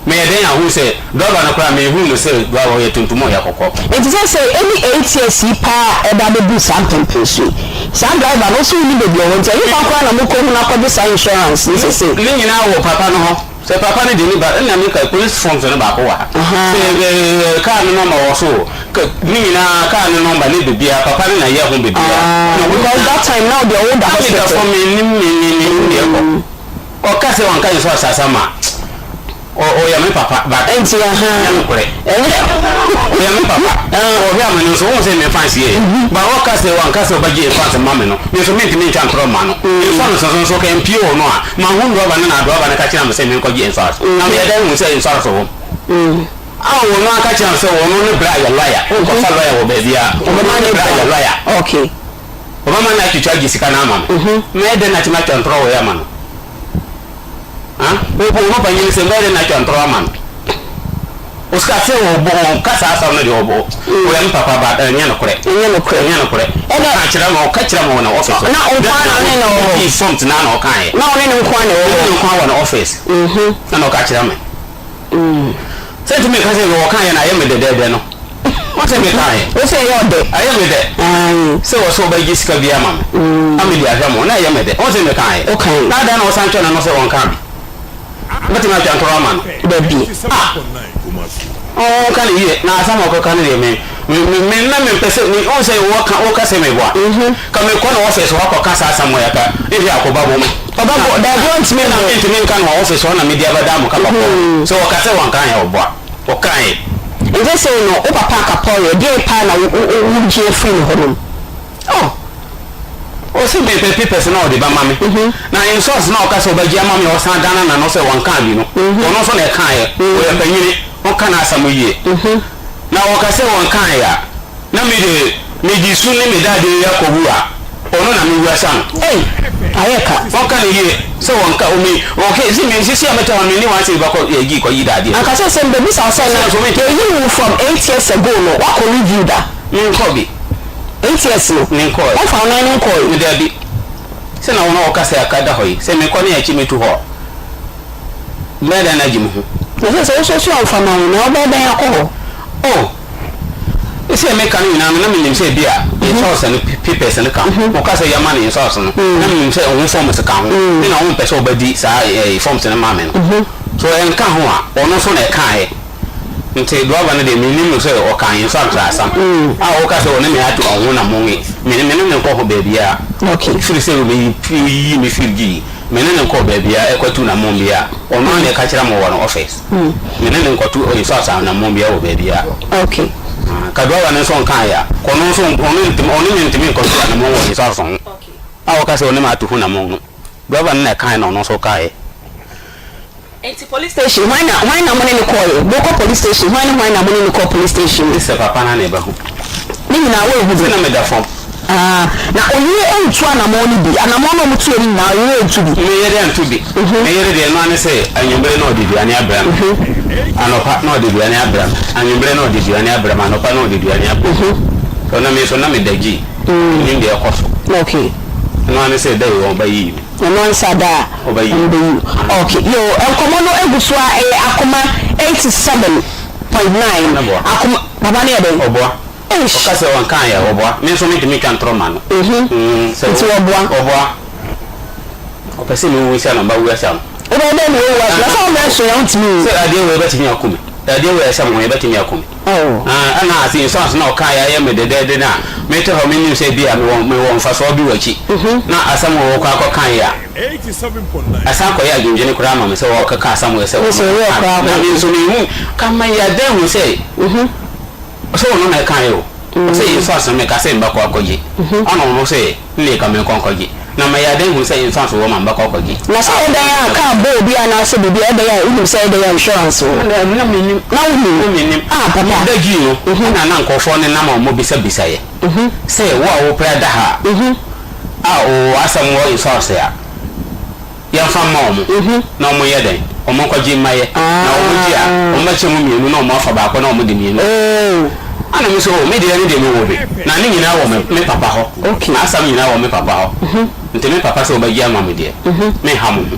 S10: Meyɛ dɛn ahu sɛ driver no koraa menhuu no sɛ driver ɔyɛ tuntum ɔyɛ kɔkɔɔ.
S6: Nti sɛsɛi ɛne ATS yi paa a ɛba abɛduru saa mpɛnpɛnso yi, saa driver no wo so wonni baabi ɔwɔ nti ɛhefa koraa na mokɔ hu no akɔgye saa insurance no sɛsɛi.
S10: Ne nyinaa wɔ papa no hɔ, sɛ papa no de ne ba ɛna meka police forms no baako wɔ ha, sɛ car no number wɔ so o, ne nyinaa car no number ne biribiara papa no na ɛyɛ ho biribiara.
S6: Because that time na wo deɛ wo da hospital.
S10: Na meda fam mennim mennim deɛ ɛkɔ. Ɔka sɛ ɔnka nsu asase ama ɔyɛ me papa but
S6: Nti ahaa.
S10: Ɛnyɛ nokorɛ. Ɔyɛ me papa. Ɔhwɛ ama no nso wohu sɛ memfa nsie. But ɔka sɛ wanka sɛ ɔbɛgye insurance ma me no, me nso mentumi ntwa ntorɔ mma no. Insurance no nso ɔka mpie wɔ no a, manhu driver no na driver no ka kyerɛɛ me sɛ menkɔgye insurance. Na meyɛ dɛn hu sɛ insurance wɔ mu? A ɔno ara ka kyerɛɛ me sɛ ɔno ne bra yɛ lawyer. Wonkɔfa lawyer wɔ baabiara. Ɔno ne bra yɛ lawyer.
S6: Okay.
S10: Ɔbɛma no atwitwa agye sika no ama me. Mɛyɛ dɛn na atumi atwa ntorɔ wei ama no? Ha? Wo wo panyin sɛ mɛyɛ dɛn na atwa ntorɔ ama no? Osika sɛ ɔbɔ ɔka saa asɛm no deɛ ɔbɔ ɔyɛ me papa ba ɛnyɛ nokorɛ.
S6: Ɛnyɛ nokorɛ.
S10: Ɛnyɛ nokorɛ.
S6: Ɛna
S10: ɔka kyerɛ ma ɔka kyerɛ ma wɔ na office.
S6: Na ɔnko ara na ɔne no wɔ hɔ.
S10: Ɔdi forms na na ɔka yɛ.
S6: Na ɔne ne nko ara na ɛwɔ hɔ.
S10: Ɔne ne nko ara wɔ na office. Na na ɔka kyerɛ me. Sɛ nti meka sɛ wɔka yɛ na ayɛ me dɛdɛɛdɛ no. Wɔn sɛ meka yɛ.
S6: Wo sɛ ɛyɛ ɔdɛ.
S10: Ayɛ me dɛ. Sɛ wɔ sɛ wɔbɛgye sika bi ama me. Na me de ahwɛ mo na ɛyɛ me dɛ. Wɔn sɛ meka yɛ.
S6: Woka yɛ.
S10: Na adan na wɔsan twɛ n'ano sɛ wɔnka bi. Mɛtumi atwa ntorɔ ama no.
S6: Dabi.
S10: Ah! Ɔka no yie na asɛm a ɔkɔka no deɛ me me me na mempɛ sɛ me ɔn sɛ wɔka wɔka sɛ meboa. Ka mekɔ na office hɔ akɔka saa asɛm wɔ yɛ ka ehwɛ akɔba bom.
S6: Ɔba bɔ dabi ɔntumi
S10: Na mentumi nka no wɔ office hɔ na mede abɛda mo ka papa. Sɛ wɔka sɛ wɔnka yɛ ɔboa. Wɔka yɛ.
S6: Nti sei no wo papa akapɔreɛ deɛn paa na wo wo wogye afiri ne hɔ nom?
S10: Oh! Ɔse mepɛ papers na ɔde bɛma me. Na insurance na ɔka sɛ ɔbɛgye ama me a ɔsan dana n'ano sɛ wɔnkaa bi no, ɔno nso na ɛkaeɛ. Ɔyɛ panyini, ɔka n'asɛm yie. Na ɔka sɛ wɔnkaeɛ a, na me de megye su ne me dadeɛ yi akɔwu a, ɔno na mewu asa no.
S6: Ei! Ayɛ ka.
S10: Ɔka no yie sɛ wɔnka, me, okay, see me, sisi a mete hɔ no, menni one cedi bɛkɔ yɛgye kɔyi dadeɛ.
S6: Anka sɛ sɛ mebɛbisa wo sɛ na yɛyii wo from 8 years ago no, woakɔ review da?
S10: Menkɔɔ bi.
S6: ATS no,
S10: Menkɔɔe.
S6: wɔmfa wo nan no nkɔɔe?
S10: Me dabi. Sɛ na wɔn a wɔka sɛ aka da hɔ yi, sɛ mekɔ ne akyi metu hɔ a, mɛyɛ dɛn agye me ho?
S6: Na sɛ sɛ wo nso wɔmfa ma wo na wobɛyɛ dɛn akɔ hɔ?
S10: Oh, sɛ meka no nyinaa no, na menim sɛ bi a insurance no papers no ka ho. Wɔka sɛ yɛma no insurance no, na menim sɛ ɔho forms ka ho. Ne na ɔmpɛ sɛ ɔbɛdi saa eh, forms no ma me no. So ɛnka ho a, ɔno nso na ɛkaeɛ. Nti driver no deɛ mennim no sɛ ɔka nso antrasam a woka sɛ ɔne me ato ɔho na mo nge me me ne no nkɔ hɔ baabiara firi sɛ ɔbɛyi me firi gyi me ne no nkɔ baabiara ɛkɔtu namon biara ɔno ara na ɛka kyerɛ mo wɔ no office me ne no nkɔto nso asa namon biara wɔ baabiara ka driver no nso nkaeɛ a ɔno nso ɔno ntumi ɔne me ntumi nkɔto anamon wɔ nso aso ho a woka sɛ ɔne me ato ho namon no driver no na ɛkaeɛ na ɔno nso kaeɛ.
S6: Nti police station hwan na hwan na mo ne no kɔɔeɛ? Mokɔ police station hwan ne hwan na mo ne no kɔɔ police station?
S10: Gye sɛ papa no na ɛbɛhu.
S6: Ne nyinaa woanhu bi?
S10: Sɛ na meda fam.
S6: Ah, na oyere antu anamɔn no bi? Anamɔn no a wɔtuiɛ no nyinaa oyere antu bi?
S10: Me yere antu bi. Me yere deɛ ɛno ara ne sɛ anwummere na ɔde aduane abrɛ me, anɔpa na ɔde aduane abrɛ me, anwummere na ɔde aduane abrɛ me, anɔpa na ɔde aduane abrɛ me. So na me nso na meda gyi, mennim deɛ ɛrekɔ so.
S6: Okay.
S10: Ɛno ara ne sɛ da yi wɔbɛyii me.
S6: Ɛno ansa da a
S10: Ɔbɛyi.
S6: ɔmbɛyi wo. Ok yoo nkɔmɔ no egu so a ɛyɛ akoma 87.9
S10: Ɔboa.
S6: akoma papa no yɛ dɛn?
S10: Ɔboa.
S6: Eish.
S10: Ɔka sɛ ɔnkaa yɛ ɔboa. Me nso mentumi ntwa ntorɔ mma no.
S6: Mhm.
S10: Mm, sɛ
S6: Nti ɔboa.
S10: Ɔboa. Ɔpɛ sɛ mewu nsia na ɔba wu ahyɛ no.
S6: Wobɛyɛ dɛn na wawu ahyɛ no? Na sɛ wo mmerɛ so yɛ wontumi nwu.
S10: Sɛ adeɛ wei bɛtumi aku me. Adeɛ wei a ɛhyɛ me ho yi bɛtumi aku me.
S6: Oh.
S10: Ah, ɛna ase insurance na ɔkaa yɛ ayɛ me dɛdɛɛdɛ no a, mete hɔ menim sɛ bi a mewɔ mewɔ mfasoɔ bi wɔ akyi. Na asɛm wɔ hɔ kɔ akɔka yɛ a, ɛsan kɔyɛ adwendwene koraa ma me sɛ wɔkeka asɛm wɔ sɛ
S6: Nso
S10: ɔno
S6: ɛyɛ
S10: na
S6: koraa
S10: ɔka. Na
S6: ho.
S10: me nso mehu ka ma yɛ adan hu sɛ sɛ ɔno na ɛka yɛ o. Ɔsɛ insurance no meka sɛ mbɛkɔ akɔgye. Ɛna ɔno sɛ Nne ka menkɔ nkɔgye. Na mayɛ adan hu sɛ insurance wɔ ma mbɛkɔ akɔgye.
S6: Na sɛ ɛyɛ dɛn a car bɔ obi anaasɛ biribi a ɛyɛ dɛn a wonim sɛ ɛyɛ dɛn a insurance wɔ hɔ?
S10: Na mennim.
S6: Na wonim?
S10: Na mennim.
S6: Ah papa.
S10: Meda gyii no ɛna na nkurɔfoɔ no nam a wɔbisa bisa yɛ sɛ wo a wopra da ha a wo asɛm wɔ insurance a yɛmfa mma wɔn na wɔnyɛ dɛn wɔn nkɔgye mma yɛ na wɔn gye a wɔn bɛkyɛ mu mmienu na wɔn afa baako na wɔn de mmienu. Ɛna me nso oh me deɛ ne deɛ mewɔ bi na ne nyinaa wɔ me me papa hɔ. M'asɛm nyinaa wɔ me papa hɔ. Nti me papa sɛ ɔbɛgye ama me deɛ menha mo ho.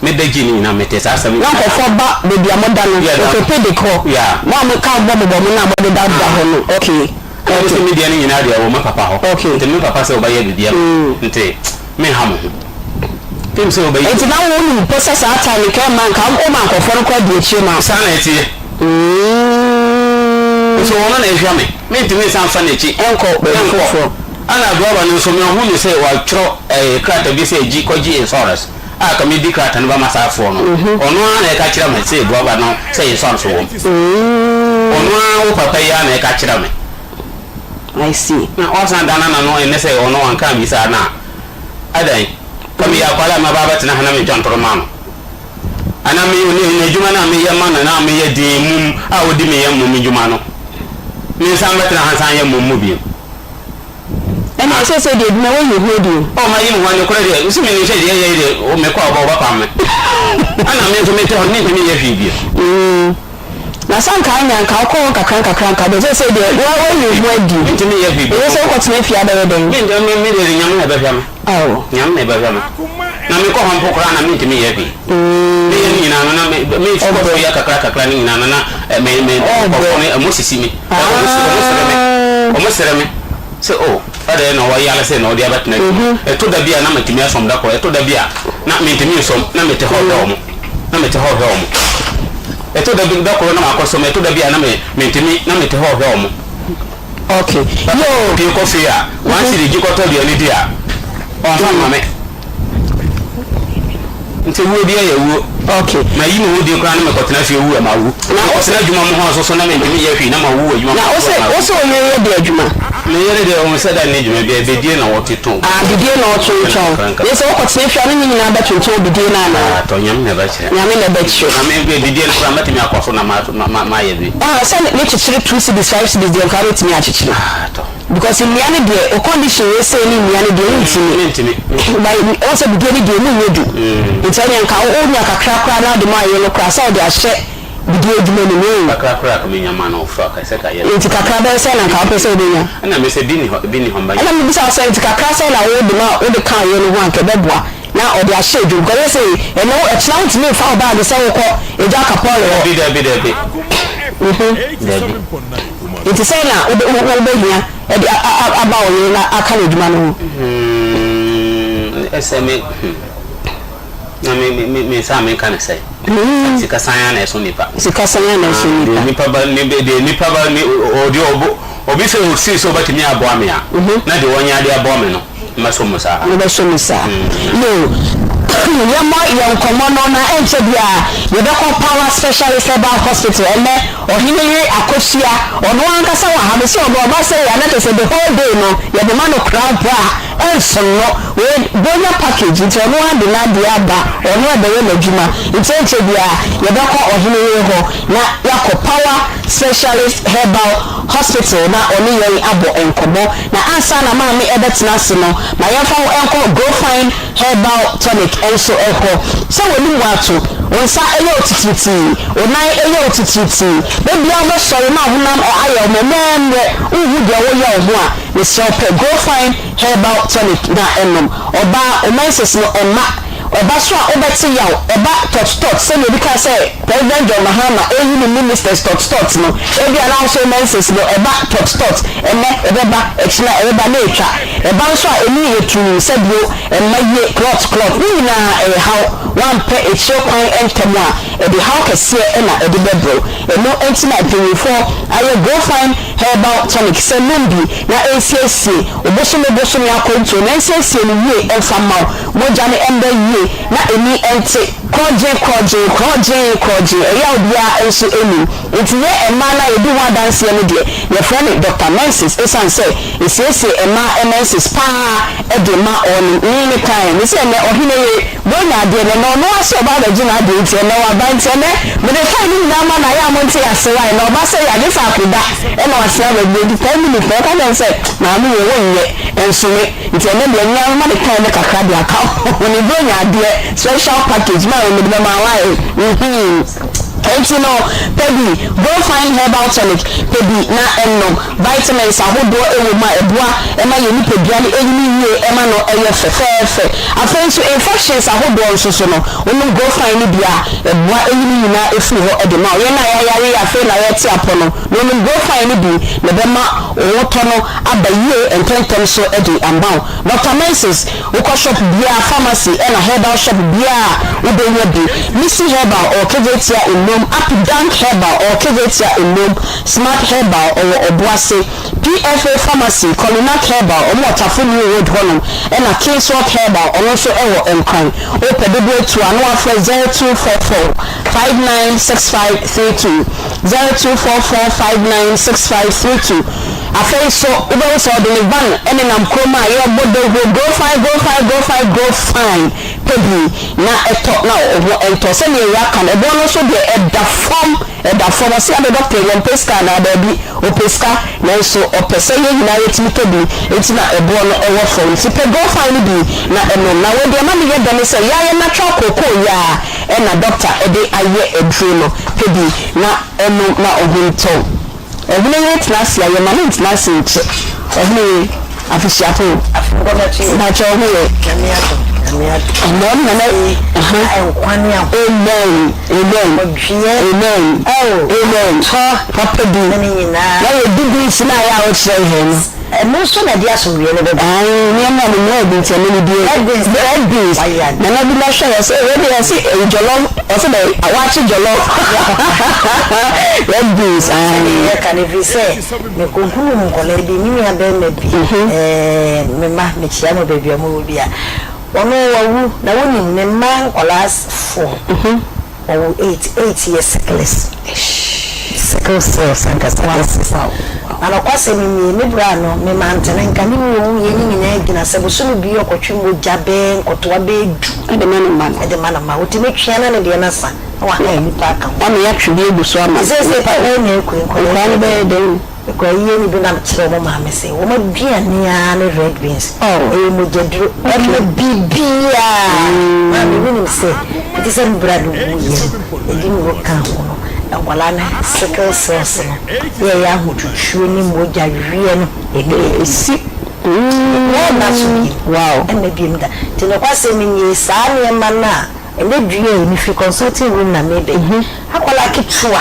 S10: Mebɛgye ne nyinaa mete saa asɛm
S6: Na
S10: nyinaa.
S6: nkurɔfoɔ ba baabi a moda no,
S10: Yeah, da.
S6: orthopedic hɔ,
S10: Yeah.
S6: mo a mo car bɔ bobɔ mo no a modeda da hɔ no, okay,
S10: Ɛna me
S6: okay.
S10: sɛ me deɛ no nyinaa deɛ ɛwɔ me papa hɔ.
S6: Okay.
S10: Nti me papa sɛ ɔbɛyɛ biribi ama me nti menha mo ho. Fim sɛ ɔbɛyi.
S6: Nti na wonim mpo sɛ saa time no nka ɛmma nka woma nkurɔfoɔ no koraa di akyire ma.
S10: Saa na ɛteɛ. Nso ɔno na ɛhwɛ me. Mentumi nsan mfa n'akyi
S6: Nkɔ baabi
S10: nkɔ.
S6: foforɔ.
S10: Ɛna drɔba no nso mahu no sɛ watwerɛ ɛɛ krataa bi sɛ gyi kɔgye insurance a ka medi krataa no bɛma saa foɔ no. Ɔno ara na ɛka kyerɛ me sɛ drɔba no sɛ insurance wɔ mu. Ɔno ara wo papa yi ara na ɛka kyerɛ me.
S6: I see.
S10: Na wasan dana n'ano ɛnnɛ sɛ ɔno wanka bi saa no a, adɛn? Ka meyɛ akwadaa a maba abɛtena ha na metwa ntoro ma no. Anaa me ne n'adwuma no a meyɛ ma no na meyɛ den mum a odi meyɛ mum adwuma no, mensan mmɛtena ha nsan nyɛ mum mu bio.
S6: Ɛnna ɛsɛ sɛ deɛ adwuma woyi ho adi o.
S10: Oh, mayi me ho adi, nokorɛ deɛ, mese menim sɛ deɛ ɛyɛ yi deɛ, mekɔ a wɔbɛpam me. Ɛnna me nso mete hɔ no, mentumi nyɛ hwee bio.
S6: Na sɛ anka anya anka wokɔ hɔ nkakra nkakra anka deɛ seesei deɛ woayi wo ho adi.
S10: Mentumi nyɛ hwee bio.
S6: Ɛyɛ sɛ wokɔtena fie a bɛyɛ dɛn?
S10: Me me deɛ Nyame na ɛbɛhwɛ me.
S6: Oh.
S10: Nyame na ɛbɛhwɛ me. Na mekɔ hɔ mpo koraa na mentumi nyɛ hwee. Meyɛ ne nyinaa no na me me kɔ so yɛ kakra kakra ne nyinaa no na me me nkurɔfoɔ no wɔn sisi me. Wɔn sere me. Wɔn sere me sɛ oh adɛn na wɔyare sɛ na wɔde abɛtena fie. Ɛtɔ da bi a na matumi asɔm da koro, ɛtɔ da bi a na mentumi nsɔm na mete hɔ hwɛ wɔn. Na mete hɔ rehwɛ wɔn. Ɛtɔ da bi, da koro na makɔ som, ɛtɔ da bi a na me, mentumi, na mete hɔ rehwɛ wɔn.
S6: Okay.
S10: Papa
S6: Yoo.
S10: pue kɔ fie a, one cedi gye kɔtɔ aduane di a, ɔmfa mma me. Nti wuo biara yɛ wuo.
S6: Okay.
S10: Mayi me ho di koraa na mekɔtena fie wu a, mawu.
S6: Na wo
S10: Mekɔtena adwuma mu hɔ nso so na mentumi nyɛ hwee na mawu wɔ adwuma mu
S6: Na wo
S10: nso
S6: se,
S10: a, mawu.
S6: wo se wo yere yɛ de adwuma?
S10: Me yere deɛ, ɔnsɛ da nni dwuma biara, bidie na ɔtetɔn.
S6: Ah, bidie na ɔtontɔn.
S10: Nkakrankakra.
S6: Yɛ sɛ wokɔtena fie a, ne ne nyinaa bɛtontɔn bidie no anaa?
S10: Ah, tɔ Nyame na ɛbɛkyerɛ.
S6: Nyame na ɛbɛkyerɛ.
S10: Na me bidie no koraa mɛtumi akɔ so na ma, ma, mayɛ bi.
S6: Ah, sɛ ne kyekyere 2 cedis, 5 cedis deɛ nka wobɛtumi akyekyere.
S10: Ah, tɔ.
S6: Because nnua no deɛ, wo condition wei sei ne nnua no deɛ wontumi.
S10: Mentumi.
S6: But wohu sɛ bidie no deɛ emu nyɛ du. Nti ɛneɛ nka wonya kakra koraa na wode ma yere no koraa sɛ wode ahyɛ bidie adwuma no mu, wohu.
S10: Kakra koraa ka menya ma no fa ka sɛ ka yɛ.
S6: Nti kakra bɛyɛ sɛn na nka wopɛ sɛ wobɛnya?
S10: Ɛna me sɛ bi nni hɔ, bi nni hɔ mba.
S6: Ɛna mebisa wo sɛ nti kakra sɛn na wode ma wode ka yere no ho a nka ɛbɛboa na ɔde ahyɛ adwuma because ɛnyɛ sɛ ɛnɛ wo ɛkyena wontumi mfa wo bag sɛ wokɔ Agya Kapɔre hɔ.
S10: Dabi dabi dabi. Dabi.
S6: Nti sɛn na wobɛ wobɛhia ɛde aba wo yere na aka no adwuma no ho?
S10: Hmm, ɛsɛ me hmm. Na me me me me nsa a menka ne sɛn? Sika san ara na ɛso nipa.
S6: Sika san ara na ɛso nipa.
S10: Deɛ nipa ba ne deɛ nipa ba ne ɔdeɛ ɔbɔ obi sɛ ɔsii sɛ ɔbɛtumi aboa me a na deɛ ɔnyɛ adeɛ aboa me no mɛsɔ mu saa.
S6: Wobɛsɔ mu saa. Yoo yɛmmɔ yɛn nkɔmmɔ no na ɛnkyɛ biara yɛbɛkɔ Power Specialist Herbal Hospital ɛnnɛ Ɔhene yere Akosua ɔno ankasa wɔ ha mese ɔno ɔba sɛ yɛ a na kyerɛ sɛ the whole day no yɛde ma no koraa mpo a ɛnsom no wei Bronya package nti ɔno ara de n'adeɛ aba ɔno ɛbɛyɛ n'adwuma nti ɛnkyɛ biara yɛbɛkɔ ɔhene yere hɔ na yɛakɔ Power Specialist Herbal Hospital na ɔne yɛn abɔ nkɔmmɔ na ansa na maame ɛbɛtena ase no ma yɛmfa wo nkɔ Growfine Herbal tonic nso hɔ. Sɛ w'anim ato, wo nsa yɛ wo titiritii, wo nan yɛ wo titiritii, da biara wobɛsɔre na wo honam ayɛ wo mmerɛmmerɛ, wonhu deɛ woyɛ wo ho a, mesrɛ wo pɛ Growfine Herbal Tonic na nom. Ɔbaa, wo menses no mma. Ɛba so a wobɛte yaw, ɛba tɔt tɔt sɛdeɛ obi kaa sɛ President John Mahama reyi ne ministers tɔt tɔt no, ebia na wo nso wo menses no ɛba tɔt tɔt, ɛnnɛ ɛbɛba, ɛkyena ɛbɛba na ɛtwa. Ɛba nso a emu yɛ tumm sɛ bio, ɛmma yie, clot clot, ne nyinaa ɛyɛ haw, woampɛ akyire kwan ntɛm a, ɛde haw kɛseɛ na ɛde bɛbrɛ wo. Ɛno nti na mpanyinfoɔ ayɛ Growfine Herbal Tonic sɛ nom bi na ɛnsiesie wo bosome bosome akwantuo na ɛnsiesie no yie mfa mma wo mogya no ɛmmra yie na ɛni ɛnte korɔgyee korɔgyee korɔgyee korɔgyee ɛyaw biara nso nnim. Nti yɛ mmaa no a yɛdi ho adanseɛ no deɛ yɛfrɛ no Doctor Menses ɛsiane sɛ Esiesie mmaa menses paa de ma wɔn ne ne kan me sɛ ɛnɛ ɔhene yere Buronya adeɛ no ɛnɛ ɔno ara sɛ ɔba abɛgye n'adeɛ nti ɛnɛ waba nti ɛnɛ mede fine no nyinaa ma no ayɛ a monte ase wai na ɔba sɛ yɛ agye sɛ akoda ɛna wasena aba bio nti 10 minutes na ɔka kyerɛ me sɛ maame wei wonyɛ nso me nti ɛnɛ deɛ mea mema no time no kakra de aka ho ne Buronya adeɛ special package maame mede bɛma wai mhm nti no pɛ bi Go Fine Herbal Tonic pɛ bi na ɛnom. Vitamins ahodoɔ wɔ mu a ɛboa ma yɛn nipadua no nyini yie ma no yɛ fɛfɛɛfɛ. Afei nso infections ahodoɔ nso so no, wonom Grofine no bi a, ɛboa yi ne nyinaa firi hɔ de ma wo. Yɛn a yɛayare yi afei na yɛrete apɔ no, na wonom Grofine no bi na ɛbɛma wo ho tɔ no aba yie ntɛmntɛm so de ama wo. Doctor Menses, wokɔ shop biara, pharmacy ɛna herbal shop biara a, wobɛnya bi. Missy Herbal ɔwɔ Kejetia Mmom, Apidank Herbal ɔwɔ Kejetia Mmom, Smart Herbal ɔwɔ Ɔboase, PFA Pharmacy, Colinak Herbal ɔmo wɔ Tafo New Road hɔnom, ɛna Kingswalk Herbal ɔno nso ɛwɔ Nkran. Wopɛ dodoɔ atu a na wafrɛ 0244 596532, 0244 596532. Afei nso wobɛhu sɛ ɔde ne van nenam kurom a yɛrebɔ dawuro Grow Fine, Grow Fine, Grow Fine, Grow Fine pɛ bi na ɛtɔ na wo ho ntɔ. Sɛdeɛ Awuraa ka no, ɛboɔ no nso deɛ ɛda fam. Ɛda fam. Ɔse ade dɔkta yi wɔmpɛ sika anaa? Daabi, ɔpɛ sika nanso ɔpɛ sɛ yɛn nyinaa yɛtumi tɔ bi nti na ɛboɔ no wɔ fam. Nti pɛ Grofine no bi na nom. Na wei deɛ ɛma meyɛ dɛ ne sɛ yɛayɛ natural cocoa yi ara na dɔkta de ayɛ aduro no. Pɛ bi na nom na wo ho ntɔ wo. Ɔhene yere tena ase a, yɛma no ntena ase nkyɛ. Ɔhene yere, afehyia pa o. Mpakyɛ wo ho yɛ? Amen nana Amen Amen Amen Amen Papa bi na yɛ di beans na ayɛ a wokyerɛ yɛn no.
S8: Ɛno nso na ɛde asomdwoeɛ no bɛba.
S6: Ae nneɛma a menoa bi nti ɛno medi red beans red beans nana bi bɛhwɛ yɛ sɛ wei deɛ ɔse ɛyi jollof ɔse dɛ wakye jollof red beans ae.
S8: Sɛdeɛ yɛka no ɛfiri sɛ mekɔhunuu nkwadaa bi me nua barima bi ɛɛ me mma mekyia mo baabi a mowɔ bi a ɔno wawu na wonim ne mma nkwadaa four. Ɔwɔ eight, eight yɛ sickles, sickle cells ankasa, SS. Na nokwasɛm nie, me bra no, me mantene nka ne wuo ho yɛ ne nyinaa gyina sɛ bosome bi ɔkɔtwe mogya bɛɛ nkɔtoa bɛɛ du.
S6: De ma ne mma no.
S8: De ma ne mma. Ɔtumi twea na ne deɛ no asa na waha nnipa aka ho.
S6: Ama yɛatwe bi agu so ama no.
S8: Seesei papa yi na ɛkɔ yi,
S6: nkwadaa no bɛyɛ dɛn?
S8: Mekɔ ayie no bi na mekyerɛ wɔn maame sɛ wɔn aduane ara ne red beans. Ɛyɛ mogyaduro. Ɛma biribiara. Maame wonim sɛ ɛte sɛ me bra no wuiɛ no, yɛde nnuro kaa ho no, nkwadaa no sickle cells no na ɛyɛ ahotwotwuo ne mogya weɛ no ɛne ɛsi. Ɛmma so bio. Ɛmma biom da. Nti nokwasɛm nie, saa nneɛma no a Ɛnɛ dua yi, mefiri consulting room na meba yi, akwadaa ketewa,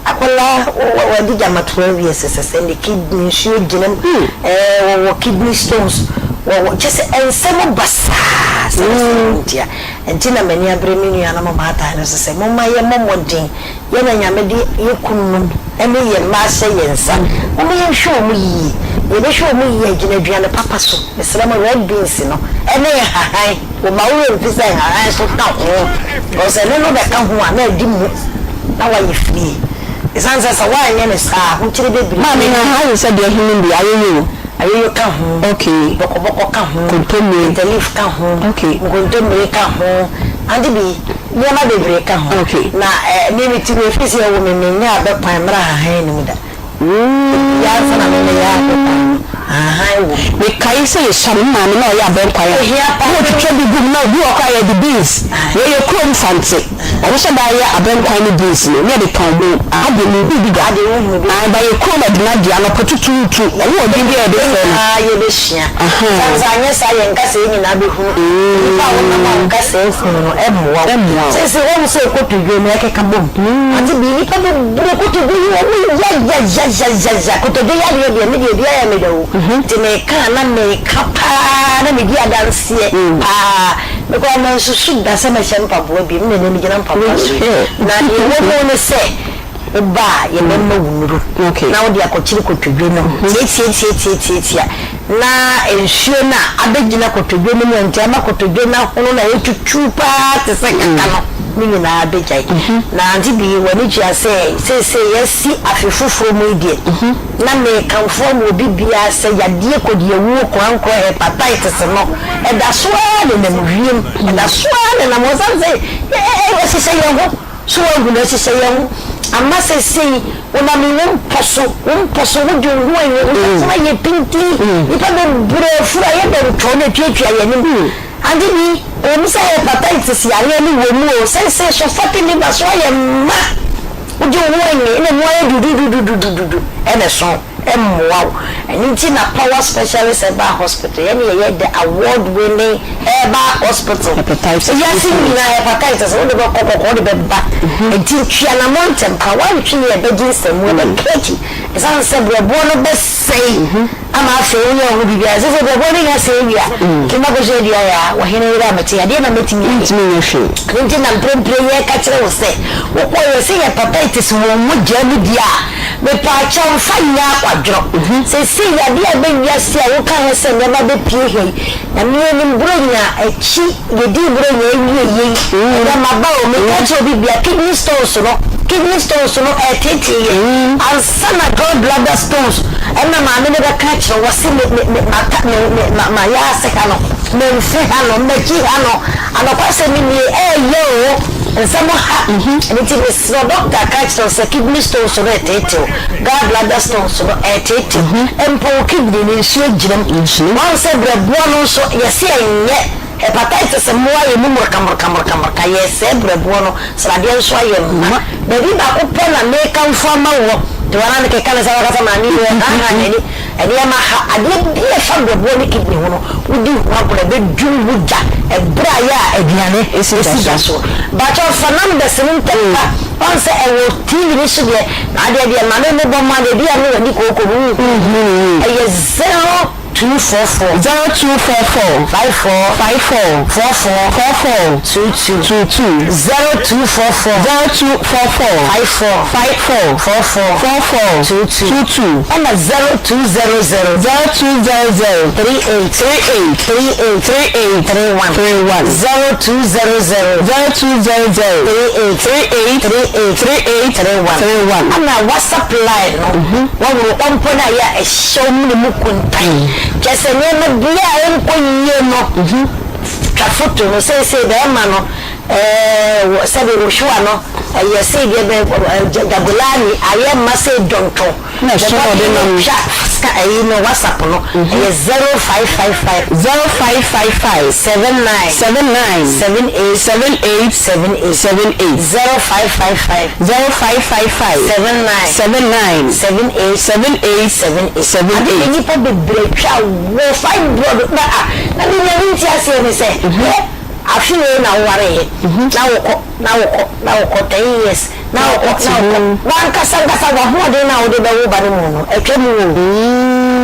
S8: akwadaa wadi gyama 12 years sɛsɛ ne kidney nsuo gyina mu, ɛɛ wɔwɔ kidney stones, wɔwɔ kyɛ sɛ nsɛm basaa sɛ sɛ ntia.
S12: Ɛnti na m'ani abere me nuanom mmaatan no so sɛ momma yɛmmɔ mmɔden, yɛn na Nyame de yɛn kununom ne yɛn mma ahyɛ yɛn nsa, momma yɛnhwɛ wɔn yie. Na yɛbɛhwɛ wɔn yie a, gyina aduane papa so. Mesrɛ mo, red beans no ne nhahan, woma wo werɛ mfi sɛ nhahan nso ka ho, because ɛno no bɛka ho a na adi mu na woayɛ free. Ɛsiane sɛ sɛ woanyɛ no saa a, ahokyere bebrebe.
S6: Maame, nhahan yɛ sɛ deɛ henom bi, ayoyo.
S12: Ayoyo ka ho, bɔkɔbɔkɔ ka ho, bitter leaf ka ho, nkontommire ka ho, ade bi, nneɛma bebree ka ho. Na me mete hɔ ɛfiri sɛ yɛwoo me menyaa abɛ kwan mmra ahahan no mu da. Ɛfiri ansa na me mɛyɛ abɛ kwan no, ahahan wɔ mu.
S6: Mekae sɛ yɛsua no, me maame na ɔyɛ abɛ nkwan a, na ɔtwitwa bi gu mu, na obi wɔ hɔ koraa a yɛde beans, yɛyɛ kurom Mfantse. Wɔhyɛ da yɛ abɛnkwan ne beans no ne yɛde tɔn mo. Aha deɛ menhuu bi da. Ae ba yɛ kurom adina deɛ anɔpa tutuutu wɔn wɔ din bi a yɛde frɛ no.
S12: Yɛn nyinaa yɛbɛsua. Sane sɛ anyɛ saa yɛn nkasɛɛ nyinaa bɛhunu. Nnipa a wonam a wo nkasɛɛ hunu no ɛmmoa wo. Seesei woahu sɛ kotodwe no ɛkeka bom. Ate bi nnipa bebree kotodwe yi wɔn ya ya ya ya ya ya kotodwe yareɛ deɛ me deɛ ebi ayɛ me da o. Nti meka a na meka paa na medi adanseɛ paa. Me koraa mansusu da sɛ mɛhyɛ mpaboa bio, me na nnɛ megyina mpaboa so yi. Na deɛ ɛwɔ mu ne sɛ, woba a, yɛbɛma wo nnuro na wode akɔkyere kotodwe no tiatiatiatiatiatia na nsuo no a abɛgyina kotodwe no mu a nti ama kotodwe no ahono na ɛtutu pa ara te sɛ kaka no, ne nyinaa bɛgyae. Na Auntie Bee, w'ani tua sɛ seesei yɛasi afe foforɔ mu yi deɛ, na mekamfo ama obi biara sɛ yadeɛ kɔdiawuo korankorɔ hepatitis no, Ɛda so ara nenam wiem. Ɛda so ara nenam hɔ. Ɛsiane sɛ ɛhyehyɛ yɛn ho. So woahu no? Ɛhyehyɛ yɛn ho. Ama seesei wonam wo mpɔ so, wo mpɔ so, wode wo ho ayɛ, wo yafunu ayɛ pintinn. Nnipa bebree afuru ayɛ dɛntɔɔ na etuatua yɛn anim. Ade bi, ɛwɔ mu sɛ hepatitis yareɛ no wɔ mu o, seesei so fatty liver so ayɛ ma. Wode wo ho anyi na emu ayɛ dududududududu ɛna ɛso. mmoa wo. Ɛno nti na Power Specialist Herbal Hospital, yɛne yɛyɛ the award winning herbal hospital. Wiase nyinaa hepatitis wode bɛkɔ kɔkɔ wode bɛba. Nti twe anamɔ ntɛm pa, woantwe yɛ ɛbɛgye nsɛmmu, ɛbɛka akyi. Ɛsiane sɛ brɛboɔ no bɛsɛe ama afei woyɛ wo ho biribiara. Ɛsɛ sɛ brɛboɔ no nya sɛe wie a, nti makɔhyɛ adua yɛ a, ɔhene yere a mete adeɛ na mɛtumi ayɛ. Ɛno nti na mprempren yɛreka kyerɛ wo sɛ, wokɔ yɛse hepatitis wɔ wo mogya mu deɛ a, Mepaakyɛw mfa nyɛ akwadworɔ. Seesei yadeɛ a ɛba wiase a woka ho sɛ nneɛma bɛpue ha yi, Nyame anim Buronya akyi yɛdii Buronya awie yei, ɛnɛ maba o, meka kyerɛ obi bia kidney stones no, kidney stones no ɛretetee yɛn ansa na gall bladder stones ɛna maame no bɛka akyerɛ wo, ɔse me me me mata me me ma mayɛ ase ha no, memfe ha no, m'akyi ha no, anokwasɛm nie ɛɛyɛ o, nsɛm ha, ɛno nti mesrɛ. Sɛ dɔkta ka kyerɛ wo sɛ kidney stones no reteetew, gallbladder stones no ɛreteetew, mpo wo kidney no nsuo gyina mu. Wahu sɛ berɛboɔ no nso yɛse ɛnyɛ, hepatitis mmoa yɛ mu morokamorokamorokamoroka, yɛresɛe berɛboɔ no, sradeɛ nso ayɛ ma. Baabi baako pɛ na mekamfo ama woɔ, nti wɔn a mekeka no sɛ wakasa maame yi ɔhaahaa n'ani. Nneɛma ha, adeɛ bi a ɛfa berɛboɔ ne kidney ho no, wodi ho agorɔ a, ɛbɛdwiri wo gya ɛberɛ a yɛ a aduane si gya soɔ. Mpakyɛw fa numbers no ntɛm pa, woahu sɛ ɛwɔ TV no so deɛ, na adeɛ deɛ ma me mmobɔ mma no, ebi a ne w'ani kooko no wonhu. Ɛyɛ 0244.
S6: 0244.
S12: 54.
S6: 54.
S12: 44.
S6: 44.
S12: 22.
S6: 22.
S12: 0244.
S6: 0244.
S12: 54.
S6: 54.
S12: 44.
S6: 44.
S12: 22.
S6: 22.
S12: Ɛna 0200.
S6: 0200.
S12: 38.
S6: 38.
S12: 38.
S6: 38.
S12: 31.
S6: 31.
S12: 0200.
S6: 0200.
S12: 38.
S6: 38.
S12: 38.
S6: 38.
S12: 31.
S6: 31.
S12: Ɛna WhatsApp line no, wɔhoro ɔmpo no a yɛ a ɛhyɛ wo mene mu kuntan. Kyerɛ sɛ nneɛma biara a ɛnkɔ yie no, twa foto no. Seesei bɛrima no, ɛɛ, sɛbe wohwewa no, ɛyɛ sei deɛ bɛ, Jabulani ayɛ mma sei dɔntɔn.
S6: Na ɛso na ɔde nam no.
S12: Twa ska ɛyi no WhatsApp no, ɛyɛ 0555.
S6: 0555.
S12: 79.
S6: 79.
S12: 78.
S6: 78.
S12: 78.
S6: 78.
S12: 0555.
S6: 0555.
S12: 79.
S6: 79.
S12: 78.
S6: 78.
S12: 78.
S6: 78.
S12: Ade nnipa bebree twa wɔ fibroid na a na me nea mente aseɛ ne sɛ hwɛ afe wei na wowareeɛ na wokɔ na wokɔ na wokɔ 10 years na wokɔ na wokɔ wankasa nkasa wahoɔden no a wode bɛwo ba no mu no atwa mu o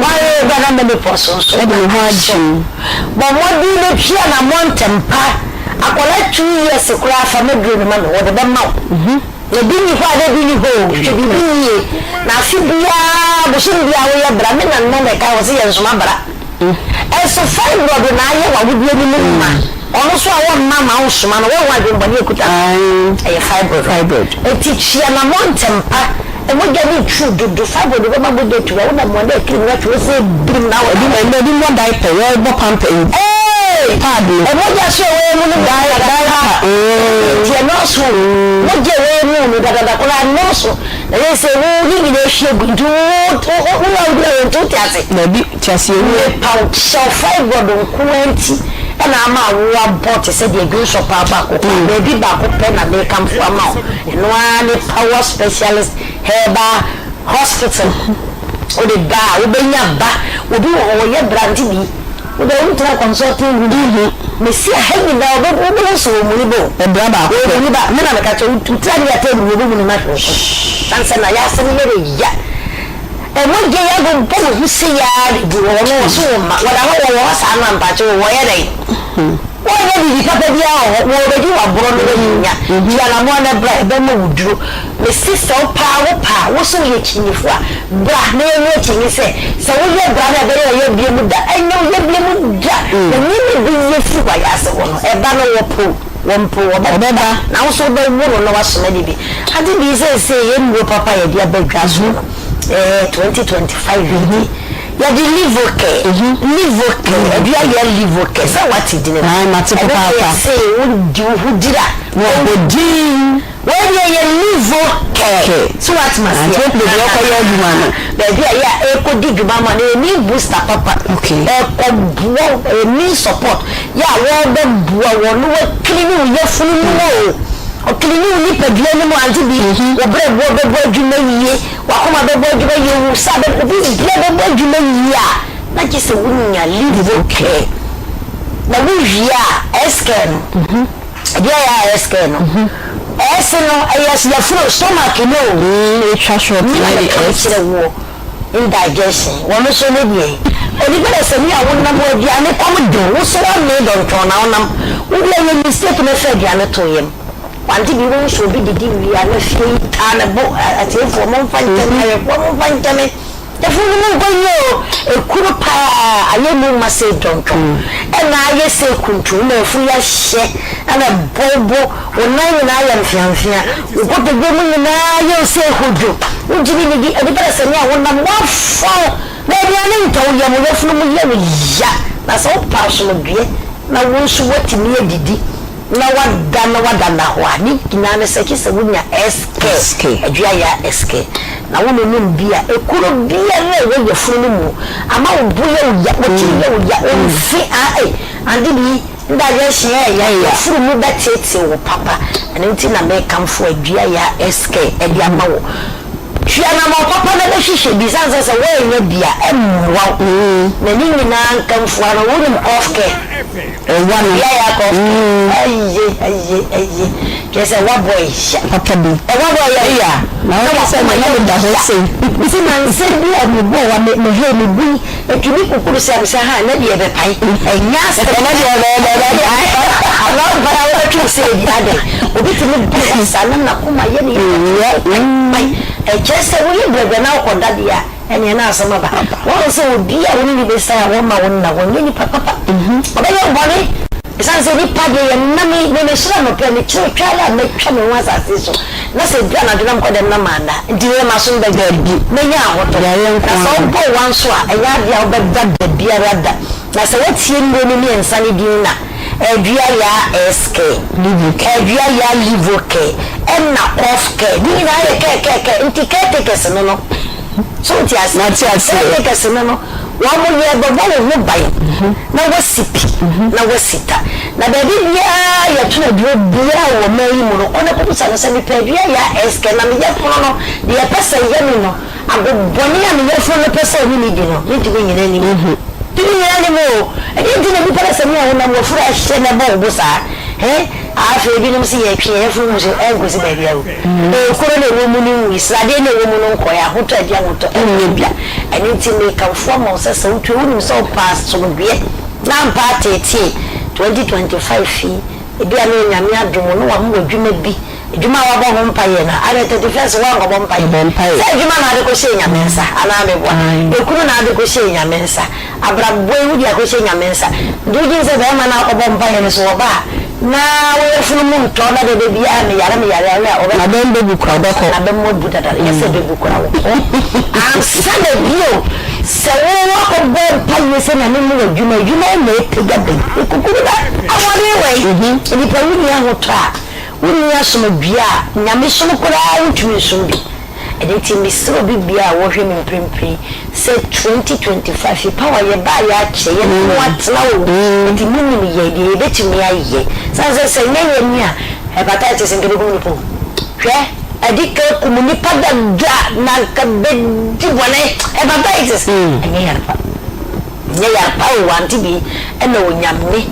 S12: woayɛ ba na menopause nso
S6: Ɛde me ho
S12: asɔ
S6: agye.
S12: bɔ mmɔden na tua anammɔn ntɛm pa. Akwadaa 2 years koraa, fa maduro no ma me, wɔde bɛma wo. Na bi nni hɔ a na bi nni hɔ o. Hwɛ biribi yie. Na afe biara, bosom biara woyɛ bra. Me nana na ɛka wɔ sɛ yɛ nsoma bra. Ɛso fibroid na ayɛ w'awodeɛ no mu ma. Ɔno nso a wɔmma ma wo nsoma no, wɔn adwemmɔne akuta no. Ɛyɛ fibroid. Eti kyia na mɔ ntɛmpa. Mogya no twu dodo. Fibroid bɛma mogya tu a wonam wɔn akiri mu atwi wo sɛ birim na
S6: Ebi ɛnna ebi mmɔ diaper, yɛbɔ pamper yi.
S12: Ee!
S6: Pad no.
S12: Mogya so a ɛwɔ mu no dada
S6: Diaper.
S12: Nti ɛnɔɔso. Mogya a ɛwɔ mu no dadada koraa ɛnɔɔso. Na yɛ sɛ wo ne nyinaa ahwie gu nti wo wo wo na wodi ayɛ nti wote ase.
S6: Dabi, te ase ewu.
S12: Mepa wo kyɛw, fibroid nko ara nti ɛna ama awo abɔ te sɛ deɛ dwonsɔ paa baako kɔ a baabi baako pɛ na mekamfo ama wo, ɛno ara ne Power Specialist Herbal Hospital. Wode ba a wobɛnya ba. Obi wɔ hɔ ɔyɛ bra nti bi wode wontena consulting room mesi aha nyinaa wobɛhu sɛ wɔmuni ba o.
S6: Ɛbra baako pɛ.
S12: Wɔmuni ba, me na meka kyerɛ wo, wotira ne yɛatɛ mu wɔbɛhu no na hwɛ wo so ansa na yɛasɛm yɛ ne ya. Ɛmogya yi abobɔ me ho sei ara de gu hɔ no, wɔso wo mma wɔda hɔ, wɔwɔ hɔ saa no a mpakyɛ wo wɔyɛ dɛn? Wɔnyɛ biribi papa biara wɔ hɔ, wɔrebɛdi w'aborɔ no woannya. Tu anamoa na bra, yɛbɛma wo duro. Mese sɛ wo paa wo pɛ a, wo so woyɛ kyinnyefo a, bra na yɛnyɛ akyinnye sɛ, sɛ woyɛ bra no a ɛbɛyɛ ɔyabea mu da, ɛnyɛ ɔyabea mu da, na nneɛma bi yɛ firi w'ayaase hɔ no, ɛba no wɔpo. Wɔmpo, wɔbɛba, na wo nso wobɛwo no na woasoma no bi. Ade bi seesei yɛn nnuro papa a yɛde aba dwa so no, ɛɛ 2025 yi deɛ, yɛde Livocare, Livocare, ɛde ayɛ Livocare, sɛ woate din no?
S6: Ae, mate
S12: Ɛno deɛ
S6: papaapa.
S12: yɛse wodi wo ho dira.
S6: Wɔbɔ din.
S12: Wei deɛ yɛ Livocare, so woate
S6: Nti
S12: maseɛ?
S6: wopɛ baabi a ɔkɔyɛ adwuma no.
S12: Baabi a yɛ a ɛrekɔdi dwuma ma no, ɛyɛ immune booster papa.
S6: Okay.
S12: Ɛrekɔboa wo, ɛyɛ immune support. Yɛ a wɔrebɛboa wo no wɔacleani wo yafunu no mu o, ɔcleani wo nipadua no mu ante bi, wo berɛboɔ bɛbɔ adwuma yie, w'akoma bɛbɔ adwuma yie, wo sa bɛ, wo biribiara bɛbɔ adwuma yie a, na gye sɛ wonya Livocare. Na wowie a, S-care no, ɛdeɛ ɛyɛ a S-care no, S no ɛyɛ yafunu, stomach no o,
S6: Ɛtwa short
S12: me
S6: na
S12: na
S6: yɛ
S12: meka
S6: S.
S12: kyerɛ woɔ. Indigestion, wɔn nso ne deɛn? Onipa dɛ sɛ nea wonam hɔ aduane kɔm de wo, wo so woamee dɔntɔn na wonam, wo deɛ yɛ mistake na fa aduane to yam. Wante bi wohu sɛ obi didi wie a na fie yi taa ne bo, atiefoɔ momfa nkyɛ me, ahwɛfoɔ momfa nkyɛ me, yafunu no mu nkɔ yie o, ekuro paa ayɛ mu ma sei dɔntɔn, ɛna ayɛ sei kuntun na afuru yi ahyɛ ɛna ɛbɔ wo bo, Wo nan nyinaa yɛ mfeamfea, wo kotodwe mu nyinaa yɛ wo sɛ ahodwo. Wuntumi nnidi, adi bɛrɛ sɛ nea wonam, woafɔn, na aduane ntɔ wo yam, wo yafunu mu yɛ wo ya. Na sɛ wopɛ asomdwoeɛ na wo nso woatumi adidi na woada na woada nnahɔɔ a, ne nyinaa ne sɛ gye sɛ wonya SK, Aduaya SK, na wononom bi a, ekuro biara a ɛwɔ yafunu no mu ama wo bo yɛ wo ya, wo tiri yɛ wo ya, wo mfe a, ei, ade bi. Indigestion yɛ ya, w'afuru mu bɛteetee wo papa. Ɛno nti na mekamfo Adua Yaa SK de ama wo. Tu anamɔn papa na bɛhwehwɛ bi, ɛsiane sɛ sɛ woannya bi a, ɛmmoa wo. Na ne nyinaa nkamfo ara no, wonim cough care?
S6: Ɛwa no.
S12: Adua Yaa cough care. Aye, aye, aye. Kyerɛ sɛ w'abɔ ɛya.
S6: Papa bi.
S12: Ɛwa bɔ ɛya.
S6: Ɛya. Na
S12: Na
S6: woka sɛ
S12: w'akoma
S6: na
S12: yɛ
S6: meda hɔ
S12: ya.
S6: sei.
S12: Nti nansa bi a mebɔɔ wa, me, mehwɛɛ me bo yi, Etumi kukuru sɛ me sɛ ha ɛnɛ deɛ ɛbɛpae ɛnyɛ asɛm
S6: Ɛnɛ deɛ ɛbɛyɛ dɛ ɛbɛpae.
S12: Anaa mpae a wobɛtwe wo sɛ ebi adɛn obi tumi bɔ hɔ saa na n'akoma yɛ ne ya pae pae ɛkyerɛ sɛ woyɛ brɛbrɛ na wokɔda deɛ a ɛneɛ na asɛm aba. Woahu sɛ obi a wo ne no bɛsiane a wɔmma wo nna hɔ nyɛ nipa papa ɔbɛyɛ wo bɔne ɛsiane sɛ nipa deɛ yɛnam yi me mesɔre anɔpa yi mekyerɛ otwa ara a mɛtwa me ho asase so. Na sɛ edu anadwo na mekɔ dɛm na manna a, nti wei m'aso no bɛdwo?
S6: Dabi.
S12: Menya ahotɔ.
S6: Yareɛ nko
S12: Na sɛ
S6: ara.
S12: wobɔ wa nso a, ɛnyɛ adeɛ a wobɛda da biara da. Na sɛ woatie nnuro no mmiɛnsa no din a, Adua Yaa SK, Adua Yaa Livo Care, ɛna Cough Care. Ne nyinaa yɛ care care care. Nti caretakers no no, so wote aseɛ?
S6: Mate aseɛ.
S12: Caretakers no no. Wɔn yɛ bɛbɔ wo ho ban na woasi pi na woasi ta. Na baabi biara yɛtɔn aduro biara wɔ ɔman yi mu no, kɔ na kɔbisa no sɛ, mepɛ adua yɛ SK na me yafunu no, deɛ ɛpɛ sɛ ɛyɛ me no, ago bɔne a me yafunu no pɛ sɛ ɔne me di no, mentumi nnyina anim. Mentumi nnyina anim o. Ɛdeɛn nti na nnipa no sɛ me a wonam w'afuru ahyɛ na ɛbɔ wo bo saa? He? Afei ebinom se yɛtwe yɛn yafunu mu so ɛnkɔsi baabi a o. Ekuro na ɛwɔ mu no nwui, sradeɛ na ɛwɔ mu no nkɔeɛ, ahotɔ a ɛde ahotɔ ɛnyɛ bia. Ɛno nti mekamfo ama wo sɛ sɛ wotue wonim sɛ wopɛ asomdwoeɛ na ampa ateetee 2025 yi. Ebia na Onyame adom wo na wama wo adwuma bi, adwuma a wabɔ ho mpaeɛ no, adɛn 31st woankɔbɔ mpaeɛ? Sɛ adwuma na wode kɔhyɛɛ Nyame nsa, anaa meboa? Ekunu na wode kɔhyɛɛ Nyame nsa, abrabɔ yi wode akɔhyɛ Nyame nsa, nti wogye di sɛ bɛrima no a wokɔbɔ mpaeɛ no so ɔba a, na wo yafunu mu ntɔ na dada biara meyare meyare a, ɔbɛ.
S6: N'abam bɛbu koraa ɔbɛkɔ.
S12: N'abam abu dada, nyɛ sɛ ɛbɛbu koraa ɔkɔ. Ansa na bio. Sɛ wo woakɔbɔ mpaeɛ sɛ Nyame mma wo adwuma, adwuma yi na ɛpagya bɛn? Ekukuru na ahoɔden wɔ he? Nnipa wonni ahotɔ a, wonni asomdwoeɛ a, Nyamesom koraa wontumi nsom bi. Ɛno nti mesrɛ obi biara a ɔrehwɛ me mprempren sɛ 2025 yi power yɛbaeɛ akyɛ, yɛne mo atena o, nti monim yɛn, deɛ yɛbɛtumi ayɛ. Sane sɛ sɛ nyɛ yɛn a, hepatitis nka ɛbɛkum nnipa o. Hwɛ! Adi kan kum nnipa dada na anka bedi bɔne. Hepatitis ɛnyɛ yare pa. Ɛnyɛ yare pa o, wante bi ɛna Onyame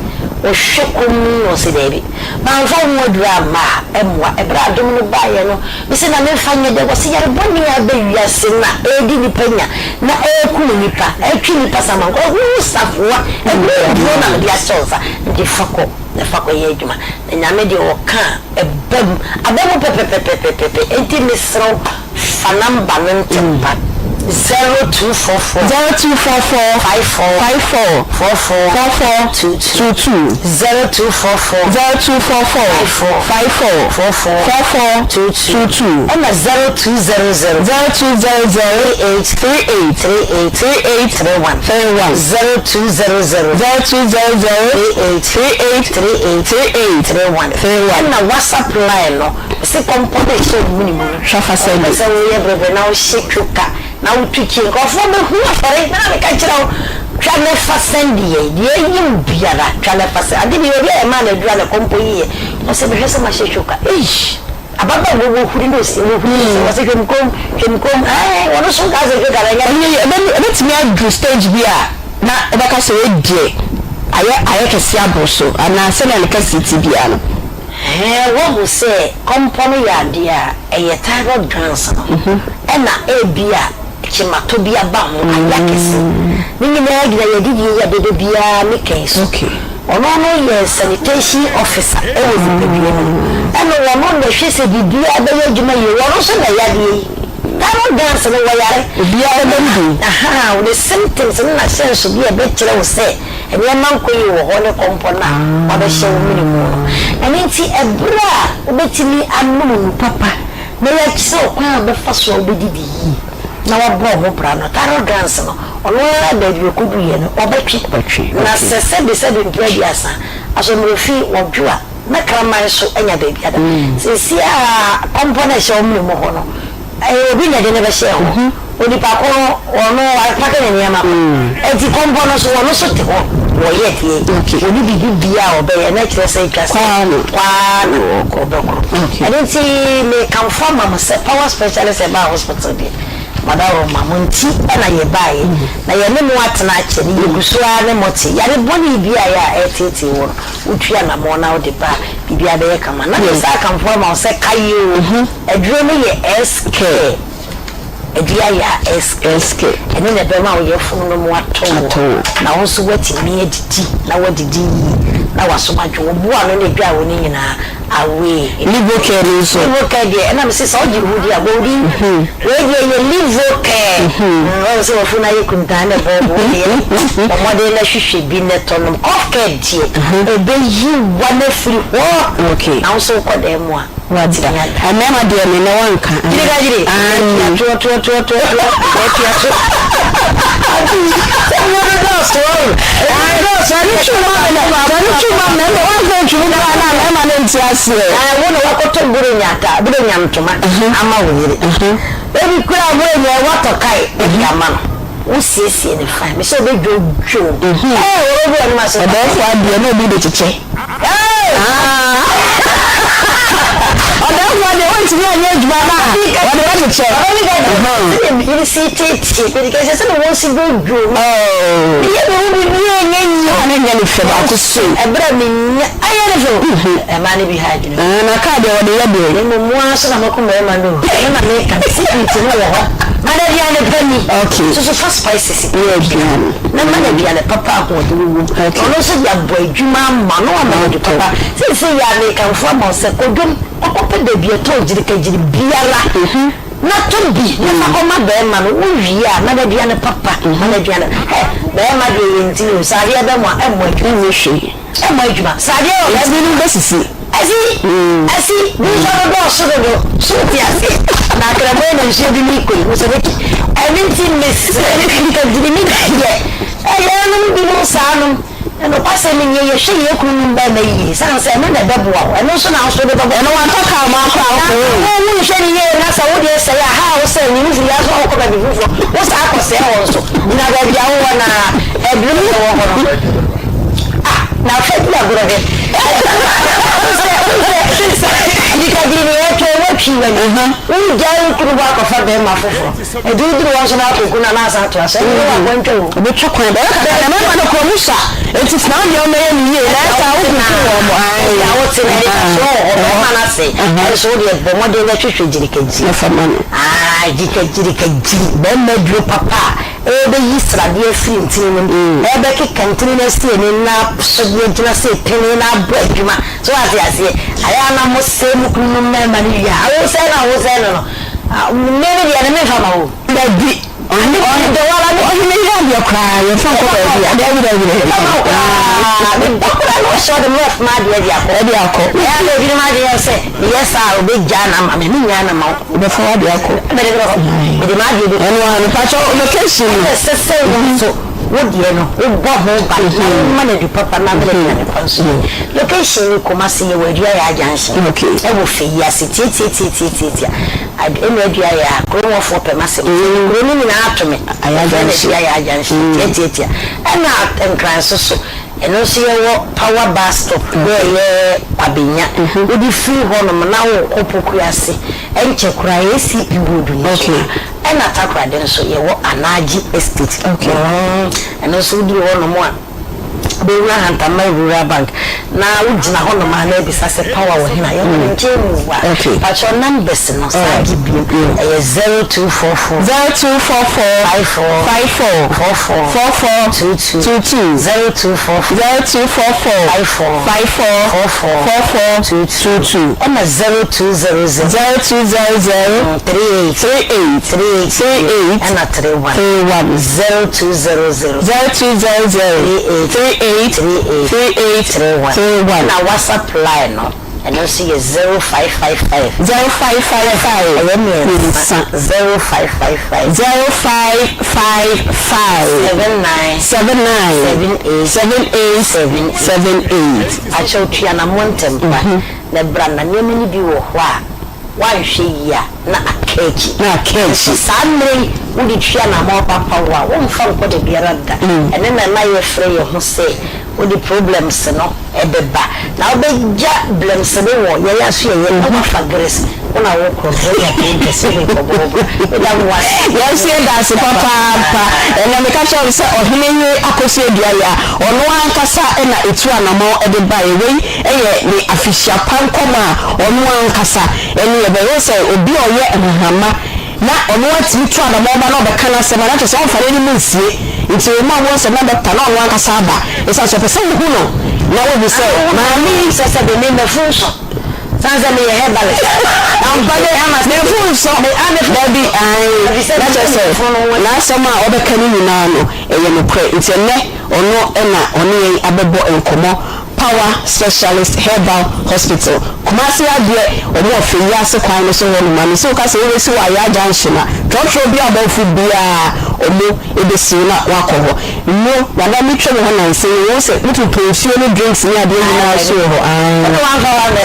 S12: ɔhwɛ komm na ɔse daabi. Mamfa ho aduru amma a, ɛmmoa. Ɛberɛ a adom no baeɛ no, mese na memfa nyɛ dɛn? Wɔse yare bɔne a aba wiase na ɛredi nnipa nya, na ɛrekum nnipa, ɛretwe nnipa samanko, ɛho safoa, ɛho aduro na mede ahyɛ wo nsa, nti fa kɔ na fa kɔyɛ adwuma. Na Nyame deɛ ɔka a, ɛba mu. Aba mu pɛpɛpɛpɛpɛpɛ. Enti mesrɛ wo, fa number no ntɛm pa. 0244.
S6: 0244.
S12: 54.
S6: 54.
S12: 44.
S6: 44.
S12: 22.
S6: 22.
S12: 0244.
S6: 0244.
S12: 54.
S6: 54.
S12: 44.
S6: 44.
S12: 22.
S6: 22.
S12: Ɛna 0200.
S6: 0200.
S12: 38.
S6: 38.
S12: 38.
S6: 38.
S12: 31.
S6: 31.
S12: 0200.
S6: 0200.
S12: 38.
S6: 38.
S12: 38.
S6: 38.
S12: 31.
S6: 31.
S12: Ɛna WhatsApp line no, mese kɔmpɔ no ɛhyɛ wo mene mu no.
S6: Hwɛ fa sɛnde.
S12: Wopɛ sɛ woyɛ brɛbrɛ na wohyɛ twoka na wotu kye nkurɔfoɔ bɛhu afɔre na meka kyerɛ wo twa ne fa sɛnde yɛn deɛ ɛyi wo biara twa ne fa sɛ ade bi obi a yɛmaa no aduru a ne kɔmpɔ yi yɛ ɔsɛ mehwɛ sɛ mahyɛ twoka eish ababaawa wɔ huri na ɔsi wɔ huri sɛ wɔsɛ hwɛ mu kom hwɛ mu kom ɛɛ wɔn nso nka sɛ twoka na ɛnyɛ.
S6: Ɛnyɛ ɛbɛtumi aduru stage bi a na wobɛka sɛ wei deɛ ayɛ ayɛ kɛseɛ aboro so anaa sɛnea ne kɛseɛ te biara no.
S12: Hɛn woahu sɛ kɔmpɔ no yɛ adeɛ a ɛyɛ thyroid glands no ɛna ebia kyematɔ bi aba ho ayɛ akɛse. Ne nyinaa gyina yɛn adidie yi a dada biara meka yi so. Ɔno no yɛ sanitation officer wɔ nipadua no mu ɛna ɔno na ɛhwɛ sɛ biribiara bɛyɛ adwuma yie. Ɔno nso na ɛyɛ adeɛ yi. Thyroid glands no wɔyare.
S6: Obiara bɛbɔ ne din.
S12: Ahaa, ne symptoms ne n'ahyɛnsodeɛ a ɛbɛkyerɛ wo sɛ nneɛma nkɔ yie wɔ hɔ ne kɔmpɔ no a wɔabɛhyɛ wo mene mu no. Ɛno nti, ɛberɛ a wobɛtumi anom nnu papa na yɛakyerɛ wo kwan a wobɛfa so a wobɛdidi yie na woabɔ wo ho bra no, thyroid glands no, ɔno ara baabi a ɔkɔduiɛ no, ɔbɛtwe. Na sɛ sɛbesɛbe mprɛ aduasa, asomdwoeɛ wɔdwo a, na kraman nso anya baabi ada. Seesei a kɔmpɔ no a ɛhyɛ wo mene mu hɔ no, Ɛyɛ obi na ɛde no bɛhyɛɛ hɔ. Onipa ko no, ɔno wapake ne nneɛma kɔ. Enti kɔmpɔ no nso, ɔno nso te hɔ, wɔyɛ deɛ ɔnni biribi biara a ɔbɛyɛ, na ɛkyerɛ sɛ ɛtwa sɛ kɔ ara na ɔbɛkɔ. Ɛno nti mekamfo ama mo sɛ Power Specialist Herbal Hospital deɛ, Madaroma, mo nti na yɛbaeɛ, na yɛne mo atena akyɛ, na yɛgu so ara ne mo te. Yare bɔne biara a ɛreteetee wo no, wotu anammɔn na wode ba a, biribiara bɛyɛ kama. Na mesan akamfo ama wo sɛ kae o! Aduro no yɛ SK, Adua ya SK, ɛno na ɛbɛma wo yafunu no mu atɔ wo, na wo nso woatumi adidi na woadidi yie na w'asom adwo wo. Bo ano ne dwa a wɔ no nyinaa away.
S6: Livocare no nso.
S12: Livocare deɛ ɛna mese sɛ wogye wo ho di a bɔ wo din. Wei deɛ yɛ Livocare. Woahu sɛ w'afunu ayɛ kuntaa na ɛbɔ wo deɛ bɔ mmɔden na hwehwɛ bi na tɔ nom. Cough care deɛ ɛbɛyi wo ano afiri hɔ na wo nso wokɔ dan mu a.
S6: Wada. Mmarima deɛ me ne wo nka.
S12: Gyiri ka gyiri.
S6: Aane.
S12: Toɔ toɔ toɔ toɔ toɔ. Ɛtua so. Ati sɛ mo no dɔɔso o. Ɛno dɔɔso
S6: ɛno twi ma me na ɛno twi ma me na wɔn fɛn twi mu koraa na mmarima no nte aseɛ.
S12: Ɛɛ wo na wakɔtɔ buronya ata buronya ntoma ama wo yere. Ebi kura buronya watɔ kae ɛde ama no. Wo siesie no fine. Me sɛ ɔbɛdwodwo. Ɛɛ ɔbɛgu anim ase.
S6: Ɔdɛɛfoɔ adeɛ na obi de kyekyɛ. Ɔdɛɛfoɔ deɛ wɔntumi anyɛ adwuma no a wɔde bɛkyekyɛ.
S12: Sɛdeɛ me yere si teetee me de kɛsɛ sɛdeɛ wɔn si dwodwo me. Meyɛ me ho biribi a ɛnyɛ yie.
S6: Kaa no nyɛ ne fɛ baako sei.
S12: Ɛberɛ a menya ɛyɛ ne fɛ o. Mmaa no bi ha adwene.
S6: Na kaa deɛ wɔde yɛ deɛ.
S12: Na mmom mo ara nso na moako mmarima no o. Ɛno na meka no secret no wɔ hɔ. Ma no aduane pa ni.
S6: Okay.
S12: Soso fa spices
S6: Yɛ aduane.
S12: Na ma no. aduane papa a ahoɔden wɔ mu. Na ɔno nso de abɔ adwuma ama no ama no ade papa. Seesei yi ara mekamfo ama wo sɛ kɔ dwam kɔkɔpɛ baabi a ɛtɔn gyirikagyiri biara na tɔ bi na fa kɔma barima no. Wowie a, ma no aduane papa. Ma no aduane. Hɛ! Barima deɛ yɛntumi o. Sɛ adeɛ bɛmɔ a, ɛmmɔ adwuma.
S6: Ɛnyɛ hwee.
S12: Ɛmmɔ adwuma. Sɛ adeɛ wɔ
S6: Ebi no bɛsisi.
S12: Asi! Asi! Bi nso ano dɔɔso dodo. So wote ase? Na akraman na nsuo bi ne kɔ yi, wo sɛ bɛki. Ɛno nti mesrɛ, nkagyiri me deɛ, ɛyɛnom binom saa nom. Nokwasɛm nie, yɛhwɛ yɛn kununom mmarima yie, sane sɛ ɛno na ɛbɛboa wo, ɛno nso na wo nso wode bɛbɔ.
S6: Ɛno wantɔ kaa ma koraa
S12: Na
S6: wokɔ o.
S12: wo wonhwɛ no yie na sɛ wo deɛ sɛe a, ha a wosɛe no, wofiri ha nso a wokɔ baabi foforɔ, wo saa kɔsɛe hɔ nso. Gyina baabi a wowɔ no ara, aduro no na ɛwɔ hɔ no. Ah, na fa di agorɔ hwɛ. Wonsɛ, wonsɛ, sɛ nikadiri ne yɛtwɛn woatwi w'ani, wogyae wo kunu hɔ akɔfa barima foforɔ. Ɛdi wo duru hɔ nso na akɔku no anaasɛ atoa so, ɛno ne w'akɔntwa o.
S6: Ɔbɛtwa kwan bɛyɛ kakra na mmarima no kura mu sua, enti tena wo deɛ wobɛyɛ no yie na ɛyɛ saa a wokuku wɔn. Ae.
S12: Baabi a wote no anidasoɔ wɔ hɔ, bɛrima no ase, nanso wo deɛ bɔ mmɔden na hwehwɛ gyirikagyiri.
S6: Na fa ma no.
S12: Ae, gyirikagyirikagyiri, bɛrima aduro papa a ɛrebɛyi sradeɛ afiri ntini no mu, ɛrebɛkeka ntini no asi ani na so de agyina sɛ penee na abɔ adwuma. So woate aseɛ? Ayɛ a na mosɛe mo kununom mmarima no wie a, wosɛe no a wosɛe no no, Me no deɛ no menfa ma wo.
S6: Dabi, ɔhene ɔhene yɛ adeɛ koraa yɛmfa nkɔ baabi a dabi dabi dabi.
S12: Mfa ma wo koraa, me ba koraa na ɔhyɛ ɔde mɛf ma adeɛ de akɔ.
S6: Ɛde akɔ.
S12: Ɛyɛ a na ebinom adwene yɛ sɛ meyɛ saa a ɔbɛgyaa no ama me, mennyaa no mma wo.
S6: Wobɛfa w'adeɛ akɔ.
S12: Mede bɛkɔ, mede m'adeɛ bɛkɔ.
S6: Ɛno ara, mepakyɛw location no.
S12: Ɛna ɛsɛ sɛ wo nso. Wo deɛ no wo bɔ ho ban na wo ma no adu papa na mene tena ne kwan so location ni Kumasi yɛ wɔ Aduayaa junction ɛwɔ fɛ yi ase tiatiatiatiatia ɛna Aduayaa kuro mu ɔfoɔ pɛ masɛm nti ɛde kuro no nyinaa ato me yɛfrɛ no Aduayaa junction tiatiatia ɛna Nkran so so ɛno nso yɛ wɔ power bus stop yɛ ɛyɛ Kwabenya wode firi hɔ nom na wo kɔ Pokuase ɛnkyɛ koraa ACP road no so Ɛna Takoradi nso yɛwɔ Anagye Estate. Ɛno nso woduru hɔ nom a, wobɛhunu Ahantaman Rural Bank na wogyina hɔ nom a na abisa sɛ power wɔ hena? Yɛwɔ ne nkyɛn mu hɔ a. Pakyɛw numbers no san gye biom. Ɛyɛ 0244.
S6: 0244.
S12: 54.
S6: 54.
S12: 44.
S6: 44.
S12: 22.
S6: 22.
S12: 0244.
S6: 0244.
S12: 54.
S6: 54.
S12: 44.
S6: 44.
S12: 22.
S6: 22.
S12: Ɛna 0200.
S6: 0200.
S12: 38.
S6: 38.
S12: 38.
S6: 38.
S12: Ɛna 31.
S6: 31.
S12: 0200.
S6: 0200.
S12: 38.
S6: 38.
S12: 38.
S6: 38.
S12: 31.
S6: 31.
S12: Ɛna WhatsApp line no, ɛno nso yɛ 0555.
S6: 0555.
S12: Ɛyɛ mmiɛnsa. 0555.
S6: 0555.
S12: 79.
S6: 79.
S12: 78.
S6: 78.
S12: 78.
S6: 78.
S12: Akyɛw tua na mo ntɛm pa na bra na nneɛma no bi wɔ hɔ a woanhwɛ yie a na aka akyi.
S6: Na aka akyi.
S12: Nso saa mmerɛ yi wode tua anammɔn papa wo a womfa nkɔ dabiara da. Ɛno na ɛma yɛfrɛ yɛn ho sɛ wode problems no bɛba na wobɛgya blems no wɔ yɛn aso yɛyɛ na woafa grace wo na wokorɔ no woanya pain kɛse ho nkɔbɔ wo bra. Meda mo ase.
S6: Yɛn nso yɛda ase papaapa. Ɛnna meka kyerɛɛ wo sɛ ɔhene yere Akosua Aduayɛ a ɔno ankasa na ɛtu anammɔn de baeɛ. Wei yɛ ne afehyia pa nkɔmmɔ a ɔno ankasa ne yɛn bɛyɛ. Wohu sɛ obi a ɔyɛ nhahama na ɔno ara tumi tu anammɔn ba na ɔbɛka n'asɛm a, na kyerɛ sɛ ɔmfa n'anim nsie. Nti woma wohu sɛ na dɔkta na ɔno ankasa aba. Ɛsiane sɛ ɔpɛ sɛ wohu no na wohu sɛ maame yi.
S12: Sɛ sɛbe me mafu nsɔ. Sane sɛ meyɛ herbalist.
S6: Ampa de, mafu nsɔ. Dabi, ae. Na kyerɛ sɛ n'asɛm a ɔbɛka no nyinaa no, ɛyɛ nokorɛ. Nti ɛnnɛ ɔno na ɔne yɛn abɛbɔ nkɔmmɔ. Power Specialist Herbal Hospital, Kumasi ha deɛ wɔn wɔ Feyiase kwan no so hɔ nom a, mese wo ka sɛ wobɛsi wɔ Ayaa Junction a, trɔtrɔ biara a ɔbɛfo biara wɔn bɛsi wo na woakɔ hɔ. Nnuro, na na metwa mu hɔ nansa yi, mehu sɛ mototɔ nsuo ne drinks ne adeɛ nyinaa nso wɔ hɔ, ae.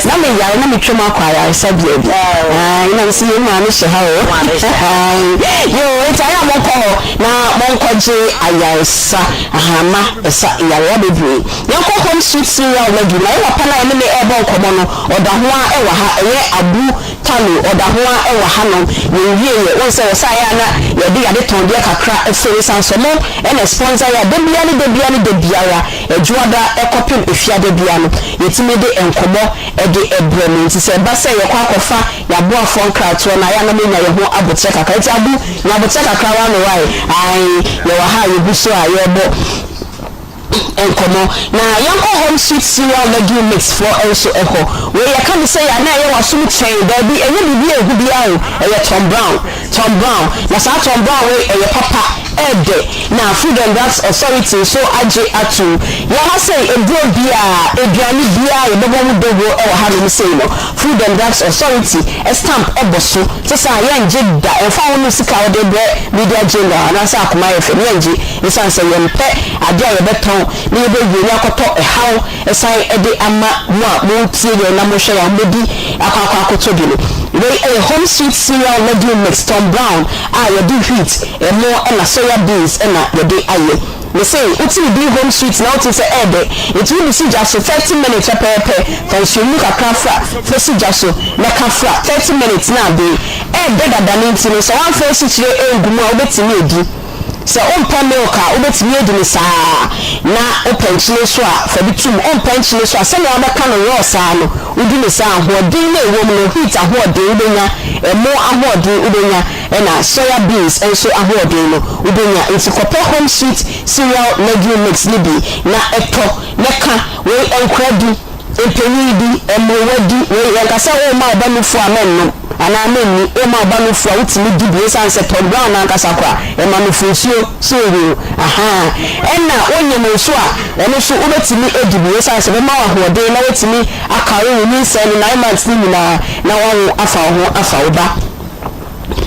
S6: Na meyare na metwa mu akɔ ayaresabea bi, ae, na mese yei maame hyɛ ha o, ae. Yoo, enti ayɛ a monkɔ hɔ na monkɔgye ayaresa, ahama ɛsa nyarewa bebree. Yɛnkɔ Home Sweet Cereal Madu. Na yɛn papa no a yɛne no rebɔ nkɔmmɔ no, ɔda ho ara wɔ ha. Ɛyɛ Abu Talo, ɔda ho ara wɔ hanom. Yɛnwieeɛ. Wohu sɛ wɔ saa yɛ a na yɛde yɛn adetɔndeɛ kakra firi ɛsiane sɛ ɔmo na sponsor yɛn a, da biara ne da biara ne da biara, Adwuada kɔpem Efiada biara no, yɛtumi de nkɔmmɔ de brɛ mo. Nti sɛ ɛba sɛ yɛkɔ akɔfa yɛn aboafoɔ nkratoɔ no a, ɛyɛ a na moanya yɛn ho aboterɛ kakra. Nti Abu, nya aboterɛ kakra wa me wae. Ae, yɛwɔ ha a yɛgu so a yɛrebɔ. nkɔmmɔ. Na yɛnkɔ Home Sweet Cereal Legume Mix foɔ nso hɔ. Wei yɛka no sei a na ɛyɛ w'asom kyɛn, daabi ɛnyɛ biribi a ɛhu biara o, ɛyɛ Tom Brown, Tom Brown. Na saa Tom Brown wei ɛyɛ papa, ɛɛdɛ, na Food and Drugs Authority nso agye atom. Yɛn ha sei aduro biara, aduane biara a yɛbɛbɔ ho dawuro wɔ hanom sei no, Food and Drugs Authority stamp bɔ so. Te saa a, yɛngye da, ɛmfa ho ne sika a wode brɛ Media General anaasɛ Akoma FM, yɛngye. Esiane sɛ yɛmpɛ ade a yɛbɛtɔn na yɛbɛwie na yɛakɔtɔ ɛhaw san de ama mo a motie yɛn na mohwɛ yɛn a mobɛdi akɔ akɔ akɔtɔ bi no. Wei yɛ Home Sweet Cereal Legume Mix Tom Brown a yɛde wheat, ɛmo na soya beans na yɛde ayɛ. Mese wote ne din Home Sweet na wote sɛ ɛɛdɛ nti wode si gya so 30 minutes pɛpɛɛpɛ, fa nsuomu kakra fra fa si gya so na ka fra 30 minutes na aben. Ɛɛdɛ dada no nti no sɛ woamfa asikyire angu mu a wobɛtumi adi. Sɛ wompɛ milk a, wobɛtumi adi no saa ara. Na wopɛ nkyene nso a, fa bi to mu. Wompɛ nkyene nso a, sɛnea wobɛka no raw saa no, wodi no saa a, ahoɔden no a ɛwɔ mu no, wheat ahoɔden wobɛnya, ɛmo ahoɔden wobɛnya, ɛna soya beans nso ahoɔden no wobɛnya. Nti kɔpɛ Home Sweet Cereal Legume Mix no bi na tɔ na ka. Wei nkora di. Mpanyin bi, mmerewa di wei, yɛnka sɛ worema wo ba nufu a mɛnnom anaa mɛnni, worema wo ba nufu a wotumi di bi esiane sɛ Tom Brown no ankasa koraa ɛma nufu nsuo so nhu ahaa, ɛna wonyem nso a ɛno nso wobɛtumi adi bi esiane sɛ ɛbɛma wo ahoɔden na woatumi akare wo nyinsɛn no nine months no nyinaa na woawo afa wo ho afa wo ba.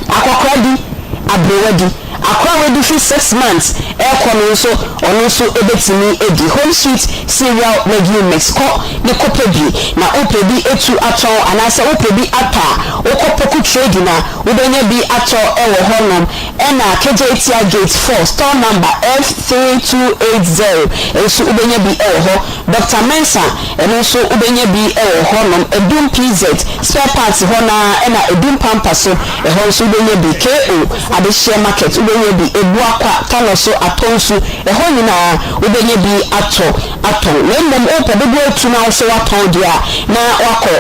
S6: Akɔkora di, aberewa di. Akora a wadi fi six months rekɔ no nso, ɔno nso bɛtumi adi. Home Sweet Cereal Legume Mix, kɔ ne kɔpɛ bi. Na wopɛ bi atu atɔn anaasɛ wopɛ bi atɔ a, wokɔ Poku Trading a, wobɛnya bi atɔ wɔ hɔnom. Ɛna Kejetia Gate 4, store number F3280 nso wobɛnya bi wɔ hɔ. Doctor Mensah, ɛno nso wobɛnya bi wɔ hɔ nom. Adum PZ, spare parts hɔ no ara ɛna Adum Pampa so, ɛhɔ nso wobɛnya bi. KO, Adehyeɛ Market, wobɛnya bi. Abuakwa, Tanɔso, Atonsu, ɛhɔ nyinaa wobɛnya bi atɔ atɔn. Na mmom wopɛ dodoɔ atu na wo nso woatɔn deɛ a, na woakɔ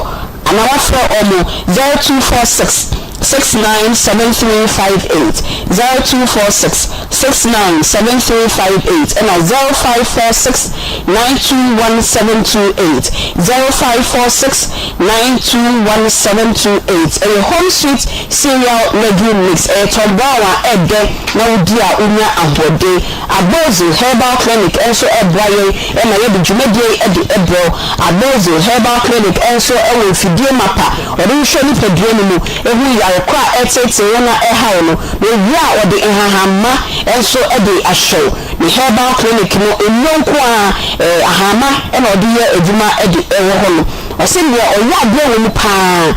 S6: anaa woafrɛ wɔn 0246 697358, 0246 697358 ɛna 0546 921728, 0546 921728. Ɛyɛ Home Sweet Cereal Legume Mix, ɛyɛ Tom Brown a ɛdɛ na wodi a wonya ahoɔden. Abozu Herbal Clinic nso boa yɛn ma yɛde dwumadie yi de brɛ wo. Abozu Herbal Clinic nso wɔ mfidie mapa wɔde hwehwɛ nipadua no mu, hu yare korɔ a ɛreteetee wo na ɛreha wo no, na owie a wɔde nhahamma nso de ahwɛ wo. Ne herbal clinic no, nnuro nko ara, ahamma na ɔde yɛ adwuma de wɔ hɔ no. Ɔse deɛ ɔyɛ adeɛ wɔ mu pa ara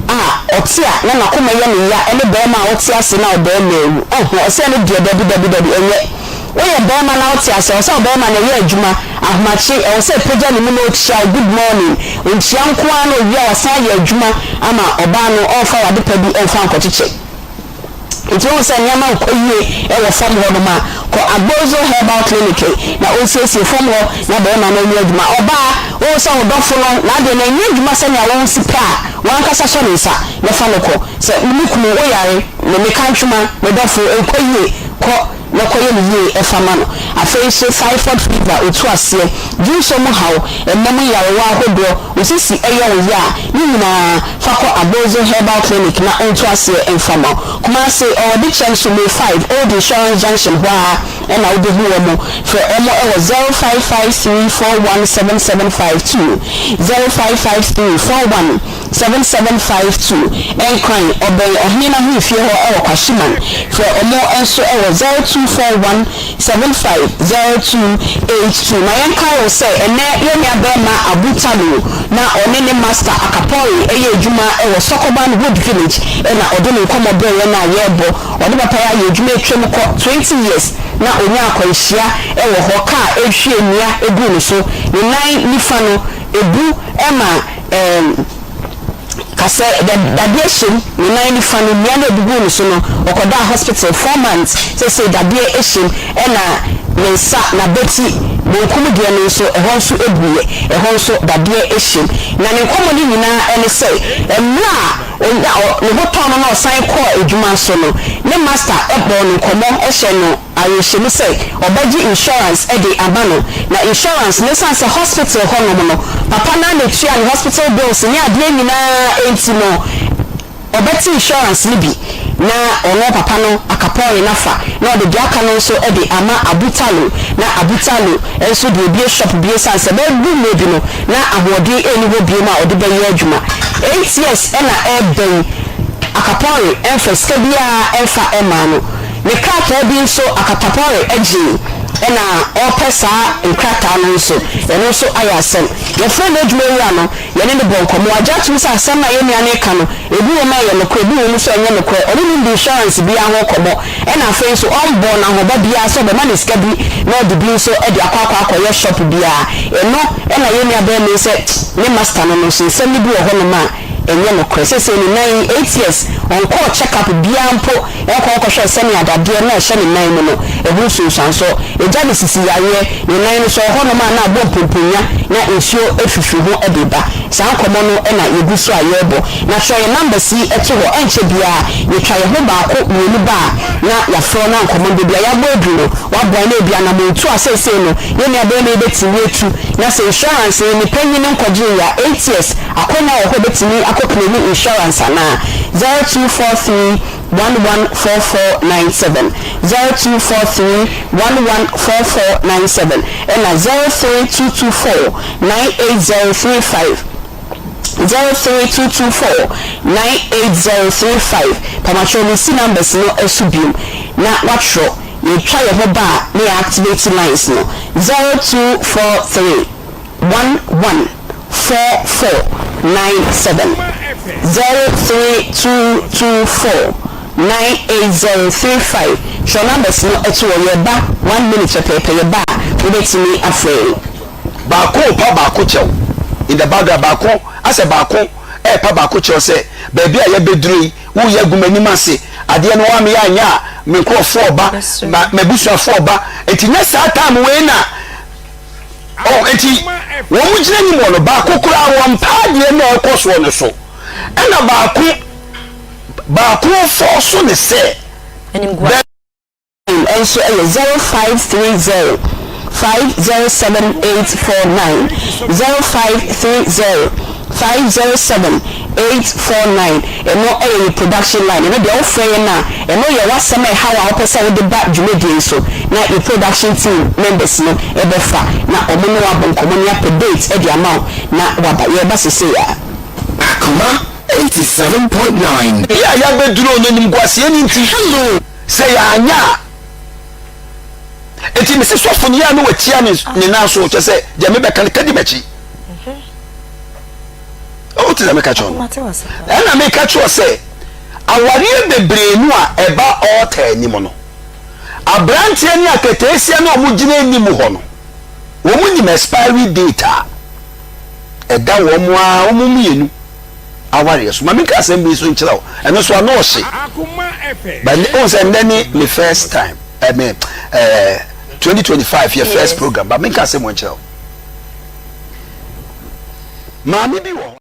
S6: a ɔte a na n'akoma yɛ no ya ne barima a ɔte ase na ɔbarima awu. Ɔho, ɔse ɛno deɛ dabi dabi dabi ɛnyɛ. Woyɛ barima na wote ase a, ɛwɔ sɛ ɔbarima no ɛyɛ adwuma, ahomakye, ɛwɔ sɛ ɛpagya ne mu na ɔkyia wo good morning, ɔnkyia nko ara na ɔwie a wasan ayɛ adwuma ama ɔbaa no, ɔmfa w'adepa bi mfa nkɔkyekyɛ. Nti wohu sɛ nneɛma nkɔ yie wɔ fam hɔ nom a, kɔ Agbozo Herbal Clinic na ɔnsiesie fam hɔ na barima no nyɛ adwuma. Ɔbaa, wohu sɛ wo dɔfo no n'adeɛ no ɛnyɛ adwuma sɛnea wo si pɛ a, w'ankasa sɔ ne nsa na fa no kɔ. Sɛ me kunu woyare, me meka ntwoma, me dɔfo ɛnkɔ yie, kɔ na kɔyɛ no yie fa ma no. Afei nso typhoid fever, otu aseɛ, dwonsɔ mu haw, ɛna mu nyarewa ahodoɔ, wo sisi yɛ wo ya a, ne nyinaa fa kɔ Abozo Herbal Clinic na ɔntu aseɛ mfa ma wo. Kumasi, ɔwɔ Dikyɛm so May 5, Old Insurance Junction hɔ ara na wobɛhu wɔn. Frɛ wɔn wɔ 0553417752, 055341. 7752, Nkran, ɔbɛn Ɔhene no ahemfie hɔ wɔ Kwashiman. Frɛ ɔmo nso wɔ 0241 750282. Ma yɛnkae wo sɛ ɛnnɛ yɛn nua barima Abu Talo na ɔne ne Master Akapɔre yɛ adwuma wɔ Sokoban Wood Village na ɔde ne nkɔmmɔ brɛɛ yɛn a yɛrebɔ. Ɔne papa yi ayɛ adwuma atwam kɔ 20 years na ɔnyaa akwanhyia wɔ hɔ, kaa hwie nnua guu ne so, ne nan nifa no ebu ma Ɛɛm, ka sɛ da dadeɛ hyɛ mu, ne nan nifa no, nnua no a ɛguguu ne so no, ɔkɔdaa hospital four months, seesei dadeɛ hyɛ mu, ɛna ne nsa, n'abati, bonkum deɛ no nso, ɛhɔ nso buiɛ, ɛhɔ nso dadeɛ hyɛ mu. Na ne nkɔmmɔ no nyinaa ne sɛ, mmerɛ a. Onya ɔ ne ho tɔɔ no na ɔsan kɔɔ adwuma so no, ne masta bɔɔ no nkɔmmɔ hyɛɛ no awerɛhyɛmu sɛ ɔbɛgye insurance de ama no. Na insurance no, esiane sɛ hospital hɔnom no, papa no ara na etua ne hospital bills ne adeɛ nyinaa nti no, Ɔbɛte insurance no bi na ɔno papa no akapɔre no afa na ɔde deɛ aka no nso de ama Abutalo na Abutalo nso de abue shop bi ɛsiane sɛ bɛdu mmerɛ bi no na ahoɔden nni hɔ biom a ɔde bɛyɛ adwuma. ATS na ɛreba yi Akapɔre mfa sika biara mfa mmaa no. Ne krataa bi nso Akatapɔre gyee na ɔrepɛ saa nkrataa no nso ɛno nso ayɛ asɛm. Yɛfrɛɛ n'adwuma wura no Yɛne no bɔɔ nkɔmmɔ. Wagye atom sɛ asɛm no a yɛn nua no reka no, ebi wom a ɛyɛ nokorɛ, ebi wom nso a ɛnyɛ nokorɛ. Ɔne no nni insurance biara ho nkɔmmɔ, ɛnna afei nso ɔmmɔɔ no ahoba biara sɛ ɔbɛma no sika bi na ɔde bi nso de akɔ akɔ akɔyɛ shop biara. Ɛno na yɛn nuabarima yi sɛ ne master no no nso, nsɛm no bi wɔ hɔnom a ɛnyɛ nokorɛ. Seesei ne nan yi, 8 years, ɔnkɔɔ check up biara mpo nkɔ nkɔhwɛɛ sɛnea dadeɛ no a ɛhyɛ ne nan mu no, ɛho nsunsuansoɔ. Agya no sisi yareɛ, ne nan no so ɛhɔnom a na abɔ mpomponya na nsuo fifiri ho de reba. Saa nkɔmmɔ no na yɛgu so a yɛrebɔ. Na twerɛ yɛn numbers yi to hɔ, ɛnkyɛ biara yɛtwa yɛn ho baako mmienu ba a na yɛafrɛ wo na nkɔmmɔ no baabi a yɛabɔ aduru no woaboa na ebia anammɔntuo a seesei no yɛn nuabarima yi bɛtumi atu na sɛ insurance no ne panyin no nkɔgyee yɛ a eight years akwanya wɔ hɔ bɛtumi akɔ claimi insurance anaa? 0243 114497, 0243 114497, ɛna 03224 98035, 03224 98035. Pamatwerɛ no si numbers no so biom na watwerɛ. Yɛtwa yɛn ho ba a na yɛ activate lines no, 0243 114497, 03224 98035. Twerɛ numbers no to hɔ. Yɛba one minute pɛpɛɛpɛ, yɛba a wobɛtumi afrɛ yɛn.
S1: Baako repa baako kyɛw in the background, baako asɛ baako ɛrepa baako kyɛw sɛ baabi a yɛabɛduru yi woreyɛ agu m'anim ase, adeɛ no woammeyɛ anyɛ a me nkurɔfoɔ reba, m'abusuafoɔ reba, nti nyɛ saa time wei na Oh, enti wɔn gyina anim wɔ no baako koraa wɔn mpa adeɛ na ɛkɔ soɔ no so, ɛna baako baako fɔ so ne sɛ bɛ.
S6: Nso yɛ 0530 507 849, 0530 507 849. Ɛno yɛ yɛ production line. Ɛno deɛ wofrɛ yɛn a, ɛno yɛ w'asɛm a ɛha wo a wopɛ sɛ wode ba dwumadie yi so na yɛ production team members no bɛfa na wɔn ne wo abɔ nkɔmmɔ na yɛapɛ date de ama wo na woaba. Yɛreba sesei ara.
S13: Akoma 87.9.
S1: Baabi a yɛabɛduru no animguaseɛ no nti, sɛ yɛanyɛ a, enti mese sɔfo no yɛ a na watia ne ne nan so, kyɛ sɛ deɛ mebɛka no ka di m'akyi. Wote sɛ meka kyerɛ no? Ɛna meka kyerɛ sɛ awareɛ bebree no a ɛba altar anim no, aberanteɛ ne aketeesia no a wɔgyina anim hɔ no, wɔn nim expiry date a ɛda wɔn a wɔn mmienu awareɛ so. Ma menka asɛm bi nso nkyerɛ wo, ɛno nso ano ɔhye. But wohu sɛ nnɛ ne me first time, I mean, eh, 2025 yɛ first program, but menka asɛm nkyerɛ wo. Maame bi wɔ hɔ.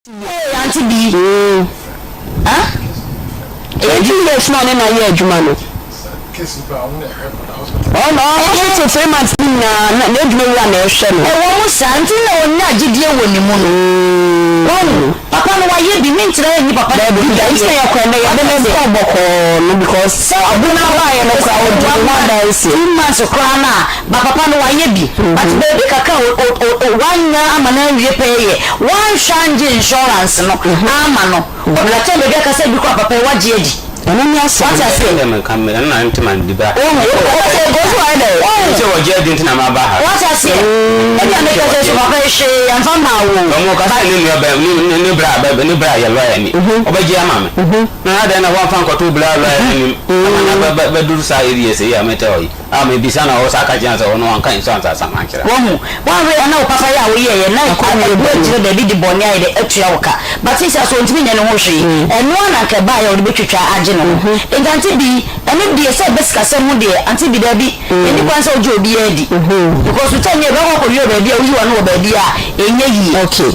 S6: Hey aunty bi ah. 18 years na ɔne na yɛ adwuma no. Ɔno hospital 3 months ni nyinaa na n'adwuma wura na ɛhwɛ no.
S8: Ɛwɔ mu saa nti na ɔnya gyidie wɔ ne mu no. Wɔn papa no wayɛ bi menkyerɛ yɛ nyi papa no
S6: bi da nti na yɛ kɔ ɛnɛ yɛde ne kɔ bɔkɔɔ no because abo na baayɛ no koraa ɔdi ne ho adanse.
S8: 2 months koraa na ba papa no wayɛ bi, but baabi kakra wanya ama no awie pɛɛ yɛ wanhwɛ angye insurance no ama no ɔka kyɛn baabi akasa bi kɔ a papa yi wagye adi.
S6: Ɛno ne asɛm.
S8: Wate ase.
S10: Ɛnna meka me ɛnna nti ma di ba.
S6: Ogosi wayɛ dɛ.
S10: Sɛ wɔgye adi nti na ma ba ha.
S8: Wate ase. Ebi a meka sɛ so papa yi hwee yɛmfa maa wo.
S10: Ɔmo kasa ne nua bɛ ne ne bra bɛ ne bra yɛ lɔya ni. Ɔbɛgye ama me. Na adɛn na wɔmfa nkɔto bra lɔya anim ama na bɛ bɛduru saa areas yi a mɛtɛ hɔ yi. A mebisa na ɔsa ka kyerɛ sɛ ɔno wanka insurance asɛm ankyerɛ.
S8: Wahu? Woanhwɛ a na wo papa yɛ a woyɛeɛ na abu akyire baabi de bɔne ayɛ dɛ atua wo ka. But seesei a so ɔntumi nyɛ ne ho hwee. Ɛno ara na anka ɛbaeɛ a ɔde bɛtwitwa agye ne ho. Enti Auntie Bi, ɛno deɛ sɛ ɛba sikasɛm ho deɛ, Auntie Bi daabi. Ɛnni kwan sɛ wogye obiara di. Because wo time yi ɛbɛkɔ akɔwie wɔ baabi a woyi w'ano wɔ baabi a ɛnyɛ yie.
S6: Okay.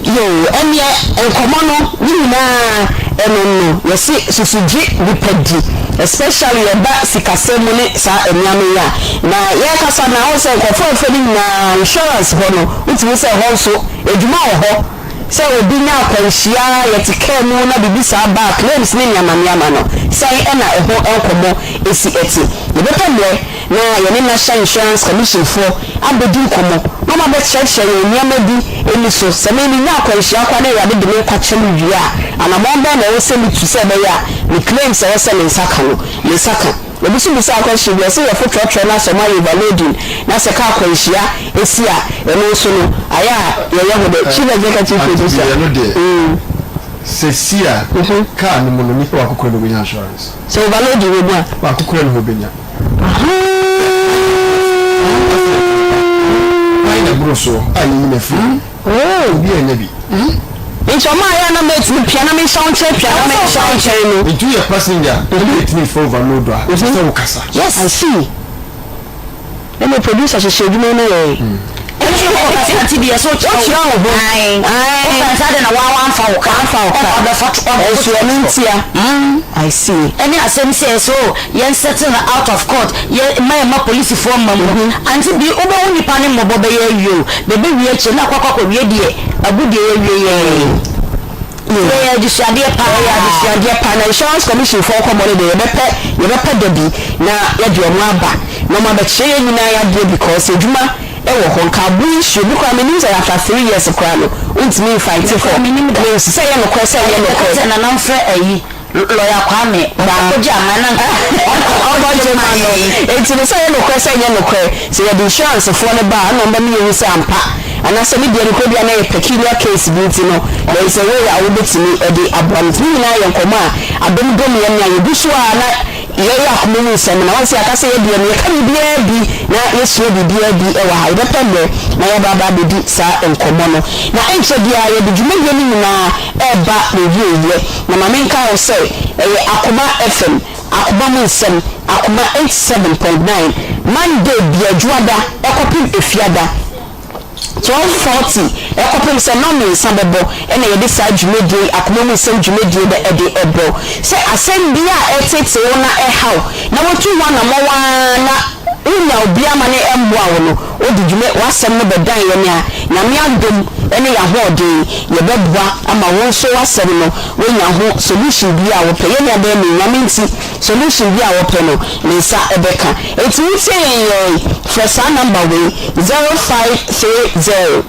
S6: Yoo ɛneɛ nkɔmɔ no ne nyinaa ɛno no yɛse susu gye nipa di especially ɛba sikasɛm mu ne saa nneɛma yi a na yɛkasa na wohu sɛ nkurɔfoɔ a ɛfrɛ no nyinaa insurance hɔ no wotumi sɛ ɛhɔ nso adwuma wɔ hɔ sɛ obi nya akwanhyia yɛte kaa mu na biribi saa ba a claims ne nneɛma nneɛma no sɛn ɛna ɛho nkɔmɔ ɛsi ɛte yɛbɛpɛ mmerɛ na yɛne National Insurance Commission foɔ abɛdi nkɔmmɔ na wɔn abɛkyerɛkyerɛ yɛn nneɛma bi ani so. Sɛ me menya akwanhyia koraa na Awurade de me nkwa kyɛ me wie a, anammɔn bɛn na ɛwɔ sɛ metu sɛ ɛbɛyɛ a me claims a ɛwɔ sɛ me nsa ka no, me nsa ka? Obi nso bisaa question bi, ɔse yɛfo trɔtrɔ na sɛ wɔayɛ overloading na sɛ kaa akwanhyia si a, ɛno nso no, ayɛ a yɛyɛ ho dɛn? Chief Executive Producer.
S14: Auntie, ɛno deɛ, sɛsi a kaa no mu no, nipa baako koraa na ɔbɛnya insurance.
S6: Sɛ overloading wɔ mu a?
S14: Baako koraa na ɔbɛnya. Hwan na ɛboro soɔ a yɛyi no afiri mu? Obi annya bi.
S6: Nti ɔmo ayɛ a na mate no pia na menhyɛ wo nkyɛn pia na menhyɛ wo nkyɛn no.
S14: Nti woyɛ passenger a na yɛtumi fa overload a, ɛsɛ sɛ wokasa.
S6: Yes, I see. Ɛnna producer hyehyɛ adwuma yi ma yɛn.
S8: Ɛnti wo kɔ kasa nti deɛ so
S6: wokyerɛ wo ho.
S8: Ae. Wofa nsa de na wa wamfa wo ka.
S6: Wamfa wo ka.
S8: Ɔbɛfa to ɔbɛfo
S6: Ɛnso ɛno ntia. I see.
S8: Ɛne asɛm sɛ so yɛn settle no out of court yɛ mma yɛn mma polisifoɔ mma mu no. Ante bi wobɛhu nipa no mmɔbɔ bɛyɛ awie o. Bɛbɛwie akyire na akɔ akɔ akɔwie deɛ abu deɛ yɛawie yɛn. Ɛyɛ adesuadeɛ paa.
S6: Ɛyɛ adesuadeɛ paa. Na Insurance Commission foɔ nkɔmmɔ no deɛ yɛbɛpɛ yɛbɛpɛ da bi na yɛde wɔn aba na wɔn abɛkyerɛ yɛn nyinaa adeɛ because adwuma wɔ hɔ. Nka abo nsuo bi koraa menim sɛ after 3 years koraa no wontumi nfight for claims sɛ ɛyɛ nokorɛ sɛ ɛnyɛ nokorɛ.
S8: Ɛka sɛ nana mfrɛ ayi lɔya Kwame ɔkɔgye ama na nka
S6: ɔkɔgye ma no. Enti no sɛ ɛyɛ nokorɛ sɛ ɛnyɛ nokorɛ sɛ yɛde insurance foɔ no ba a ɛna wɔbɛma yɛhu sɛ ampa anaasɛ ne deɛ nokorɛ bi a na ɛyɛ peculiar case bi nti no there is a way a wobɛtumi de aboa no. Nti ne nyinaa yɛ nkɔmmɔ a adom dom yɛn a yɛgu so a na yɛyɛ akoma mu nsɛm na wɔn sɛ yɛaka sɛ yɛdeɛ no yɛka biribiara bi na yɛsua biribiara bi wɔ ha. Yɛbɛpɛ mmerɛ na yɛaba aba abɛdi saa nkɔmmɔ no na ɛnkyɛ biara yɛde dwumadie no nyinaa ɛreba n'awieeɛ. Na ma menka wo sɛ ɛyɛ Akoma FM, Akoma mu nsɛm, Akoma 87.9, Monday bia Dwoada ɛkɔpem Efiada 12:40 ɛkɔpem sɛ nnɔnmiɛnsa bɛbɔ ɛna yɛde saa dwumadie yi, Akoma mu nsɛm dwumadie no ɛde ɛbrɛ wo. Sɛ asɛm bi a ɛretete wo na ɛha wo na woatu ho anammɔn ara na wonya obi ama no ɛmmoa wo no, wode dwuma w'asɛm no bɛdan yɛn a, Nyame adom ne y'ahoɔden yɛbɛboa ama wo nso w'asɛm no woanya ho solution bi a wopɛ. Yɛn nua bɛɛma yi, Nyame nti solution bi a wopɛ no ne nsa bɛka. Enti wotie yɛn yɛn frɛ saa number wei, 0530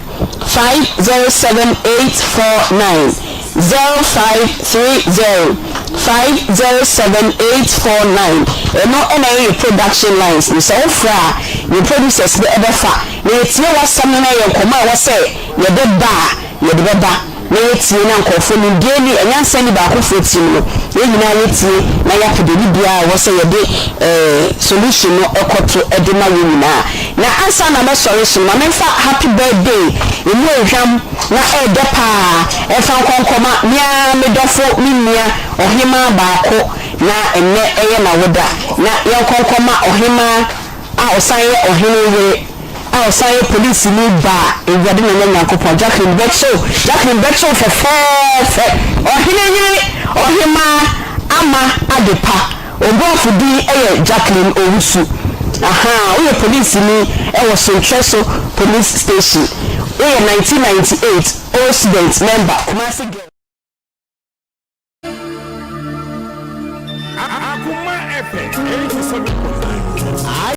S6: 507 849, 0530 507 849. Ɛno na ɛyɛ yɛ production lines no. Sɛ wofrɛ a, yɛn producers no bɛfa na yɛtie w'asɛm no na ɛyɛ nkɔmmɔ a ɛwɔ sɛ yɛde ba a, yɛde bɛba na yɛtie na nkurɔfoɔ nimdeɛ ni nyansa ni baakofoɔ tirim no, yɛn nyinaa yɛtie na yɛapɛ baabi biara a ɛwɔ sɛ yɛde eh, solution no kɔto de ma yɛn nyinaa. Na ansa na mɛsɔre so no, ma memfa happy birthday emu ehwam na ɛɛdɛ paa ɛmfa nkɔ nkɔma me ara me dɔfo, me nua, ɔhemaa baako, na ɛnnɛ ɛyɛ n'awoda. Na yɛnkɔ nkɔma ɔhemaa a ɔsan yɛ ɔhene yere. a ɔsan yɛ polisini ba a, Awurade Nana Nyankopɔn, Jacqueline bɛkye wo, Jacqueline bɛkye wo fɛfɛɛfɛ. Ɔhene yere, Ɔhemaa Ama Adepa, wo borɔfo din yɛ Jacqueline Owusu. Ahaa, woyɛ polisini wɔ Sonkyerɛso Police Station. Woyɛ 1998 Old Student Member, Kumasi Girls.
S15: Akoma FM 87.9.